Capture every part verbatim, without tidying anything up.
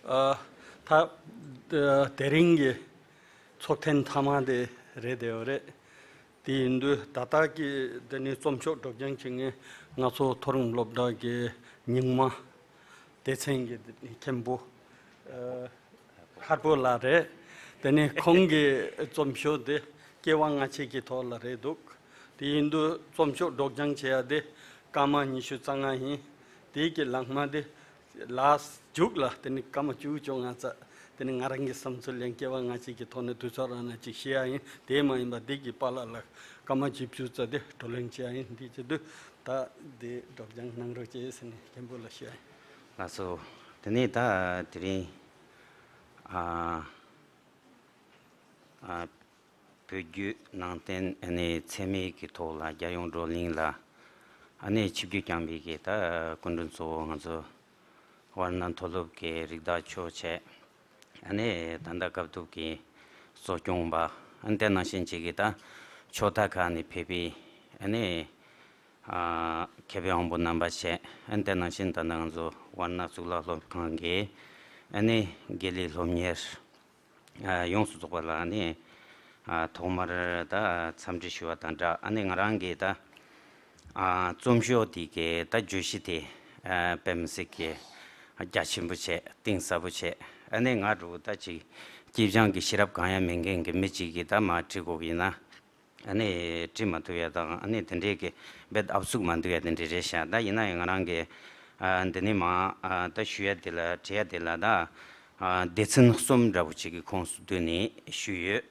ཨ། ད་དེ་རིང་གི་ཚོགས་ཐེངས་མཐའ་མ་དེ་རེད་དེ་ཡོད་རེད། དེ་ཡིན་དུས་ད་ལྟ་གི་དེ་ནི་རྩོམ་ཤོག་སྒྲོག་སྦྱང་བྱེད་མཁན་ང་ཚོ་མཐོ་རིམ་སློབ་གྲྭ་གི་རྙིང་མ་སྡེ་ཚན་གྱི་མཁན་པོ། ཨ། ཁར་པོ་ལགས་རེད། དེ་ནས་ཁོང་གི་རྩོམ་ཤོག་དེ་སྐྱེ་བ་སྔ་ཕྱི་གི་ཐོག་ལ་རེད་འདུག་དེ་ཡིན་དུས་རྩོམ་ཤོག་སྒྲོག་སྦྱང་བྱེད་ཡ་དེ་སྐར་མ་ཉི་ཤུ་རྩ་ལྔ་ཡིན། དེ་གི་ལག་མ་དེ་ལ་མཇུག་ལ་དེ་ནི་སྐར་མ་བཅུ་བཅོ་ལྔ་རྩ། དེ་ནི་ང་རང་གི་བསམ་ཚུལ་ཡང་སྐྱེ་བ་སྔ་ཕྱི་གི་ཐོག་ནས་དུས་ཚོད་རག་ན་ཅིག་བཤད་ཡ་ཡིན། དེ་མ་ཡིན་པ་དེ་གི་པཱ་ལགས་ལ་སྐར་མ་བཅུ་བཅུ་རྩ་དེ་བགྲོ་གླེང་བྱེད་ཡ་ཡིན། དེ་བྱེད་དུས་ད་དེ་སྒྲོག་སྦྱང་གནང་རོགས་བྱེད་ཟེར་ནས་མཁན་པོ་ལ་བཤད་ཡ་ཡིན། ལགས་སོ། དེ་ནས་ད་དེ་རིང་ཨ་ཨ་བོད་བརྒྱུད་ནང་བསྟན་ཨ་ནི་འཚེ་མེད་ཀྱི་ཐོག་ལ་རྒྱལ་ཡོངས་བགྲོ་གླེང་ལ་ཨ་ནི་ཆིབས་བསྒྱུར་བསྐྱངས་པའི་གི་ད་སྐུ་མགྲོན་གཙོ་བོ་ང་ཚོ་ཝར་ན་མཐོ་སློབ་ཀྱི་རིགས་བདག་མཆོག་བྱས། ཨ་ནི་ད་ལྟ་སྐབས་ཐོག་གི་གཙོ་སྐྱོང་པ། ཨ་ནི་དེ་ནང་བཞིན་བྱེད་ཀྱི་ད་ཕྱོགས་མཐའ་ཁག་ནས་ཕེབས་པའི་ཨ་ནི་ཨ་མཁས་པའི་དབང་པོ་རྣམ་པ་བཅས། ཨ་ནི་དེ་ནང་བཞིན་ད་ལྟ་ང་ཚོ་ཝར་ན་གཙུག་ལག་སློབ་ཁང་གི་ཨ་ནི་དགེ་ལས་སློབ་གཉེར་ཨ་ཡོངས་སུ་རྫོགས་པ་ལ་ཨ་ནི་ཨ་ཐོག་མར་ད་འཚམས་འདྲི་ཞུ་བ་དང་སྦྲགས། ཨ་ནི་ང་རང་གི་ད་ཨ་རྩོམ་ཤོག་འདི་གའི་ད་བརྗོད་གཞི་དེ་ཨ་དཔེ་མི་སྲིད་ཀྱི་རྒྱ་ཆེན་པོ་བྱས། གཏིང་ཟབ་པོ་བྱས། ཨ་ནི་ང་འདྲ་བོ་ད་ཅིག་སྐྱེས་སྦྱང་གི་ཤེས་རབ་གང་ཡང་མེད་མཁན་གྱི་མི་གཅིག་གིས་ད་མར་བྲིས་དགོས་ཀྱི་ཡིན་ན། ཨ་ནི་བྲིས་མ་ཐུབ་ཡ་དང་། ཨ་ནི་དེ་འདྲའི་གི་རྦད་ཨབ་སུག་མ་འདུག་ཡ་དེ་འདྲ་རེད་ཤག་ད་ཡིན་ན་ཡང་ང་རང་གི་ཨ་འདི་ནས་མར་ཨ་ད་ཞུ་ཡ་དེ་ལ་བྲིས་ཡ་དེ་ལ་ད་ཨ་སྡེ་ཚན་གསུམ་འདྲ་བོ་ཅིག་གི་ཁོངས་སུ་བསྡུས་ནས་ཞུས་ཡོད།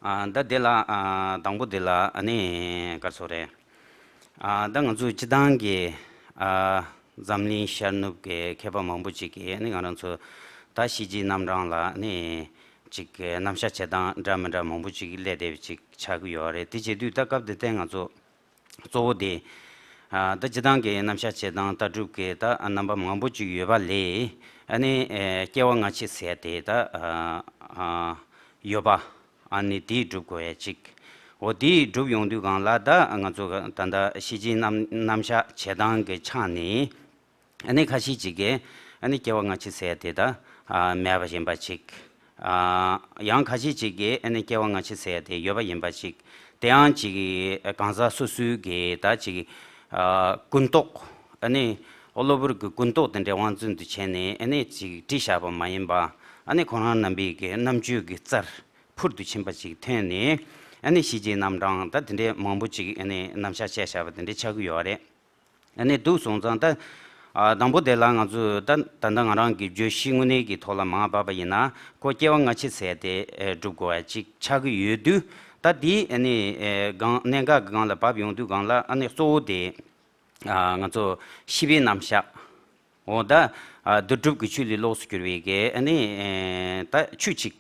ཨ་ད་དེ་ལ་ཨ་དང་པོ་དེ་ལ་ཨ་ནི་ག་རེ་ཟེར་དགོས་རེད། ཨ་ད་ང་ཚོ་སྤྱིར་བཏང་གི་ཨ་འཛམ་གླིང་ཤར་ནུབ་ཀྱི་མཁས་པ་མང་པོ་ཅིག་གིས་ཨ་ནི་ང་རང་ཚོ་ད་གཤིས་ཀྱི་རྣམ་གྲངས་ལ་ཨ་ནི་ཅིག་གི་རྣམ་གཞག་བྱེད་སྟངས་འདྲ་མི་འདྲ་མང་པོ་ཅིག་སླེབས་བསྡད་པ་ཅིག་ཆགས་ཀྱི་ཡོད་རེད། དེ་བྱེད་དུས་ད་སྐབས་འདི་ཐད་ང་ཚོ་གཙོ་བོ་དེ་ཨ་ད་སྤྱིར་བཏང་གི་རྣམ་གཞག་བྱེད་སྟངས་ལྟ་གྲུབ་ཀྱི་ད་རྣམ་པ་མང་པོ་ཅིག་ཡོད་པ་ལས། ཨ་ནི་ཨ་སྐྱེ་བ་སྔ་ཕྱི་ཟེར་དེ་ད་ཨ་ཨ་ཡོད་པ། ཨ་ནི་དེ་སྒྲུབ་དགོས་ཡ་ཅིག་འོ་དེ་སྒྲུབ་ཡོང་དུས་སྒང་ལ་ད་ང་ཚོ་ད་ལྟ་གཤིས་ཀྱི་རྣམ་རྣམ་གཞག་བྱེད་སྟངས་ཀྱི་ཆ་ནས་ཨ་ནི་ཁ་ཤས་ཅིག་གིས་ཨ་ནི་སྐྱེ་བ་སྔ་ཕྱི་ཟེར་ཡ་དེ་ད་ཨ་མེད་པ་ཡིན་པ་ཅིག་ཨ་ཡང་ཁ་ཤས་ཅིག་གིས་ཨ་ནི་སྐྱེ་བ་སྔ་ཕྱི་ཟེར་ཡ་དེ་ཡོད་པ་ཡིན་པ་ཅིག་དེ་ཡང་ཅིག་གང་ཟག་སོ་སོའི་གི་ད་ཅིག་ཨ་ཀུན་རྟོག་ཨ་ནི་གློ་བུར་གྱི་ཀུན་རྟོག་དེ་འདྲའི་དབང་བཙོན་དུ་བྱས་ནས་ཨ་ནི་ཅིག་བྲིས་བཞག་པ་མ་ཡིན་པ། ཨ་ནི་ཁོ་རང་རྣམ་པའི་གི་རྣམ་དཔྱོད་ཀྱི་རྩལ་ཕུལ་དུ་ཕྱིན་པ་ཅིག་ཐོན་ནས། ཨ་ནི་གཤིས་ཀྱི་རྣམ་གྲངས་ད་དེ་འདྲའི་མང་པོ་ཅིག་ཨ་ནི་རྣམ་གཞག་བྱས་བཞག་པ་དེ་འདྲ་ཆགས་ཀྱི་ཡོད་རེད། ཨ་ནི་འདུག་སོང་ཙང་ད་ཨ་དང་པོ་དེ་ལ་ང་ཚོས་ད་ད་ལྟ་ང་རང་གི་བརྗོད་གཞི་དངོས་གནས་ཀྱི་ཐོག་ལ་མར་བབས་པ་ཡིན་ན། ཁོ་སྐྱེ་བ་སྔ་ཕྱི་ཟེར་དེ་ཨེ་སྒྲུབ་དགོས་པ་ཅིག་ཆགས་ཀྱི་ཡོད་དུས། ད་དེ་ཨ་ནི་ཨེ་སྒང་གནད་འགག་གི་སྒང་ལ་བབས་ཡོང་དུས་སྒང་ལ་ཨ་ནི་གཙོ་བོ་དེ་ཨ་ང་ཚོ་ཤེས་པའི་རྣམ་གཞག་འོ་ད་ཨ་བདུད་སྒྲུབ་ཀྱི་ཆོས་ལས་ལོགས་སུ་གྱུར་པའི་གི་ཨ་ནི་ཨེ་ད་ཆོས་ཅིག་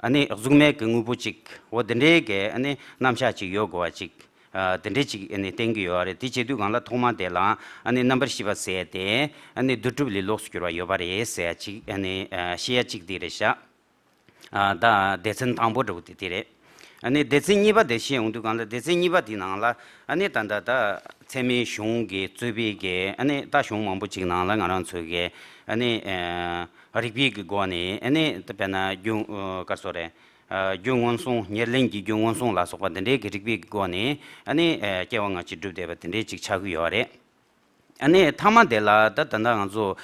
ཨ་ནི་གཟུགས་མེད་ཀྱི་དངོས་པོ་ཅིག་འོ་དེ་འདྲའི་གི་ཨ་ནི་རྣམ་གཞག་ཅིག་ཡོད་དགོས་པ་ཅིག་ཨ་དེ་འདྲའི་ཅིག་ཨ་ནི་བསྟན་གྱི་ཡོད་རེད། དེ་བྱེད་དུས་སྒང་ལ་ཐོག་མ་དེ་ལ་ཨ་ནི་རྣམ་པར་ཤེས་པ་ཟེར་དེ་ཨ་ནི་བདུད་སྒྲུབ་ལས་ལོགས་སུ་གྱུར་པ་ཡོད་པ་རེད་ཟེར་ཡ་ཅིག་ཨ་ནི་ཨ་བཤད་ཡ་ཅིག་དེ་རེད་ཤག་ཨ་ད་སྡེ་ཚན་དང་པོ་འདྲ་བོ་དེ་དེ་རེད། ཨ་ནི་སྡེ་ཚན་གཉིས་པ་དེ་བཤད་ཡོང་དུས་སྒང་ལ། སྡེ་ཚན་གཉིས་པ་དེའི་ནང་ལ་ཨ་ནི་ད་ལྟ་ད་ཚད་མའི་གཞུང་གི་རྩོད་པའི་གི་ཨ་ནི་ད་གཞུང་མང་པོ་ཅིག་ནང་ལ་ང་རང་ཚོ་གི་ཨ་ནི་ཨ་རིགས་པའི་གི་སྒོ་ནས་ཨ་ནི་ད་དཔེར་ན་རྒྱུ་ཨ་ག་རེ་ཟེར་དགོས་རེད། ཨ་རྒྱུ་མངོན་སུམ། ཉེར་ལེན་གྱི་རྒྱུ་མངོན་སུམ་ལ་སོགས་པ་དེ་འདྲའི་གི་རིགས་པའི་གི་སྒོ་ནས་ཨ་ནི་ཨ་སྐྱེ་བ་སྔ་ཕྱི་སྒྲུབ་བསྡད་པ་དེ་འདྲའི་ཅིག་ཆགས་ཀྱི་ཡོད་རེད། ཨ་ནི་མཐའ་མ་དེ་ལ་ད་ད་ལྟ་ང་ཚོ་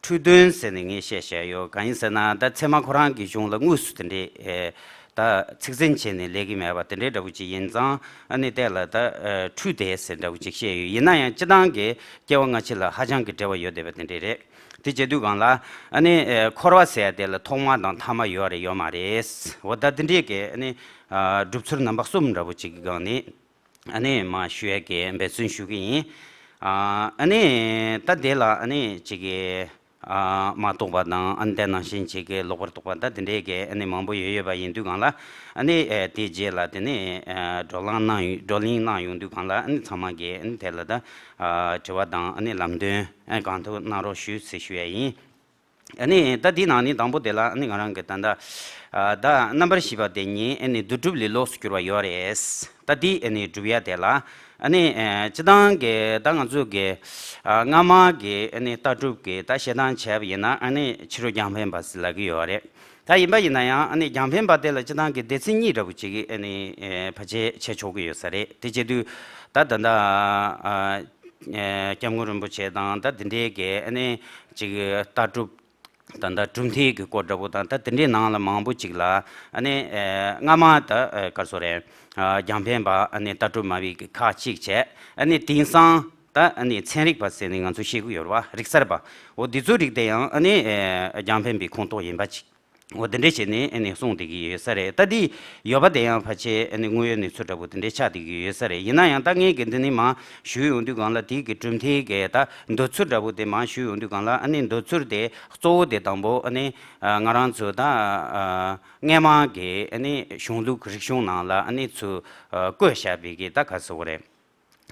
འཁྲུལ་དོན་ཟེར་ནས་ངས་བཤད་བཞག་ཡོད། གང་ཡིན་ཟེར་ན་ད་ཚད་མ་ཁོ་རང་གི་གཞུང་ལ་དངོས་སུ་དེ་འདྲའི་ཨེ་ད་ཚིག་ཟིན་བྱས་ནས་སླེབས་ཀྱི་མེད་པ་དེ་འདྲའི་འདྲ་བོ་ཅིག་ཡིན་ཙང་། ཨ་ནི་དེ་ལ་ད་ཨེ་འཁྲུལ་དེ་ཟེར་འདྲ་བོ་ཅིག་བཤད་ཡོད། ཡིན་ན་ཡང་སྤྱིར་བཏང་གི་སྐྱེ་བ་སྔ་ཕྱི་ལ་ཧ་ཅང་གི་འབྲེལ་བ་ཡོད་བསྡད་པ་དེ་འདྲ་རེད། དེ་བྱེད་དུས་སྒང་ལ་ཨ་ནི་ཨེ་འཁོར་བ་ཟེར་ཡ་དེ་ལ་ཐོག་མ་དང་མཐའ་མ་ཡོད་རེད་ཡོད་མ་རེད། འོ་ད་དེ་འདྲའི་གི་ཨ་ནི་ཨ་སྒྲུབ་ཚུལ་རྣམ་པ་གསུམ་འདྲ་བོ་ཅིག་གི་སྒང་ནས། ཨ་ནི་མར་ཞུ་ཡས་ཀྱི་འབད་བརྩོན་ཞུ་གི་ཡིན། ཨ་ནི་ད་དེ་ལ་ཨ་ནི་ཅིག་གི་ཨ་མ་རྟོགས་པ་དང་། ཨ་ནི་དེ་ནང་བཞིན་ཅིག་གི་ལོག་པར་རྟོག་པ་དང་། དེ་འདྲའི་གི་ཨ་ནི་མང་པོ་ཡོད་ཡོད་པ་ཡིན་དུས་སྒང་ལ། ཨ་ནི་ཨེ་དེའི་རྗེས་ལ་དེ་ནི་ཨ་བགྲོ་གླེང་གནང་ཡོང་། བགྲོ་གླེང་གནང་ཡོང་དུས་སྒང་ལ། ཨ་ནི་ཚང་མ་གིས་ཨ་ནི་དེ་ལ་ད་ཨ་དྲི་བ་དང་ཨ་ནི་ལམ་སྟོན་ཨ་གང་ཐུབ་གནང་རོགས་ཞུ་ཟེར་ཞུ་ཡས་ཡིན། ཨ་ནི་ད་འདི་ནང་ནས་དང་པོ་དེ་ལ་ཨ་ནི་ང་རང་གི་ད་ལྟ་ཨ་ད་རྣམ་པར་ཤེས་པ་དེ་ཉིད་ཨ་ནི་བདུད་སྒྲུབ་ལས་ལོགས་སུ་གྱུར་པ་ཡོད་རེད། ད་འདི་ཨ་ནི་སྒྲུབ་ཡ་དེ་ལ་ཨ་ནི་ཨ་སྤྱིར་བཏང་གི་ད་ང་ཚོ་གི་ཨ་སྔ་མ་གི་ཨ་ནི་ལྟ་གྲུབ་ཀྱི་ད་བཤད་སྟངས་བྱས་པ་ཡིན་ན་ཨ་ནི་ཕྱི་རོལ་རྒྱང་འཕེན་པ་ཟེར་ལབ་ཀྱི་ཡོད་རེད། ད་ཡིན་པ་ཡིན་ན་ཡང་ཨ་ནི་རྒྱང་འཕེན་པ་དེ་ལ་སྤྱིར་བཏང་གི་སྡེ་ཚན་གཉིས་འདྲ་པོ་ཅིག་ཨ་ནི་ཨ་ཕལ་ཆེར་བྱེད་ཆོག་གི་ཡོད་ས་རེད། དེ་བྱེད་དུས་ད་ད་ལྟ་ཨ་ཨ་སྐྱབས་མགོན་རིན་པོ་ཆེ་དང་ད་འདི་འདྲའི་གི་ཨ་ནི་ཅིག་ལྟ་གྲུབ་ད་ལྟ་གྲུབ་མཐའི་གི་སྐོར་འདྲ་པོ་དང་ད་དེ་འདྲའི་ནང་ལ་མང་པོ་ཅིག་ལ་ཨ་ནི་ཨ་སྔ་མ་ད་ཨ་ག་རེ་ཟེར་རེད། ཨ་རྒྱང་འཕེན་པ་ཨ་ནི་ལྟ་གྲུབ་སྨྲ་བའི་གི་ཁག་གཅིག་བྱས། ཨ་ནི་དེང་སང་ད་ཨ་ནི་ཚན་རིག་པ་ཟེར་ནས་ང་ཚོ་ཤེས་ཀྱི་ཡོད་རེད་བ། རིག་གསར་པ། འོ་འདི་ཚོའི་རིགས་དེ་ཡང་ཨ་ནི་ཨ་རྒྱང་འཕེན་པའི་ཁོངས་གཏོགས་ཡིན་པ་ཅིག་འོ་དེ་འདྲས་བྱས་ནས་ཨ་ནི་གསུངས་བསྡད་ཀྱི་ཡོད་ས་རེད། ད་འདི་ཡོད་པ་དེ་ཡང་ཕལ་ཆེར་ཨ་ནི་དངོས་ཡོད་གནས་ཚུལ་འདྲ་པོ་དེ་འདྲས་ཆགས་བསྡད་ཀྱི་ཡོད་ས་རེད། ཡིན་ན་ཡང་ད་ངས་གི་འདི་ནས་མར་ཞུས་ཡོང་དུས་སྒང་ལ་དེའི་གི་གྲུབ་མཐའི་གི་ད་འདོད་ཚུལ་འདྲ་པོ་དེ་མར་ཞུས་ཡོང་དུས་སྒང་ལ་ཨ་ནི་འདོད་ཚུལ་དེ་གཙོ་བོ་དེ་དང་པོ་ཨ་ནི་ཨ་ང་རང་ཚོ་ད་ཨ་སྔས་མ་གི་ཨ་ནི་གཞུང་ལུགས་རིག་གཞུང་ནང་ལ་ཨ་ནི་ཚུར་ཨ་བཀོད་བཞག་པའི་གི་ད་ག་ཟེར་དགོས་རེད།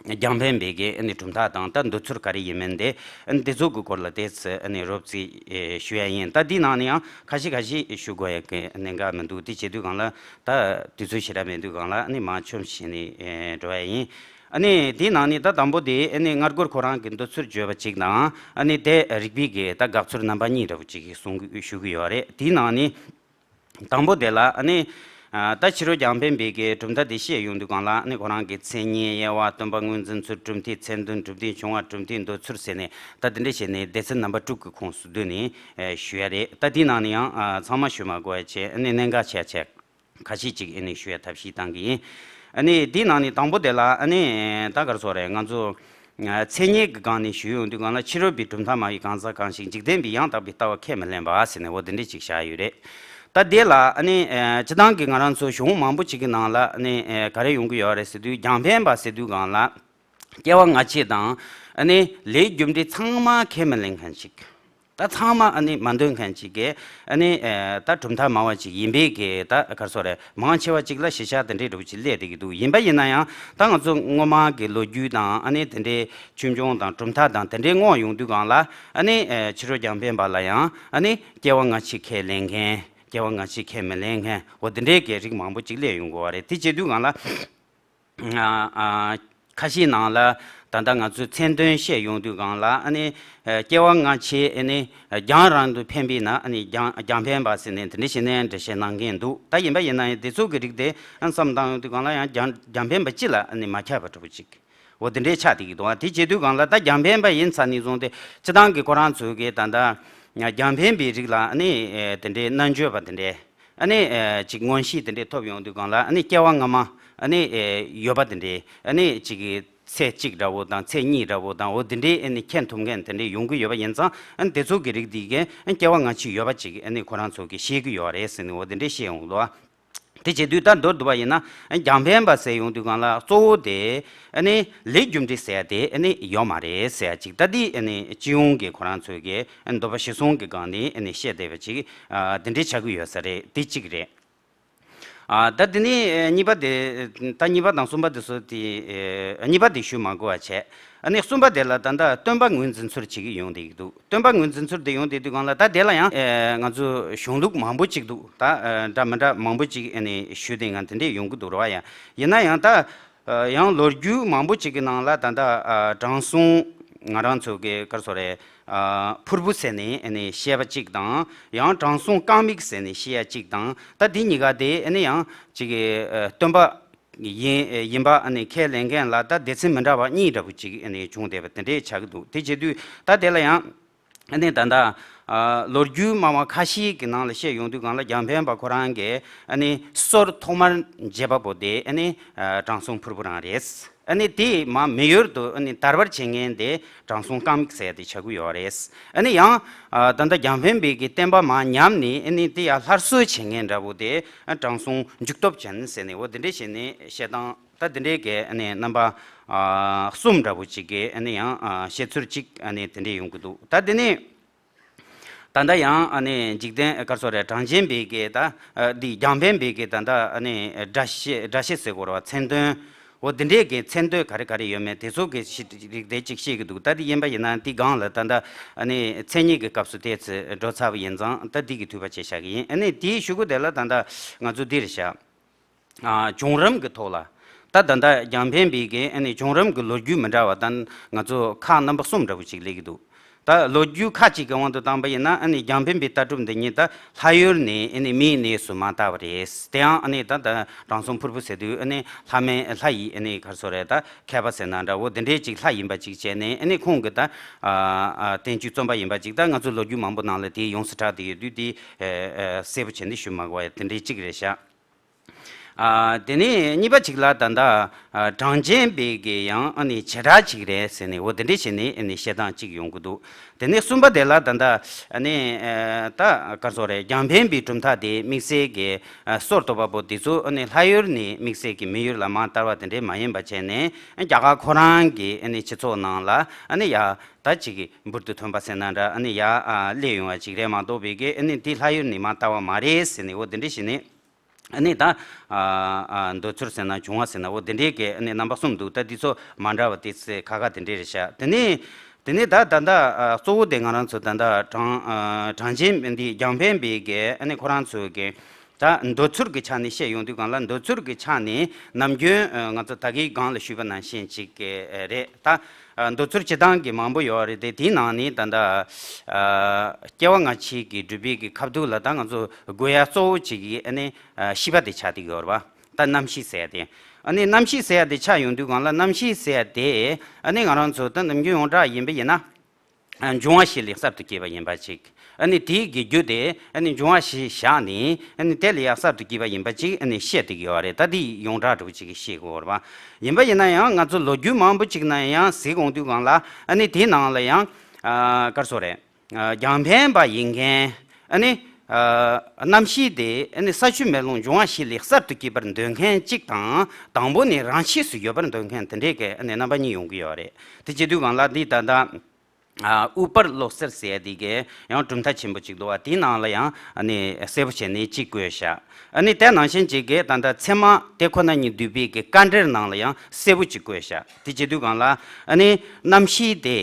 རྒྱང་འཕེན་པའི་གི་ཨ་ནི་གྲུབ་མཐའ་དང་ད་འདོད་ཚུལ་ག་རེ་ཡིན་མིན་དེ་ཨ་ནི་དེ་ཚོ་གི་སྐོར་ལ་ཏོག་ཙམ་ཨ་ནི་རོབ་ཙམ་ཨེ་ཞུ་ཡ་ཡིན། ད་འདི་ནང་ནས་ཡང་ཁ་ཤས་ཁ་ཤས་ཞུ་དགོས་ཡ་གི་གནད་འགག་མི་འདུག་དེ་བྱེད་དུས་སྒང་ལ་ད་དུས་ཚོད་ཞེ་དྲག་མེད་དུས་སྒང་ལ་ཨ་ནི་མར་ཆུམ་བྱས་ནས་ཨེ་འགྲོ་ཡ་ཡིན། ཨ་ནི་དེའི་ནང་ནས་ད་དང་པོ་དེ་ཨ་ནི་སྔ་རྒོལ་ཁོ་རང་གི་འདོད་ཚུལ་བརྗོད་པ་གཅིག་དང་ཨ་ནི་དེ་རིགས་པའི་གི་ད་དགག་ཚུལ་རྣམ་པ་གཉིས་འདྲ་པོ་ཅིག་གསུང་གི་ཞུ་གི་ཡོད་རེད། དེའི་ནང་ནས། དང་པོ་དེ་ལ་ཨ་ནི། ཨ་ད་ཕྱི་རོལ་རྒྱང་འཕེན་པའི་གི་གྲུབ་མཐའ་དེ་བཤད་ཡོང་དུས་སྒང་ལ་ཨ་ནི་ཁོ་རང་གི་མཚན་ཉིད་དབྱེ་བ་སྟོན་པ་ངོས་འཛིན་ཚུལ་གྲུབ་མཐའི་མཚན་དོན་གྲུབ་མཐའི་བྱུང་བ་གྲུབ་མཐའི་འདོད་ཚུལ་ཟེར་ནས་ད་དེ་འདྲ་བྱས་ནས་སྡེ་ཚན་རྣམ་པ་དྲུག་གི་ཁོངས་སུ་བསྡུས་ནས་ཨེ་ཞུ་ཡ་རེད། ད་དེའི་ནང་ནས་ཡང་ཨ་ཚང་མ་ཞུ་མ་དགོས་པ་བྱས་ཨ་ནི་གནད་འགག་ཆེ་ཆེ་ཁ་ཤས་ཅིག་ཨ་ནི་ཞུ་ཡ་ཐབས་ཤེས་བཏང་གི་ཡིན། ཨ་ནི་དེའི་ནང་ནས་དང་པོ་དེ་ལ་ཨ་ནི་ད་ག་རེ་ཟེར་རེད། ང་ཚོ། མཚན་ཉིད་ཀྱི་སྒང་ནས་ཞུས་ཡོང་དུས་སྒང་ལ་ཕྱི་རོལ་པའི་གྲུབ་མཐའ་སྨྲ་བའི་གང་ཟག་གང་ཞིག་འཇིག་རྟེན་པའི་ཡང་དག་པའི་ལྟ་བ་ཁས་མི་ལེན་པ་ཟེར་ནས་འོ་དེ་འདྲས་ཅིག་བཞག་ཡོད་རེད། ད་དེ་ལ་ཨ་ནི་ཨ་སྤྱིར་བཏང་གི་ང་རང་ཚོ་གཞུང་མང་པོ་ཅིག་གི་ནང་ལ་ཨ་ནི་ཨ་ག་རེ་ཡོང་གི་ཡོད་རེད་ཟེར་དུས་རྒྱང་འཕེན་པ་ཟེར་དུས་སྒང་ལ་སྐྱེ་བ་སྔ་ཕྱི་དང་ཨ་ནི་ལས་རྒྱུ་འབྲས་ཚང་མ་ཁས་མི་ལེན་མཁན་ཞིག་ད་ཚང་མ་ཨ་ནི་མ་འདོད་མཁན་ཅིག་གིས་ཨ་ནི་ཨེ་ད་གྲུབ་མཐའ་སྨྲ་བ་ཅིག་ཡིན་པའི་གི་ད་ག་རེ་ཟེར་རེད། མང་ཆེ་བ་ཅིག་ལ་གཞི་བཞག་དེ་འདྲའི་འདྲ་པོ་ཅིག་སླེབས་བསྡད་ཀྱི་འདུག་ཡིན་པ་ཡིན་ན་ཡང་ད་ང་ཚོ་སྔོན་མ་གི་ལོ་རྒྱུས་དང་ཨ་ནི་དེ་འདྲའི་ཆོས་འབྱུང་དང་གྲུབ་མཐའ་དང་དེ་འདྲའི་བསྔོགས་ཡོང་དུས་སྒང་ལ་ཨ་ནི་ཨེ་ཕྱི་རོལ་རྒྱང་འཕེན་པ་ལ་ཡང་ཨ་ནི་སྐྱེ་བ་སྔ་ཕྱི་ཁས་ལེན་མཁན། སྐྱེ་བ་སྔ་ཕྱི་ཁས་མི་ལེན་མཁན། འོ་དེ་འདྲའི་གི་རིགས་མང་པོ་ཅིག་སླེབས་ཡོང་གི་ཡོད་རེད། དེ་བྱེད་དུས་སྒང་ལ། ཨ་ཨ་ཁ་ཤས་ནང་ལ་ད་ལྟ་ང་ཚོས་མཚན་དོན་བཤད་ཡོང་དུས་སྒང་ལ་ཨ་ནི་ཨ་སྐྱེ་བ་སྔ་ཕྱི་ཨ་ནི་རྒྱང་རིང་དུ་འཕེན་པས་ན་ཨ་ནི་རྒྱང་རྒྱང་འཕེན་པ་ཟེར་ནས་དེ་འདྲ་བྱས་ནས་འགྲེལ་བཤད་གནང་མཁན་འདུག་ད་ཡིན་པ་ཡིན་ན་ཡང་དེ་ཚོ་གི་རིགས་དེ་ཨ་བསམ་བཏང་ཡོང་དུས་སྒང་ལ་ཡང་རྒྱང་རྒྱང་འཕེན་པ་སྤྱི་ལ་ཨ་ནི་མ་ཁྱབ་པ་འདྲ་པོ་ཅིག་འོ་དེ་འདྲའི་ཆགས་བསྡད་ཀྱི་འདུག་ཨ་དེ་བྱེད་དུས་སྒང་ལ་ད་རྒྱང་འཕེན་པ་ཡིན་ཚར་ནས་བཟུང་སྟེ་སྤྱིར་བཏང་གི་ཁོ་རང་ཚོའི་གི་ད་ལྟ་རྒྱང་འཕེན་པའི་རིགས་ལ་ཨ་ནི་ཨེ་དེ་འདྲའི་རྣལ་འབྱོར་པ་དེ་འདྲའི། ཨ་ནི་ཨེ་ཅིག་མངོན་ཤེས་དེ་འདྲས་ཐོབ་ཡོང་དུས་སྒང་ལ་ཨ་ནི་སྐྱེ་བ་སྔ་མ་ཨ་ནི་ཨེ་ཡོད་པ་དེ་འདྲས་ཨ་ནི་ཅིག་གི་ཚེ་གཅིག་འདྲ་བོ་དང་ཚེ་གཉིས་འདྲ་བོ་དང་འོ་དེ་འདྲས་ཨ་ནི་མཁྱེན་ཐུབ་མཁན་དེ་འདྲས་ཡོང་གི་ཡོད་པ་ཡིན་ཙང་ཨ་ནི་དེ་ཚོ་གི་རིགས་འདི་གས་ཨ་ནི་སྐྱེ་བ་སྔ་ཕྱི་ཡོད་པ་ཅིག་ཨ་ནི་ཁོ་རང་ཚོ་གིས་ཤེས་ཀྱི་ཡོད་རེད་ཟེར་ནས་འོ་དེ་འདྲས་བཤད་ཡོང་ལོ། དེ་བྱེད་དུས་ད་མདོར་བསྡུ་བ་ཡིན་ན་ཨ་ནི་རྒྱང་འཕེན་པ་ཟེར་ཡོང་དུས་སྒང་ལ་གཙོ་བོ་དེ་ཨ་ནི་ལས་རྒྱུ་འབྲས་ཟེར་ཡ་དེ་ཨ་ནི་ཡོད་མ་རེད་ཟེར་ཡ་ཅིག་ད་འདི་ཨ་ནི་སྤྱི་ཡོངས་ཀྱི་ཁོ་རང་ཚོའི་གི་ཨ་ནི་འདོད་པ་གཞིར་བཟུང་གི་སྒང་ནས་ཨ་ནི་བཤད་བསྡད་པ་ཅིག་ཨ་དེ་འདྲའི་ཆགས་ཀྱི་ཡོད་ས་རེད། དེ་གཅིག་རེད། ཨ་ད་དེ་ནས་ཨ་གཉིས་པ་དེ། ད་གཉིས་པ་དང་གསུམ་པ་དེ་ཚོ་དེ་ཨ་གཉིས་པ་དེ་ཞུ་མ་དགོས་པ་བྱས། ཨ་ནི་གསུམ་པ་དེ་ལ་ད་ལྟ་སྟོན་པ་ངོས་འཛིན་ཚུལ་བྱེད་ཀྱི་ཡོང་བསྡད་ཀྱི་འདུག་སྟོན་པ་ངོས་འཛིན་ཚུལ་དེ་ཡོང་བསྡད་དུས་སྒང་ལ་ད་དེ་ལ་ཡང་ཨ་ང་ཚོ་གཞུང་ལུགས་མང་པོ་ཅིག་འདུག་ད་ཨ་འདྲ་མི་འདྲ་མང་པོ་ཅིག་ཨ་ནི་ཞུས་བསྡད་མཁན་དེ་འདྲས་ཡོང་གི་འདུག་རེད་བ། ཡང་ཡིན་ན་ཡང་ད། ཡང་ལོ་རྒྱུས་མང་པོ་ཅིག་གི་ནང་ལ་ད་ལྟ་དྲང་སྲོང་ང་རང་ཚོ་གི་ག་རེ་ཟེར་རེད། ཕུར་བུ་ཟེར་ནས་ཨ་ནི་བཤད་པ་གཅིག་དང་ཡང་དྲང་སྲོང་རྐང་མིག་ཟེར་ནས་བཤད་ཡ་གཅིག་དང་ད་འདི་གཉིས་ཀ་དེ་ཨ་ནི་ཡང་ཅིག་གི་སྟོན་པ་ཡིན་ཡིན་པ་ཨ་ནི་ཁས་ལེན་མཁན་ལ་ད་སྡེ་ཚན་མི་འདྲ་བ་གཉིས་འདྲ་པོ་ཅིག་ཨ་ནི་བྱུང་བསྡད་པ་དེ་འདྲས་ཆགས་ཀྱི་འདུག་དེ་བྱེད་དུས་ད་དེ་ལ་ཡང་། ཨ་ནི་ད་ལྟ་ཨ་ལོ་རྒྱུས་སྨྲ་བ་ཁ་ཤས་ཀྱི་ནང་ལ་བཤད་ཡོང་དུས་སྒང་ལ་རྒྱང་འཕེན་པ་ཁོ་རང་གིས་ཨ་ནི་སོར་ཐོག་མར་འབྱེད་པ་པོ་དེ་ཨ་ནི་ཨ་དྲང་སྲོང་ཕུར་བུ་རང་རེད། ཨ་ནི་དེ་མ་མི་ཡུལ་དུ་ཨ་ནི་དར་བར་བྱེད་མཁན་དེ་དྲང་སྲོང་རྐང་མིག་ཟེར་ཡ་དེ་ཆགས་ཀྱི་ཡོད་རེད། ཨ་ནི་ཡང་ཨ་ད་ལྟ་རྒྱང་འཕེན་པའི་གི་བསྟན་པ་མར་ཉམས་ནས་ཨ་ནི་དེ་ཡང་སླར་གསོ་བྱེད་མཁན་འདྲ་པོ་དེ་ཨ་དྲང་སྲོང་འཇུག་སྟོབས་ཅན་ཟེར་ནས་འོ་དེ་འདྲས་བྱས་ནས་བཤད་སྟངས། ད་དེ་འདྲའི་གི་ཨ་ནི་རྣམ་པ་ཨ་གསུམ་འདྲ་པོ་ཅིག་གི་ཨ་ནི་ཡང་ཨ་བཤད་ཚུལ་ཅིག་ཨ་ནི་དེ་འདྲས་ཡོང་གི་འདུག་ད་དེ་ནས་ད་ལྟ་ཡང་ཨ་ནི་འཇིག་རྟེན་ག་རེ་ཟེར་རེད། གྲངས་ཅན་པའི་གི་ད་ཨ་འདི་རྒྱང་འཕེན་པའི་གི་ད་ལྟ་ཨ་ནི་སྒྲ་བཤད་སྒྲ་བཤད་ཟེར་དགོས་རེད་བ། མཚན་དོན། འོ་འདི་འདྲའི་གི་མཚན་དོན་ག་རེ་ག་རེ་ཡོད་མེད་དེ་ཚོ་གི་ཤི་རིགས་དེ་གཅིག་ཤེས་ཀྱི་འདུག་ད་དེ་ཡིན་པ་ཡིན་ན་དེ་སྒང་ལ་ད་ལྟ་ཨ་ནི་མཚན་ཉིད་ཀྱི་སྐབས་སུ་དེ་ཚོ་འགྲོ་ཚར་བ་ཡིན་ཙང་ད་དེ་གི་འཐུས་པ་བྱས་བཞག་གི་ཡིན། ཨ་ནི་དེའི་གཞུག་གུ་དེ་ལ་ད་ལྟ་ང་ཚོ་འདིར་བཞག་ཨ་བྱུང་རིམ་གྱི་ཐོག་ལ། ད་ད་ལྟ་རྒྱང་འཕེན་པའི་གི་ཨ་ནི་བྱུང་རིམ་གྱི་ལོ་རྒྱུས་མི་འདྲ་བ་ད་ང་ཚོ་ཁག་རྣམ་པ་གསུམ་འདྲ་བོ་ཅིག་སླེབས་ཀྱི་འདུག་ད་ལོ་རྒྱུས་ཁ་ཅིག་གི་དབང་དུ་བཏང་པ་ཡིན་ན་ཨ་ནི་རྒྱང་འཕེན་པའི་ལྟ་གྲུབ་འདི་ཉིད་ད་ལྷ་ཡུལ་ནས་ཨ་ནི་མིའི་གནས་སུ་མར་དར་བ་རེད། དེའང་ཨ་ནི་ད་ད་དྲང་སྲོང་ཕུར་བུ་ཟེར་དུས་ཨ་ནི་ལྷ་མིན་ལྷ་ཡི་ཨ་ནི་ག་རེ་ཟེར་དགོས་རེད། ད་མཁས་པ་ཟེར་ན་འདྲ་བོ་འདི་འདྲའི་ཅིག་ལྷ་ཡིན་པ་ཅིག་བྱས་ནས་ཨ་ནི་ཁོང་གི་ད་ཨ་ཨ་བསྟན་བཅོས་རྩོམ་པ་ཡིན་པ་ཅིག་ད་ང་ཚོ་ལོ་རྒྱུས་མང་པོ་ནང་ལ་དེ་ཡོངས་སུ་གྲགས་བསྡད་ཡོད་དུས་དེ་ཨ་ཨ་གསལ་པོ་བྱས་ནས་ཞུ་མ་དགོས་པ་དེ་འདྲའི་ཅིག་རེད་ཤག་ཨ་དེ་ནས་གཉིས་པ་གཅིག་ལ་ད་ལྟ་ཨ་གྲངས་ཅན་པའི་གི་ཡང་ཨ་ནི་བྱེ་བྲག་ཅིག་རེད་ཟེར་ནས་འོ་དེ་འདྲ་བྱས་ནས་ཨ་ནི་བཤད་སྟངས་ཅིག་ཡོང་གི་འདུག་དེ་ནས་གསུམ་པ་དེ་ལ་ད་ལྟ་ཨ་ནི་ཨ་ད་ག་རེ་ཟེར་དགོས་རེད། རྒྱང་འཕེན་པའི་གྲུབ་མཐའ་དེ་དམིགས་བསལ་གྱི་ཨ་སོར་གཏོད་པ་པོ་དེ་ཚོ་ཨ་ནི་ལྷ་ཡུལ་ནས་དམིགས་བསལ་གྱི་མི་ཡུལ་ལ་མར་དར་བ་དེ་འདྲའི་མ་ཡིན་པ་བྱས་ནས་ཨ་རྒྱ་གར་ཁོ་རང་གི་ཨ་ནི་སྤྱི་ཚོགས་ནང་ལ་ཨ་ནི་ཡ་ད་ཅིག་འབུར་དུ་ཐོན་པ་ཟེར་ན་འདྲ་ཨ་ནི་ཡ་ཨ་སླེབས་ཡོང་བ་ཅིག་རེད་མ་གཏོགས་པའི་གི་ཨ་ནི་དེ་ལྷ་ཡུལ་ནས་མར་དར་བ་མ་རེད་ཟེར་ནས་འོ་དེ་འདྲ་བྱས་ནས། ཨ་ནི་ད་ཨ་ཨ་འདོད་ཚུལ་ཟེར་ན་བྱུང་བ་ཟེར་ན་འོ་དེ་འདྲའི་གི་ཨ་ནི་རྣམ་པ་གསུམ་འདུག་ད་འདི་ཚོ་མ་འདྲ་བ་དེ་ཚོ་ཁག་ཁག་དེ་འདྲའི་རེད་ཤག་དེ་ནས་དེ་ནས་ད་ད་ལྟ་ཨ་གཙོ་བོ་དེ་ང་རང་ཚོ་ད་ལྟ་གྲངས་ཨ་གྲངས་ཅན་འདི་རྒྱང་འཕེན་པའི་གི་ཨ་ནི་ཁོ་རང་ཚོའི་གི་ད་འདོད་ཚུལ་གྱི་ཆ་ནས་བཤད་ཡོང་དུས་སྒང་ལ་འདོད་ཚུལ་གྱི་ཆ་ནས་ནམ་རྒྱུན་ཨ་ང་ཚོ་ད་གིན་སྒང་ལ་ཞུས་པ་ནང་བཞིན་ཅིག་གི་རེད། ད་ཨ་འདོད་ཚུལ་སྤྱི་བཏང་གི་མང་པོ་ཡོད་རེད་དེ་དེའི་ནང་ནས་ད་ལྟ་ཨ་སྐྱེ་བ་སྔ་ཕྱི་གི་སྒྲུབ་པའི་གི་ཁ་ཐུག་ལ་ད་ང་ཚོ་དགོས་ཡ་གཙོ་བོ་གཅིག་གི་ཨ་ནི་ཨ་ཤེས་པ་དེ་ཆགས་བསྡད་ཡོད་རེད་པ། ད་རྣམ་ཤེས་ཟེར་ཡ་དེ། ཨ་ནི་རྣམ་ཤེས་ཟེར་ཡ་དེ་ཆགས་ཡོང་དུས་སྒང་ལ་རྣམ་ཤེས་ཟེར་ཡ་དེ་ཨ་ནི་ང་རང་ཚོ་ད་ནམ་རྒྱུན་ཡོངས་གྲགས་ཡིན་པ་ཡིན་ན། ཨ་འབྱུང་བ་བཞི་ལས་གསར་དུ་སྐྱེས་པ་ཡིན་པ་ཅིག་ཨ་ནི་དེའི་གི་རྒྱུ་དེ་ཨ་ནི་འབྱུང་བ་བཞི་བཞག་ནས་ཨ་ནི་དེ་ལས་ཡང་གསར་དུ་སྐྱེས་པ་ཡིན་པ་ཅིག་ཨ་ནི་བཤད་བསྡད་ཀྱི་ཡོད་རེད། ད་འདི་ཡོངས་གྲགས་འདྲ་བོ་ཅིག་གིས་བཤད་དགོས་རེད་པ། ཡིན་པ་ཡིན་ན་ཡང་ང་ཚོ་ལོ་རྒྱུས་མང་པོ་ཅིག་ནང་ཡང་གཟིགས་འོང་དུས་སྒང་ལ་ཨ་ནི་དེའི་ནང་ལ་ཡང་ཨ་ག་རེ་ཟེར་དགོས་རེད། ཨ་རྒྱང་འཕེན་པ་ཡིན་མཁན་ཨ་ནི་ཨ་རྣམ་ཤེས་དེ་ཨ་ནི་ས་ཆུ་མེ་རླུང་འབྱུང་བ་བཞི་ལས་གསར་དུ་སྐྱེས་པར་འདོད་མཁན་གཅིག་དང་དང་པོ་ནས་རང་ཆས་སུ་ཡོད་པར་འདོད་མཁན་དེ་འདྲའི་གི་ཨ་ནི་རྣམ་པ་གཉིས་ཡོང་གི་ཡོད་རེད། དེ་བྱེད་དུས་སྒང་ལ་འདི་ད་ལྟ་ཨ་ཨུ་པར་ལོག་སེལ་ཟེར་ཡ་དེ་གི་ཡང་གྲུབ་མཐའ་ཆེན་པོ་གཅིག་འདུག་པ། དེའི་ནང་ལ་ཡང་ཨ་ནི་གསལ་པོ་བྱས་ནས་གཅིག་བཀོད་བཞག་ཨ་ནི་དེ་ནང་བཞིན་གཅིག་གི་ད་ལྟ་ཚད་མ་དེ་ཁོ་ན་ཉིད་སྡུད་པའི་གི་དཀའ་འགྲེལ་ནང་ལ་ཡང་གསལ་པོ་གཅིག་བཀོད་བཞག་དེ་བྱེད་དུས་སྒང་ལ་ཨ་ནི་རྣམ་ཤེས་དེ་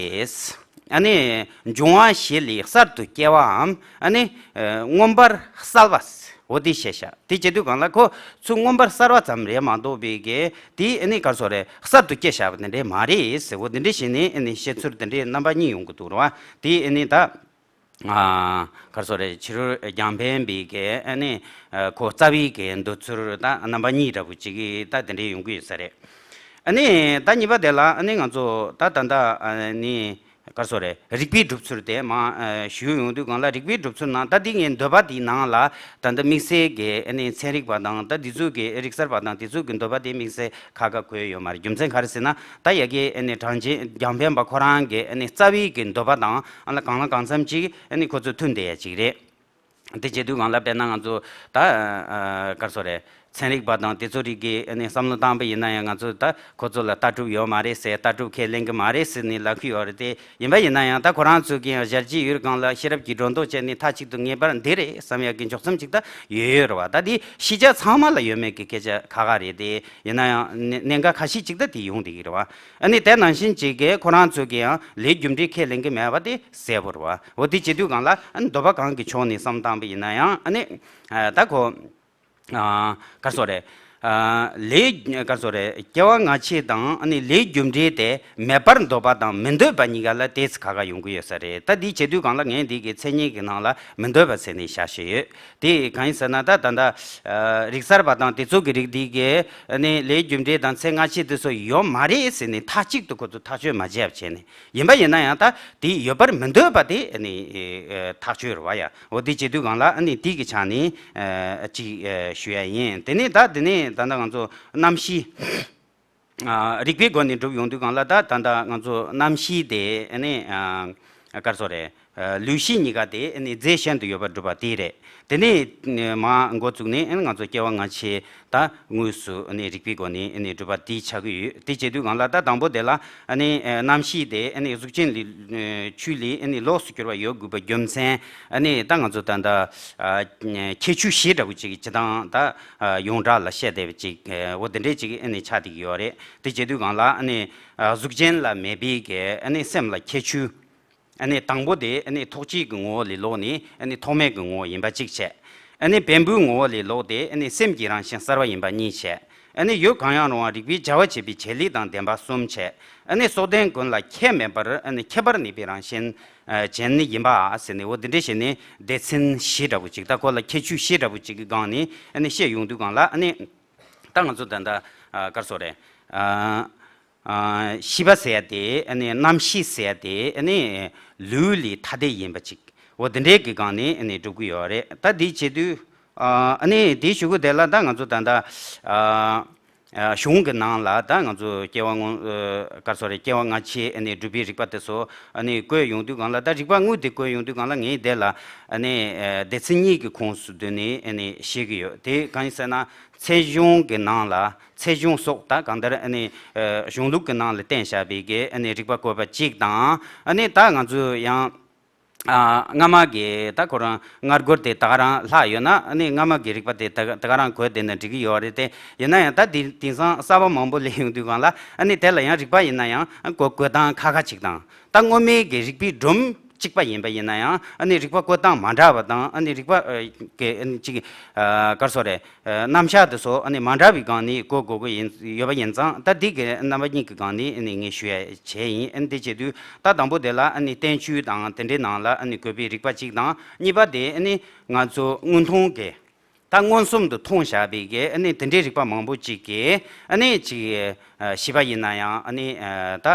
ཨ་ནི་འབྱུང་བ་བཞི་ལས་གསར་དུ་སྐྱེ་བའམ་ཨ་ནི་ཨ་མངོན་པར་གསལ་བ། འོ་དེ་བཤད་བཞག་དེ་བྱེད་དུས་སྒང་ལ་ཁོ་ཚུར་མངོན་པར་གསལ་བ་ཙམ་རེད་མ་གཏོགས་པའི་གི་དེ་ཨ་ནི་ག་རེ་ཟེར་དགོས་རེད། གསར་དུ་སྐྱེས་བཞག་པ་དེ་འདྲས་མ་རེད་ཟེར། འོ་དེ་འདྲས་བྱས་ནས་ཨ་ནི་བཤད་ཚུལ་དེ་འདྲས་རྣམ་པ་གཉིས་ཡོང་གི་འདུག་རེད་པ། དེ་ཨ་ནི་ད་ཨ་ག་རེ་ཟེར་དགོས་རེད། ཕྱི་རོལ་རྒྱང་འཕེན་པའི་གི་ཨ་ནི་ཨ་ཁོ་རྩ་བའི་གི་འདོད་ཚུལ་ད་རྣམ་པ་གཉིས་འདྲ་བོ་ཅིག་གི་ད་དེ་འདྲས་ཡོང་གི་ཡོད་ས་རེད། ཨ་ནི་ད་གཉིས་པ་དེ་ལ་ཨ་ནི་ང་ཚོ་ད་ད་ལྟ་ཨ་ནི། ག་རེ་ཟེར་དགོས་རེད། རིགས་པའི་སྒྲུབ་ཚུལ་དེ་མར་ཨ་ཞུས་ཡོང་དུས་སྒང་ལ་རིགས་པའི་སྒྲུབ་ཚུལ་ནང་ད་འདི་ངའི་འདོད་པ་དེའི་ནང་ལ་ད་ལྟ་དམིགས་བསལ་གྱི་ཨ་ནི་ཚན་རིག་པ་དང་ད་འདི་ཚོ་གི་རིག་གསར་པ་དང་དེ་ཚོ་གི་འདོད་པ་དེ་དམིགས་བསལ་ཁ་ཁ་འཁོད་ཡོད་མ་རེད། རྒྱུ་མཚན་ག་རེ་ཟེར་ན་ད་ཡ་གི་ཨ་ནི་གྲངས་ཅན་རྒྱང་འཕེན་པ་ཁོ་རང་གི་ཨ་ནི་རྩ་བའི་གི་འདོད་པ་དང་ཨ་ལ་གང་ལ་གང་འཚམ་ཅིག་ཨ་ནི་ཁོ་ཚོ་མཐུན་བསྡད་ཡ་ཅིག་རེད། དེ་བྱེད་དུས་སྒང་ལ་དཔེར་ན་ང་ཚོ་ད་ཨ་ག་རེ་ཟེར་དགོས་རེད། ཚན་རིག་པ་དང་དེ་ཚོ་རིགས་ཀྱིས་ཨ་ནི་བསམ་བློ་བཏང་པ་ཡིན་ན་ཡང་ང་ཚོ་ད་ཁོ་ཚོ་ལ་ལྟ་གྲུབ་ཡོད་མ་རེད་ཟེར། ལྟ་གྲུབ་ཁས་ལེན་གྱི་མ་རེད་ཟེར་ནས་ལབ་ཀྱི་ཡོད་རེད་དེ། ཡིན་པ་ཡིན་ན་ཡང་ད་ཁོ་རང་ཚོ་གིས་ཡང་ཞལ་གྱིས་ཡོད་སྒང་ལ་ཤེས་རབ་ཀྱིས་སྒྲོ་འདོགས་བཅད་ནས་མཐའ་གཅིག་ཏུ་ངེས་པར་འདི་རེད་བསམ་ཡག་གི་འཇོག་མཚམས་ཅིག་ད་ཡོད་ཡོད་རེད་པ། ད་འདི་ཤེས་བྱ་ཚང་མ་ལ་ཡོད་མེད་ཀྱི་སྐད་ཆ་ཁག་ཁག་རེད་དེ། ཡིན་ན་ཡང་གནད་གནད་འགག་ཁ་ཤས་ཅིག་ད་དེ་ཡོང་བསྡད་ཀྱི་རེད་པ། ཨ་ནི་དེ་ནང་བཞིན་ཅིག་གིས་ཁོ་རང་ཚོ་གིས་ཡང་ལས་རྒྱུ་འབྲས་ཁས་ལེན་གྱི་མེད་པ་དེ་གསལ་པོ་རེད་པ། འོ་དེ་བྱེད་དུས་སྒང་ལ་ཨ་ནི་འདོད་པ་གང་གི་ཕྱོགས་ནས་བསམ་བཏང་པ་ཡིན་ན་ཡང་ཨ་ནི་ཨ་ད་ཁོ་ཨ་ག་རེ་ཟེར་དགོས་རེད། ཨ་ལས་ག་རེ་ཟེར་དགོས་རེད། སྐྱེ་བ་སྔ་ཕྱི་དང་ཨ་ནི་ལས་རྒྱུ་འབྲས་དེ་མེད་པར་འདོད་པ་དང་མི་འདོད་པ་གཉིས་ཀ་ལ་དེ་ཚོ་ཁག་ཁག་ཡོང་གི་ཡོད་ས་རེད། ད་འདི་བྱེད་དུས་སྒང་ལ་ངས་འདི་གི་མཚན་ཉིད་ཀྱི་ནང་ལ་མི་འདོད་པ་ཟེར་ནས་བཞག་བཞག་ཡོད། དེ་གང་ཡིན་ཟེར་ན་ད་ད་ལྟ་ཨ་རིག་གསར་པ་དང་དེ་ཚོ་གི་རིགས་འདི་གས་ཨ་ནི་ལས་རྒྱུ་འབྲས་དང་ཚེ་སྔ་ཕྱི་དེ་ཚོ་ཡོད་མ་རེད་ཟེར་ནས་མཐའ་གཅིག་ཏུ་ཁོ་ཚོ་ཐག་གཅོད་མ་བྱས་པ་བྱས་ནས། ཡིན་པ་ཡིན་ན་ཡང་ད་དེ་ཡོད་པར་མི་འདོད་པ་དེ་ཨ་ནི་ཨེ་ཐག་ཆོད་རེད་པ་ཡ། འོ་དེ་བྱེད་དུས་སྒང་ལ་ཨ་ནི་དེ་གི་ཆ་ནས་ཨ་ཅིག་ཨེ་ཞུ་ཡ་ཡིན། དེ་ནས་ད་དེ་ནས་ད་ལྟ་ང་ཚོ་རྣམ་ཤེས་ཨ་རིགས་པའི་སྒོ་ནས་སྒྲུབ་ཡོང་དུས་སྒང་ལ་ད་ད་ལྟ་ང་ཚོ་རྣམ་ཤེས་དེ་ཨ་ནི་ཨ་ག་རེ་ཟེར་དགོས་རེད། ལུས་གཤིས་གཉིས་ཀ་དེ་རྫས་གཞན་དུ་ཡོད་པར་སྒྲུབ་པ་དེ་རེད། དེ་ནས་མར་འགོ་བཙུགས་ནས་ང་ཚོ་སྐྱེ་བ་སྔ་ཕྱི་ད་དངོས་སུ་རིགས་པའི་སྒོ་ནས་སྒྲུབ་པ་དེ་ཆགས་ཀྱི་ཡོད། དེ་བྱེད་དུས་སྒང་ལ་ད་དང་པོ་དེ་ལ་རྣམ་ཤེས་དེ་གཟུགས་ཅན་ལས་ཆོས་ལས་ལོགས་སུ་གྱུར་པ་ཡོད་དགོས་པའི་རྒྱུ་མཚན་ད་ང་ཚོ་ད་ལྟ་ཁྱད་ཆོས་བཞི་འདྲ་པོ་ཅིག་སྤྱིར་བཏང་ད་ཡོངས་གྲགས་ལ་བཤད་བསྡད་པ་ཅིག་འོ་དེ་འདྲས་ཅིག་ཆགས་བསྡད་ཀྱི་ཡོད་རེད། དེ་བྱེད་དུས་སྒང་ལ་གཟུགས་ཅན་ལ་མེད་པའི་གི་སེམས་ལ་ཁྱད་ཆོས། ཨ་ནི་དང་པོ་དེ་ཨ་ནི་ཐོགས་བཅས་ཀྱི་ངོ་བོ་ལས་ལོག་ནས་ཨ་ནི་ཐོགས་མེད་ཀྱི་ངོ་བོ་ཡིན་པ་གཅིག་བྱས། ཨ་ནི་བེམ་པོའི་ངོ་བོ་ལས་ལོག་སྟེ་ཨ་ནི་སེམས་ཀྱི་རང་བཞིན་གསར་བ་ཡིན་པ་གཉིས་བྱས། ཨ་ནི་ཡུལ་གང་ཡང་རུང་བ་རིགས་པའི་བྱ་བ་བྱེད་པའི་བྱེད་ལས་དང་ལྡན་པ་གསུམ་བྱས། ཨ་ནི་སྲོག་ལྡན་ཀུན་ལ་ཁྱད་མེད་པར་ཨ་ནི་ཁྱད་པར་གནས་པའི་རང་བཞིན་ཨ་ཅན་ཡིན་པ་ཟེར་ནས་འོ་འདི་འདྲ་བྱས་ནས་སྡེ་ཚན་བཞི་འདྲ་པོ་ཅིག་ད་ཁོ་ལ་ཁྱད་ཆོས་བཞི་འདྲ་པོ་ཅིག་གི་སྒང་ནས་ཨ་ནི་བཤད་ཡོང་དུས་སྒང་ལ་ཨ་ནི་ད་ང་ཚོ་ད་ལྟ་ཨ་ག་རེ་ཟེར་དགོས་རེད། ཨ། ཨ། ཤེས་པ་ཟེར་ཡ་དེ་ཨ་ནི་རྣམ་ཤེས་ཟེར་ཡ་དེ་ཨ་ནི་ལུས་ལས་ཐ་དད་ཡིན་པ་ཅིག་འོ་དེ་འདྲའི་གི་སྒང་ནས་ཨ་ནི་སྒྲུབ་ཀྱི་ཡོད་རེད། ད་དེ་བྱེད་དུས་ཨ་ནི་དེའི་གཞུག་གུ་དེ་ལ་ད་ང་ཚོ་ད་ལྟ་ཨ་གཞུང་གི་ནང་ལ་ད་ང་ཚོ་སྐྱེ་བ་སྔོན་ག་རེ་ཟེར་དགོས་རེད། སྐྱེ་བ་སྔ་ཕྱི་ཨ་ནི་སྒྲུབ་པའི་རིགས་པ་དེ་ཚོ་ཨ་ནི་བཀོད་ཡོང་དུས་སྒང་ལ་ད་རིགས་པ་དངོས་དེ་བཀོད་ཡོང་དུས་སྒང་ལ་ངས་དེ་ལ་ཨ་ནི་སྡེ་ཚན་གཉིས་ཀྱི་ཁོངས་སུ་བསྡུས་ནས་ཨ་ནི་བཤད་ཀྱི་ཡོད། དེ་གང་ཡིན་ཟེར་ན་ཚད་གཞུང་གི་ནང་ལ། ཚད་གཞུང་སོགས་ད་གང་ལྟར་ཨ་ནི་གཞུང་ལུགས་ཀྱི་ནང་ལ་བསྟན་བཞག་པའི་གི་ཨ་ནི་རིགས་པ་བཀོད་པ་གཅིག་དང་། ཨ་ནི་ད་ང་ཚོས་ཡང་སྔ་མ་གི་ད་ཁོ་རང་སྔ་རྒོལ་དེ་ད་ག་རང་ལྷག་ཡོད་ན་ཨ་ནི་སྔ་མ་གི་རིགས་པ་དེ་ད་ག་རང་བཀོད་བསྡད་ན་འགྲིག་གི་ཡོད་རེད་དེ། ཡིན་ན་ཡང་ད་དེང་སང་གསར་པ་མང་པོ་སླེབས་ཡོང་དུས་སྒང་ལ་ཨ་ནི་དེ་ལ་ཡང་རིགས་པ་ཡིན་ན་ཡང་བཀོད་བཀོད་སྟངས་ཁ་ཁ་ཅིག་དང་། ད་སྔོན་མའི་གི་རིགས་པའི་སྒྲོམ་གཅིག་པ་ཡིན་པ་ཡིན་ན་ཡང་ཨ་ནི་རིགས་པ་བཀོད་སྟངས་མ་འདྲ་བ་དང་ཨ་ནི་རིགས་པ་གི་ཅིག་ག་རེ་ཟེར་དགོས་རེད། རྣམ་གཞག་དེ་ཚོ་ཨ་ནི་མ་འདྲ་བའི་སྒང་ནས་བཀོད་དགོས་ཀྱི་ཡིན་ཡོད་པ་ཡིན་ཙང་ད་འདི་གི་རྣམ་པ་གཉིས་ཀྱི་སྒང་ནས་ཨ་ནི་ངས་ཞུ་ཡ་བྱས་ཡིན། ཨ་ནི་དེ་བྱེད་དུས་ད་དང་པོ་དེ་ལ་ཨ་ནི་བསྟན་བཅོས་དང་དེ་འདྲའི་ནང་ལ་ཨ་ནི་བཀོད་པའི་རིགས་པ་གཅིག་དང་། གཉིས་པ་དེ་ཨ་ནི་ང་ཚོ་དངོས་མཐོང་གི་ད་མངོན་སུམ་དུ་མཐོང་བཞག་པའི་གི་ཨ་ནི་དེ་འདྲའི་རིགས་པ་མང་པོ་གཅིག་གི་ཨ་ནི་ཅིག་ཤེས་པ་ཡིན་ན་ཡང་ཨ་ནི་ད།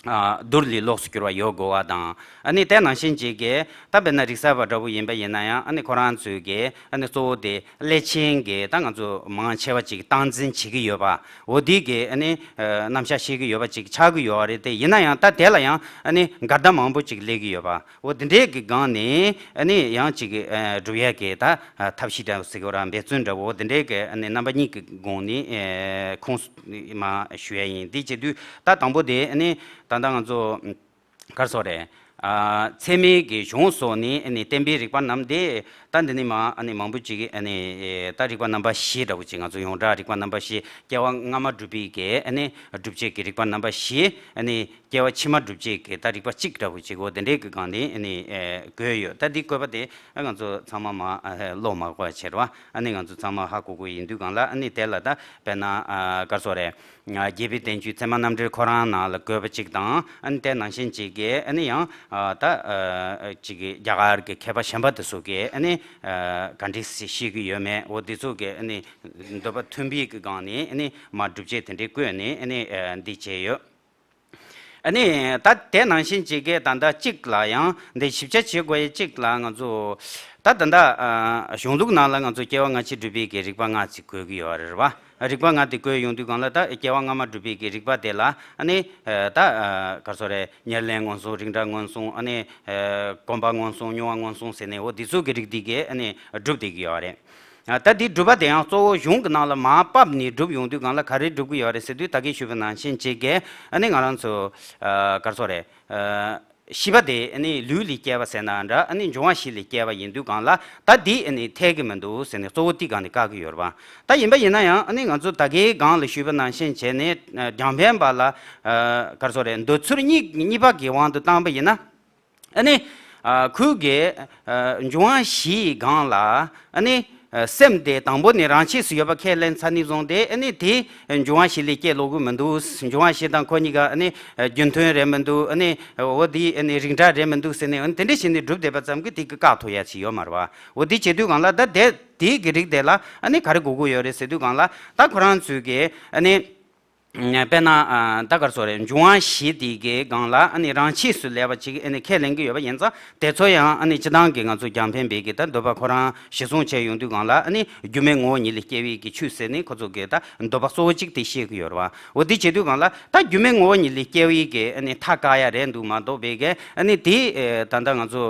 རྡུལ་ལས་ལོགས་སུ་གྱུར་པ་ཡོད་དགོས་པ་དང་། ཨ་ནི་དེ་ནང་བཞིན་བྱེད་ཀྱི་ད་དཔེར་ན་རིག་གསར་པ་འདྲ་པོ་ཡིན་པ་ཡིན་ན་ཡང་ཨ་ནི་ཁོ་རང་ཚོའི་གི་ཨ་ནི་གཙོ་བོ་དེ་ཀླད་ཆེན་གྱི་ད་ང་ཚོ་མང་ཆེ་བ་ཅིག་སྟངས་འཛིན་བྱེད་ཀྱི་ཡོད་པ་འོ་དེ་གི་ཨ་ནི་རྣམ་གཞག་བཤད་ཀྱི་ཡོད་པ་ཅིག་ཆགས་ཀྱི་ཡོད་རེད་དེ། ཡིན་ན་ཡང་ད་དེ་ལ་ཡང་ཨ་ནི་འགལ་ཟླ་མང་པོ་ཅིག་སླེབས་ཀྱི་ཡོད་པ་འོ་དེ་འདྲའི་གི་སྒང་ནས་ཨ་ནི་ཡང་ཅིག་སྒྲུབ་ཡ་གི་ད་ཐབས་ཤེས་འདྲ་པོ་ཟེར་གྱི་ར་འབད་བརྩོན་འདྲ་པོ་འོ་དེ་འདྲའི་གི་ཨ་ནི་རྣམ་པ་གཉིས་ཀྱི་སྒང་ནས་ཁོངས་མ་ཞུ་ཡ་ཡིན། དེ་བྱེད་དུས་ད་དང་པོ་དེ་ཨ་ནི་ད་ལྟ་ང་ཚོ་ག་རེ་ཟེར་དགོས་རེད། ཚད་མའི་གི་གཞུང་སོགས་ནས་ཨ་ནི་བསྟན་པའི་རིགས་པ་རྣམས་དེ་ད་འདི་ནས་མ་ཨ་ནི་མང་པོ་ཅིག་ཨ་ནི་ད་རིགས་པ་རྣམ་པ་བཞི་འདྲ་པོ་ཅིག་ང་ཚོ་ཡོངས་གྲགས་རིགས་པ་རྣམ་པ་བཞི། སྐྱེ་བ་སྔ་མ་སྒྲུབ་པའི་གི་ཨ་ནི་སྒྲུབ་བྱེད་ཀྱི་རིགས་པ་རྣམ་པ་བཞི། ཨ་ནི་སྐྱེ་བ་ཕྱི་མ་སྒྲུབ་བྱེད་ཀྱི་ད་རིགས་པ་གཅིག་འདྲ་པོ་ཅིག་འོ་དེ་འདྲའི་གི་སྒང་ནས་ཨ་ནི་བཀོད་ཡོད། ད་འདི་བཀོད་པ་དེ་ང་ཚོ་ཚང་མ་མ་ཀློག་མ་དགོས་པ་བྱེད་རོགས། ཨ་ནི་ང་ཚོ་ཚང་མ་ཧ་གོ་གི་ཡིན་དུས་སྒང་ལ་ཨ་ནི་དེ་ལ་ད་དཔེར་ན་ག་རེ་ཟེར་དགོས་རེད། རྒྱས་པའི་བསྟན་བཅོས་ཚད་མ་རྣམ་འགྲེལ་ཁོ་རང་ནང་ལ་བཀོད་པ་གཅིག་དང་། ཨ་ནི་དེ་ནང་བཞིན་གཅིག་གི་ཨ་ནི་ཡང་ད་གཅིག་གི་རྒྱ་གར་གྱི་མཁས་པ་གཞན་པ་དེ་ཚོ་གིས་ཨ་ནི་ག་འདྲས་ཤེས་ཀྱི་ཡོད་མེད་འོ་དེ་ཚོ་གི་ཨ་ནི་འདོད་པ་མཐུན་པའི་གི་སྒང་ནས་ཨ་ནི་མ་སྒྲུབ་བྱེད་དེ་འདྲས་བཀོད་ནས་ཨ་ནི་འདི་བྱས་ཡོད། ཨ་ནི་ད་དེ་ནང་བཞིན་གཅིག་གི་ད་ལྟ་གཅིག་ལ་ཡང་འདི་ཞིབ་ཆ་བྱེད་དགོས་ཡ་གཅིག་ལ་ང་ཚོ་ད་ད་ལྟ་གཞུང་ལུགས་ནང་ལ་ང་ཚོ་སྐྱེ་བ་སྔ་ཕྱི་སྒྲུབ་པའི་གི་རིགས་པ་ལྔ་ཅིག་བཀོད་ཀྱི་ཡོད་རེད་བ། རིགས་པ་ལྔ་དེ་བཀོད་ཡོང་དུས་སྒང་ལ་ད་སྐྱེ་བ་སྔ་མ་སྒྲུབ་པའི་གི་རིགས་པ་དེ་ལ་ཨ་ནི་ད་ག་རེ་ཟེར་དགོས་རེད། ཉེར་ལེན་མངོན་སུམ། རིགས་འདྲ་མངོན་སུམ། ཨ་ནི་གོམས་པ་མངོན་སུམ། མྱོང་བ་མངོན་སུམ་ཟེར་ནས་འོ་འདི་ཚོ་གི་རིགས་འདི་གས་ཨ་ནི་སྒྲུབ་བསྡད་ཀྱི་ཡོད་རེད། ད་འདི་སྒྲུབ་པ་དེ་ཡང་གཙོ་བོ་གཞུང་གི་ནང་ལ་མར་ཕབ་ནས་སྒྲུབ་ཡོང་དུས་སྒང་ལ་ག་རེ་སྒྲུབ་ཀྱི་ཡོད་རེད་ཟེར་དུས་ད་གིན་ཞུས་པ་ནང་བཞིན་བྱེད་ཀྱི་ཨ་ནི་ང་རང་ཚོ་ག་རེ་ཟེར་དགོས་རེད། ཤེས་པ་དེ་ཨ་ནི་ལུས་ལས་སྐྱེས་པ་ཟེར་ན་འདྲ། ཨ་ནི་འབྱུང་བ་བཞི་ལས་སྐྱེས་པ་ཡིན་དུས་སྒང་ལ་ད་འདི་ཨ་ནི་འཐད་ཀྱི་མི་འདུག་ཟེར་ནས་གཙོ་བོ་འདི་སྒང་ནས་བཀག་གི་ཡོད་རེད་བ། ད་ཡིན་པ་ཡིན་ན་ཡང་ཨ་ནི་ང་ཚོ་ད་གིན་སྒང་ལ་ཞུས་པ་ནང་བཞིན་བྱས་ནས་རྒྱང་འཕེན་པ་ལ་ག་རེ་ཟེར་དགོས་རེད། འདོད་ཚུལ་གཉིས་གཉིས་པ་གི་དབང་དུ་བཏང་པ་ཡིན་ན། ཨ་ནི། ཁོས་གི། འབྱུང་བ་བཞིའི་སྒང་ལ། ཨ་ནི། སེམས་དེ་དང་པོ་ནས་རང་ཆས་སུ་ཡོད་པ་ཁས་ལེན་ཚར་ནས་བཟུང་སྟེ་ཨ་ནི་དེ་འབྱུང་བ་བཞི་ལས་སྐྱེས་ལོག་གི་མི་འདུག་འབྱུང་བ་བཞི་དང་ཁོ་གཉིས་ཀ་ཨ་ནི་རྒྱུ་མཐུན་རེད་མི་འདུག་ཨ་ནི་འོ་དེ་ཨ་ནི་རིགས་འདྲ་རེད་མི་འདུག་ཟེར་ནས་ཨ་ནི་དེ་འདྲ་བྱས་ནས་སྒྲུབ་བསྡད་པ་ཙམ་གྱིས་དེ་གི་བཀག་ཐུབ་ཡ་ཅིག་ཡོད་མ་རེད་བ། འོ་དེ་བྱེད་དུས་སྒང་ལ་ད་དེ་དེ་གི་རིགས་དེ་ལ་ཨ་ནི་ག་རེ་དགོས་ཀྱི་ཡོད་རེད་ཟེར་དུས་སྒང་ལ་ད་ཁོ་རང་ཚོས་གི་ཨ་ནི། དཔེར་ན་ད་ག་རེ་ཟེར་དགོས་རེད། འབྱུང་བ་བཞི་དེ་གའི་སྒང་ལ་ཨ་ནི་རང་ཆས་སུ་ལས་པ་ཅིག་ཨ་ནི་ཁས་ལེན་གྱི་ཡོད་པ་ཡིན་ཙང་། དེ་ཚོ་ཡང་ཨ་ནི་སྤྱིར་བཏང་གི་ང་ཚོ་རྒྱང་འཕེན་པའི་གི་ད་འདོད་པ་ཁོ་རང་གཞི་བཟུང་བྱས་ཡོང་དུས་སྒང་ལ་ཨ་ནི་སྒྱུ་མའི་ངོ་བོ་ཉིད་ལས་སྐྱེ་བའི་གི་ཆོས་ཟེར་ནས་ཁོ་ཚོ་གི་ད་འདོད་པ་གཙོ་བོ་གཅིག་དེ་བཤད་ཀྱི་ཡོད་རེད་བ། འོ་དེ་བྱེད་དུས་སྒང་ལ་ད་སྒྱུ་མའི་ངོ་བོ་ཉིད་ལས་སྐྱེ་བའི་གི་ཨ་ནི་མཐའ་བཀག་ཡ་རེད་འདུག་མ་གཏོགས་པའི་གི་ཨ་ནི་དེ་ད་ལྟ་ང་ཚོ་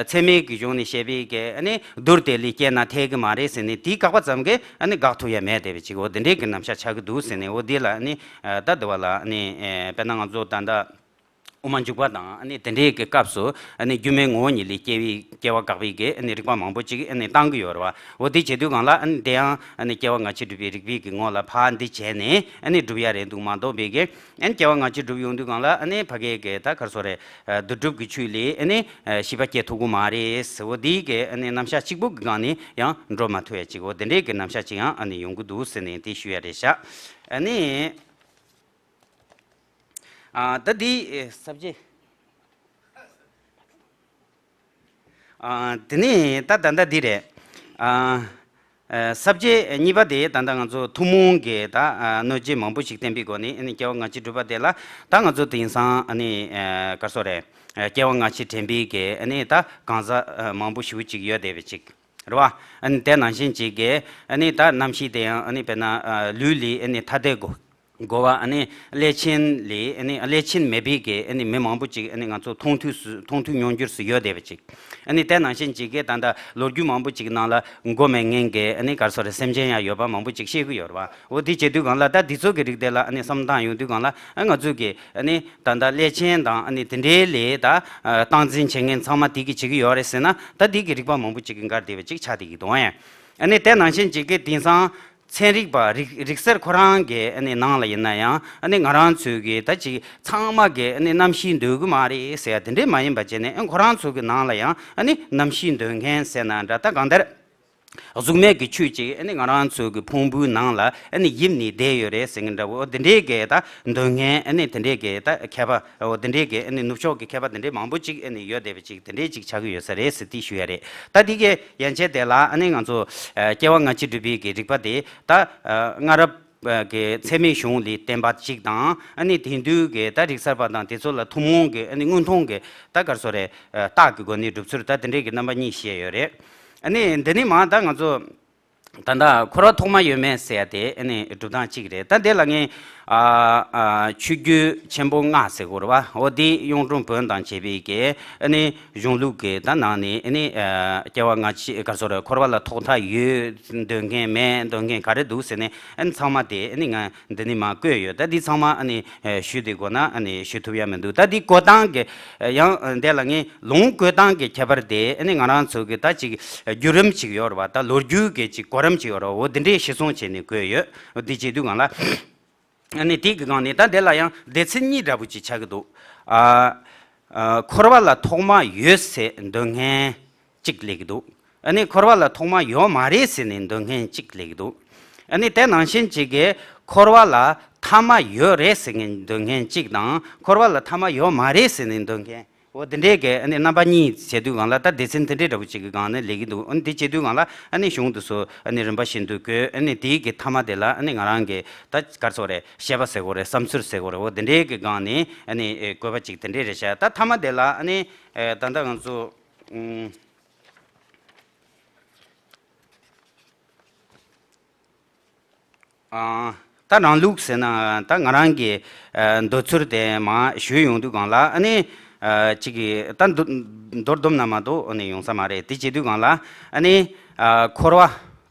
ཚད་མའི་གི་གཞུང་ནས་བཤད་པའི་གི་ཨ་ནི་རྡུལ་དེ་ལས་སྐྱེས་ན་འཐད་གི་མ་རེད་ཟེར་ནས་དེ་བཀག་པ་ཙམ་གྱིས་ཨ་ནི་དགག་ཐུབ་ཡ་མེད་བསྡད་པ་ཅིག་འོ་དེ་འདྲའི་གི་རྣམ་གཞག་ཆགས་ཀྱི་འདུག་ཟེར་ནས། འོ་དེ་ལ་ཨ་ནི་ད་དེ་བ་ལ་ཨ་ནི་དཔེར་ན་ང་ཚོ་ད་ལྟ་དབུ་མ་འཇུག་པ་དང་ཨ་ནི་དེ་འདྲའི་གི་སྐབས་སུ་ཨ་ནི་སྒྱུ་མའི་ངོ་བོ་ཉིད་ལས་སྐྱེ་བའི་སྐྱེ་བ་དགག་པའི་གི་ཨ་ནི་རིགས་པ་མང་པོ་ཅིག་ཨ་ནི་བཏང་གི་ཡོད་རེད་བ། འོ་དེ་བྱེད་དུས་སྒང་ལ་ཨ་ནི་དེ་ཡང་ཨ་ནི་སྐྱེ་བ་སྔ་ཕྱི་སྒྲུབ་པའི་རིགས་པའི་གི་ངོ་ལ་ཕར་འདི་བྱས་ནས་ཨ་ནི་སྒྲུབ་ཡ་རེད་འདུག་མ་གཏོགས་པའི་གི་ཨ་ནི་སྐྱེ་བ་སྔ་ཕྱི་སྒྲུབ་ཡོང་དུས་སྒང་ལ་ཨ་ནི་ཕ་གའི་གི་ད་ག་རེ་ཟེར་དགོས་རེད། བསྡུ་སྒྲུབ་ཀྱི་ཆོས་ལས་ཨ་ནི་ཤེས་པ་སྐྱེ་ཐུབ་ཀྱི་མ་རེད་ཟེར། འོ་དེའི་གི་ཨ་ནི་རྣམ་གཞག་གཅིག་པུ་གི་སྒང་ནས་ཡང་འགྲོ་མ་ཐུབ་ཡ་ཅིག་འོ་དེ་འདྲའི་གི་རྣམ་གཞག་ཅིག་ཡང་ཨ་ནི་ཡོང་གི་འདུག་ཟེར་ནས་དེ་ཞུ་ཡ་རེད་ཤག་ཨ་ནི། ཨ་ད་འདི་ཨེ་ས་བཅད། ཨ་དེ་ནས་ད་ད་ལྟ་འདི་རེད། ཨ་ཨ་ས་བཅད་གཉིས་པ་དེ་ད་ལྟ་ང་ཚོ་ཐུན་མོང་གི་ད་ཨ་གནོད་བྱེད་མང་པོ་ཞིག་བསྟན་པའི་སྒོ་ནས་ཨ་ནི་སྐྱེ་བ་སྔ་ཕྱི་སྒྲུབ་པ་དེ་ལ་ད་ང་ཚོ་དེང་སང་ཨ་ནི་ཨ་ག་རེ་ཟེར་དགོས་རེད། ཨ་སྐྱེ་བ་སྔ་ཕྱི་དྲན་པའི་གི་ཨ་ནི་ད་གང་ཟག་ཨ་མང་པོ་ཞེ་པོ་ཅིག་ཡོད་བསྡད་པ་ཅིག་རེད་བ། ཨ་ནི་དེ་ནང་བཞིན་ཅིག་གི་ཨ་ནི་ད་རྣམ་ཤེས་དེ་ཡང་ཨ་ནི་དཔེར་ན་ཨ་ལུས་ལས་ཨ་ནི་ཐ་དད་གོ་གོ་བ་ཨ་ནི་ཀླད་ཆེན་ལས་ཨ་ནི་ཀླད་ཆེན་མེད་པའི་གི་ཨ་ནི་མི་མང་པོ་ཅིག་ཨ་ནི་ང་ཚོ་མཐོང་ཐོས་སུ་མཐོང་ཐོས་མྱོང་འགྱུར་སུ་ཡོད་བསྡད་པ་ཅིག་ཨ་ནི་དེ་ནང་བཞིན་ཅིག་གི་ད་ལྟ་ལོ་རྒྱུས་མང་པོ་ཅིག་ནང་ལ་མགོ་མེད་མཁན་གི་ཨ་ནི་ག་རེ་ཟེར་དགོས་རེད། སེམས་ཅན་ཡང་ཡོད་པ་མང་པོ་ཅིག་བཤད་ཀྱི་ཡོད་རེད་བ། འོ་དེ་བྱེད་དུས་སྒང་ལ་ད་འདི་ཚོ་གི་རིགས་དེ་ལ་ཨ་ནི་བསམ་བློ་བཏང་ཡོང་དུས་སྒང་ལ་ཨ་ང་ཚོ་གི་ཨ་ནི་ད་ལྟ་ཀླད་ཆེན་དང་ཨ་ནི་དེ་འདྲའི་ལས་ད་སྟངས་འཛིན་བྱེད་མཁན་ཚང་མ་དེ་གི་བྱེད་ཀྱི་ཡོད་རེད་ཟེར་ན། ད་དེ་གི་རིགས་པ་མང་པོ་ཅིག་གི་འགལ་བསྡད་པ་ཅིག་ཆགས་བསྡད་ཀྱི་འདུག་ཨ། ཨ་ནི་དེ་ནང་བཞིན་ཅིག་གི་དེང་སང་ཚན་རིག་པ་རིག་རིག་གསར་ཁོ་རང་གི་ཨ་ནི་ནང་ལ་ཡིན་ན་ཡང་ཨ་ནི་ང་རང་ཚོའི་གི་ད་ཅིག་ཚང་མ་གི་ཨ་ནི་རྣམ་ཤེས་འདོད་གི་མ་རེད་ཟེར་ཡ་དེ་འདྲས་མ་ཡིན་པ་བྱས་ནས། ཨ་ཁོ་རང་ཚོ་གི་ནང་ལ་ཡང་ཨ་ནི་རྣམ་ཤེས་འདོད་མཁན་ཟེར་ན་འདྲ། ད་གང་ལྟར་གཟུགས་མེད་ཀྱི་ཆོས་ཅིག་ཨ་ནི་ང་རང་ཚོའི་གི་ཕུང་པོའི་ནང་ལ་ཨ་ནི་ཡིབ་ནས་བསྡད་ཡོད་རེད་ཟེར་མཁན་འདྲ་བོ། འོ་དེ་འདྲའི་གི་ད་འདོད་མཁན་ཨ་ནི་དེ་འདྲའི་གི་ད་མཁས་པ། འོ་དེ་འདྲའི་གི་ཨ་ནི་ནུབ་ཕྱོགས་ཀྱི་མཁས་པ་དེ་འདྲའི་མང་པོ་ཅིག་ཨ་ནི་ཡོད་བསྡད་པ་ཅིག་དེ་འདྲའི་ཅིག་ཆགས་ཀྱི་ཡོད་ས་རེད་ཟེར་དེ་ཞུ་ཡ་རེད། ད་དེ་གི་ཡན་ཆད་དེ་ལ་ཨ་ནི་ང་ཚོ་ཨ་སྐྱེ་བ་སྔ་ཕྱི་སྒྲུབ་པའི་གི་རིགས་པ་དེ་ད་ཨ་སྔ་རབས་ཀྱི་ཚད་མའི་གཞུང་ལས་བསྟན་པ་གཅིག་དང་། ཨ་ནི་དེང་དུས་ཀྱི་ད་རིག་གསར་པ་དང་དེ་ཚོ་ལ་ཐུན་མོང་གི་ཨ་ནི་དངོས་མཐོང་གི་ད་ག་རེ་ཟེར་དགོས་རེད། ཨ་རྟགས་ཀྱི་སྒོ་ནས་སྒྲུབ་ཚུལ་ད་དེ་འདྲའི་གི་རྣམ་པ་གཉིས་བཤད་ཡོད་རེད། ཨ་ནི་འདི་ནི་མ་ད་ང་ཚོ་ད་ལྟ་འཁོར་བ་ཐོག་མ་ཡོད་མེད་ཟེར་ཡ་དེ་ཨ་ནི་སྒྲུབ་སྟངས་གཅིག་རེད། ད་དེ་ལ་ངས་ཨ་ཨ་ཆོས་བརྒྱུད་ཆེན་པོ་ལྔ་ཟེར་དགོས་རེད་བ། འོ་དེ་གཡུང་དྲུང་བོན་དང་བཅས་པའི་གི་ཨ་ནི་གཞུང་ལུགས་ཀྱི་ད་ནང་ནས་ཨ་ནི་ཨ་སྐྱེ་བ་སྔ་ཕྱི་ག་རེ་ཟེར་དགོས་རེད། འཁོར་བ་ལ་ཐོག་མཐའ་ཡོད་འདོད་མཁན་མེད་འདོད་མཁན་ག་རེ་འདུག་ཟེར་ནས་ཨ་ནི་ཚང་མ་དེ་ཨ་ནི་ང་འདི་ནས་མར་བཀོད་ཡོད། ད་འདི་ཚང་མ་ཨ་ནི་ཨ་ཞུ་དེ་དགོས་ན་ཨ་ནི་ཞུ་ཐུབ་ཡ་མི་འདུག་ད་འདི་བཀོད་སྟངས་ཀྱི་ཡང་འདི་ལ་ངས་ལུང་བཀོད་སྟངས་ཀྱི་ཁྱད་པར་དེ་ཨ་ནི་ང་རང་ཚོ་གི་ད་ཅིག་བརྒྱུད་རིམ་ཅིག་ཡོད་རེད་བ། ད་ལོ་རྒྱུས་ཀྱི་ཅིག་གོ་རིམ་ཅིག་ཡོད་རེད་བ། འོ་འདི་འདྲའི་གཞི་བཟུང་བྱས་ནས་བཀོད་ཡོད། འོ་འདི་བྱེད་དུས་སྒང་ལ་ཨ་ནི་དེ་གི་སྒང་ནས་ད་འདི་ལ་ཡང་སྡེ་ཚན་གཉིས་འདྲ་པོ་ཅིག་ཆགས་ཀྱི་འདུག་ཨ་ཨ་འཁོར་བ་ལ་ཐོག་མ་ཡོད་ཟེར་འདོད་མཁན་གཅིག་སླེབས་ཀྱི་འདུག་ཨ་ནི་འཁོར་བ་ལ་ཐོག་མ་ཡོད་མ་རེད་ཟེར་ནས་འདོད་མཁན་གཅིག་སླེབས་ཀྱི་འདུག་ཨ་ནི་དེ་ནང་བཞིན་གཅིག་གིས་འཁོར་བ་ལ་ཐ་མ་ཡོད་རེད་ཟེར་མཁན་འདོད་མཁན་གཅིག་དང་། འཁོར་བ་ལ་ཐ་མ་ཡོད་མ་རེད་ཟེར་ནས་འདོད་མཁན། འོ་དེ་འདྲའི་གི་ཨ་ནི་རྣམ་པ་གཉིས་བྱེད་དུས་སྒང་ལ་ད་སྡེ་ཚན་དེ་འདྲའི་འདྲ་པོ་ཅིག་གི་སྒང་ནས་སླེབས་ཀྱི་འདུག་ཨ་ནི་དེ་བྱེད་དུས་སྒང་ལ་ཨ་ནི་གཞུང་དེ་ཚོ་ཨ་ནི་རིམ་པ་བཞིན་དུ་བཀོད། ཨ་ནི་དེའི་གི་ཐ་མ་དེ་ལ་ཨ་ནི་ང་རང་གི་ད་ག་རེ་ཟེར་དགོས་རེད། བཤད་པ་ཟེར་དགོས་རེད། བསམ་ཚུལ་ཟེར་དགོས་རེད། འོ་དེ་འདྲའི་གི་སྒང་ནས་ཨ་ནི་ཨེ་བཀོད་པ་ཅིག་དེ་འདྲའི་རེད་ཤག་ད་ཐ་མ་དེ་ལ་ཨ་ནི་ཨེ་ད་ལྟ་ང་ཚོ་ཨུམ། ཨ་ད་རང་ལུགས་ཟེར་ན་ད་ང་རང་གི་ཨ་འདོད་ཚུལ་དེ་མར་ཞུས་ཡོང་དུས་སྒང་ལ་ཨ་ནི་ཨ་གཅིག་གིས་ད་མདོ་མདོར་བསྡོམས་ན་མ་གཏོགས་ཨ་ནི་ཡོང་ས་མ་རེད། དེ་བྱེད་དུས་སྒང་ལ་ཨ་ནི་ཨ་འཁོར་བ་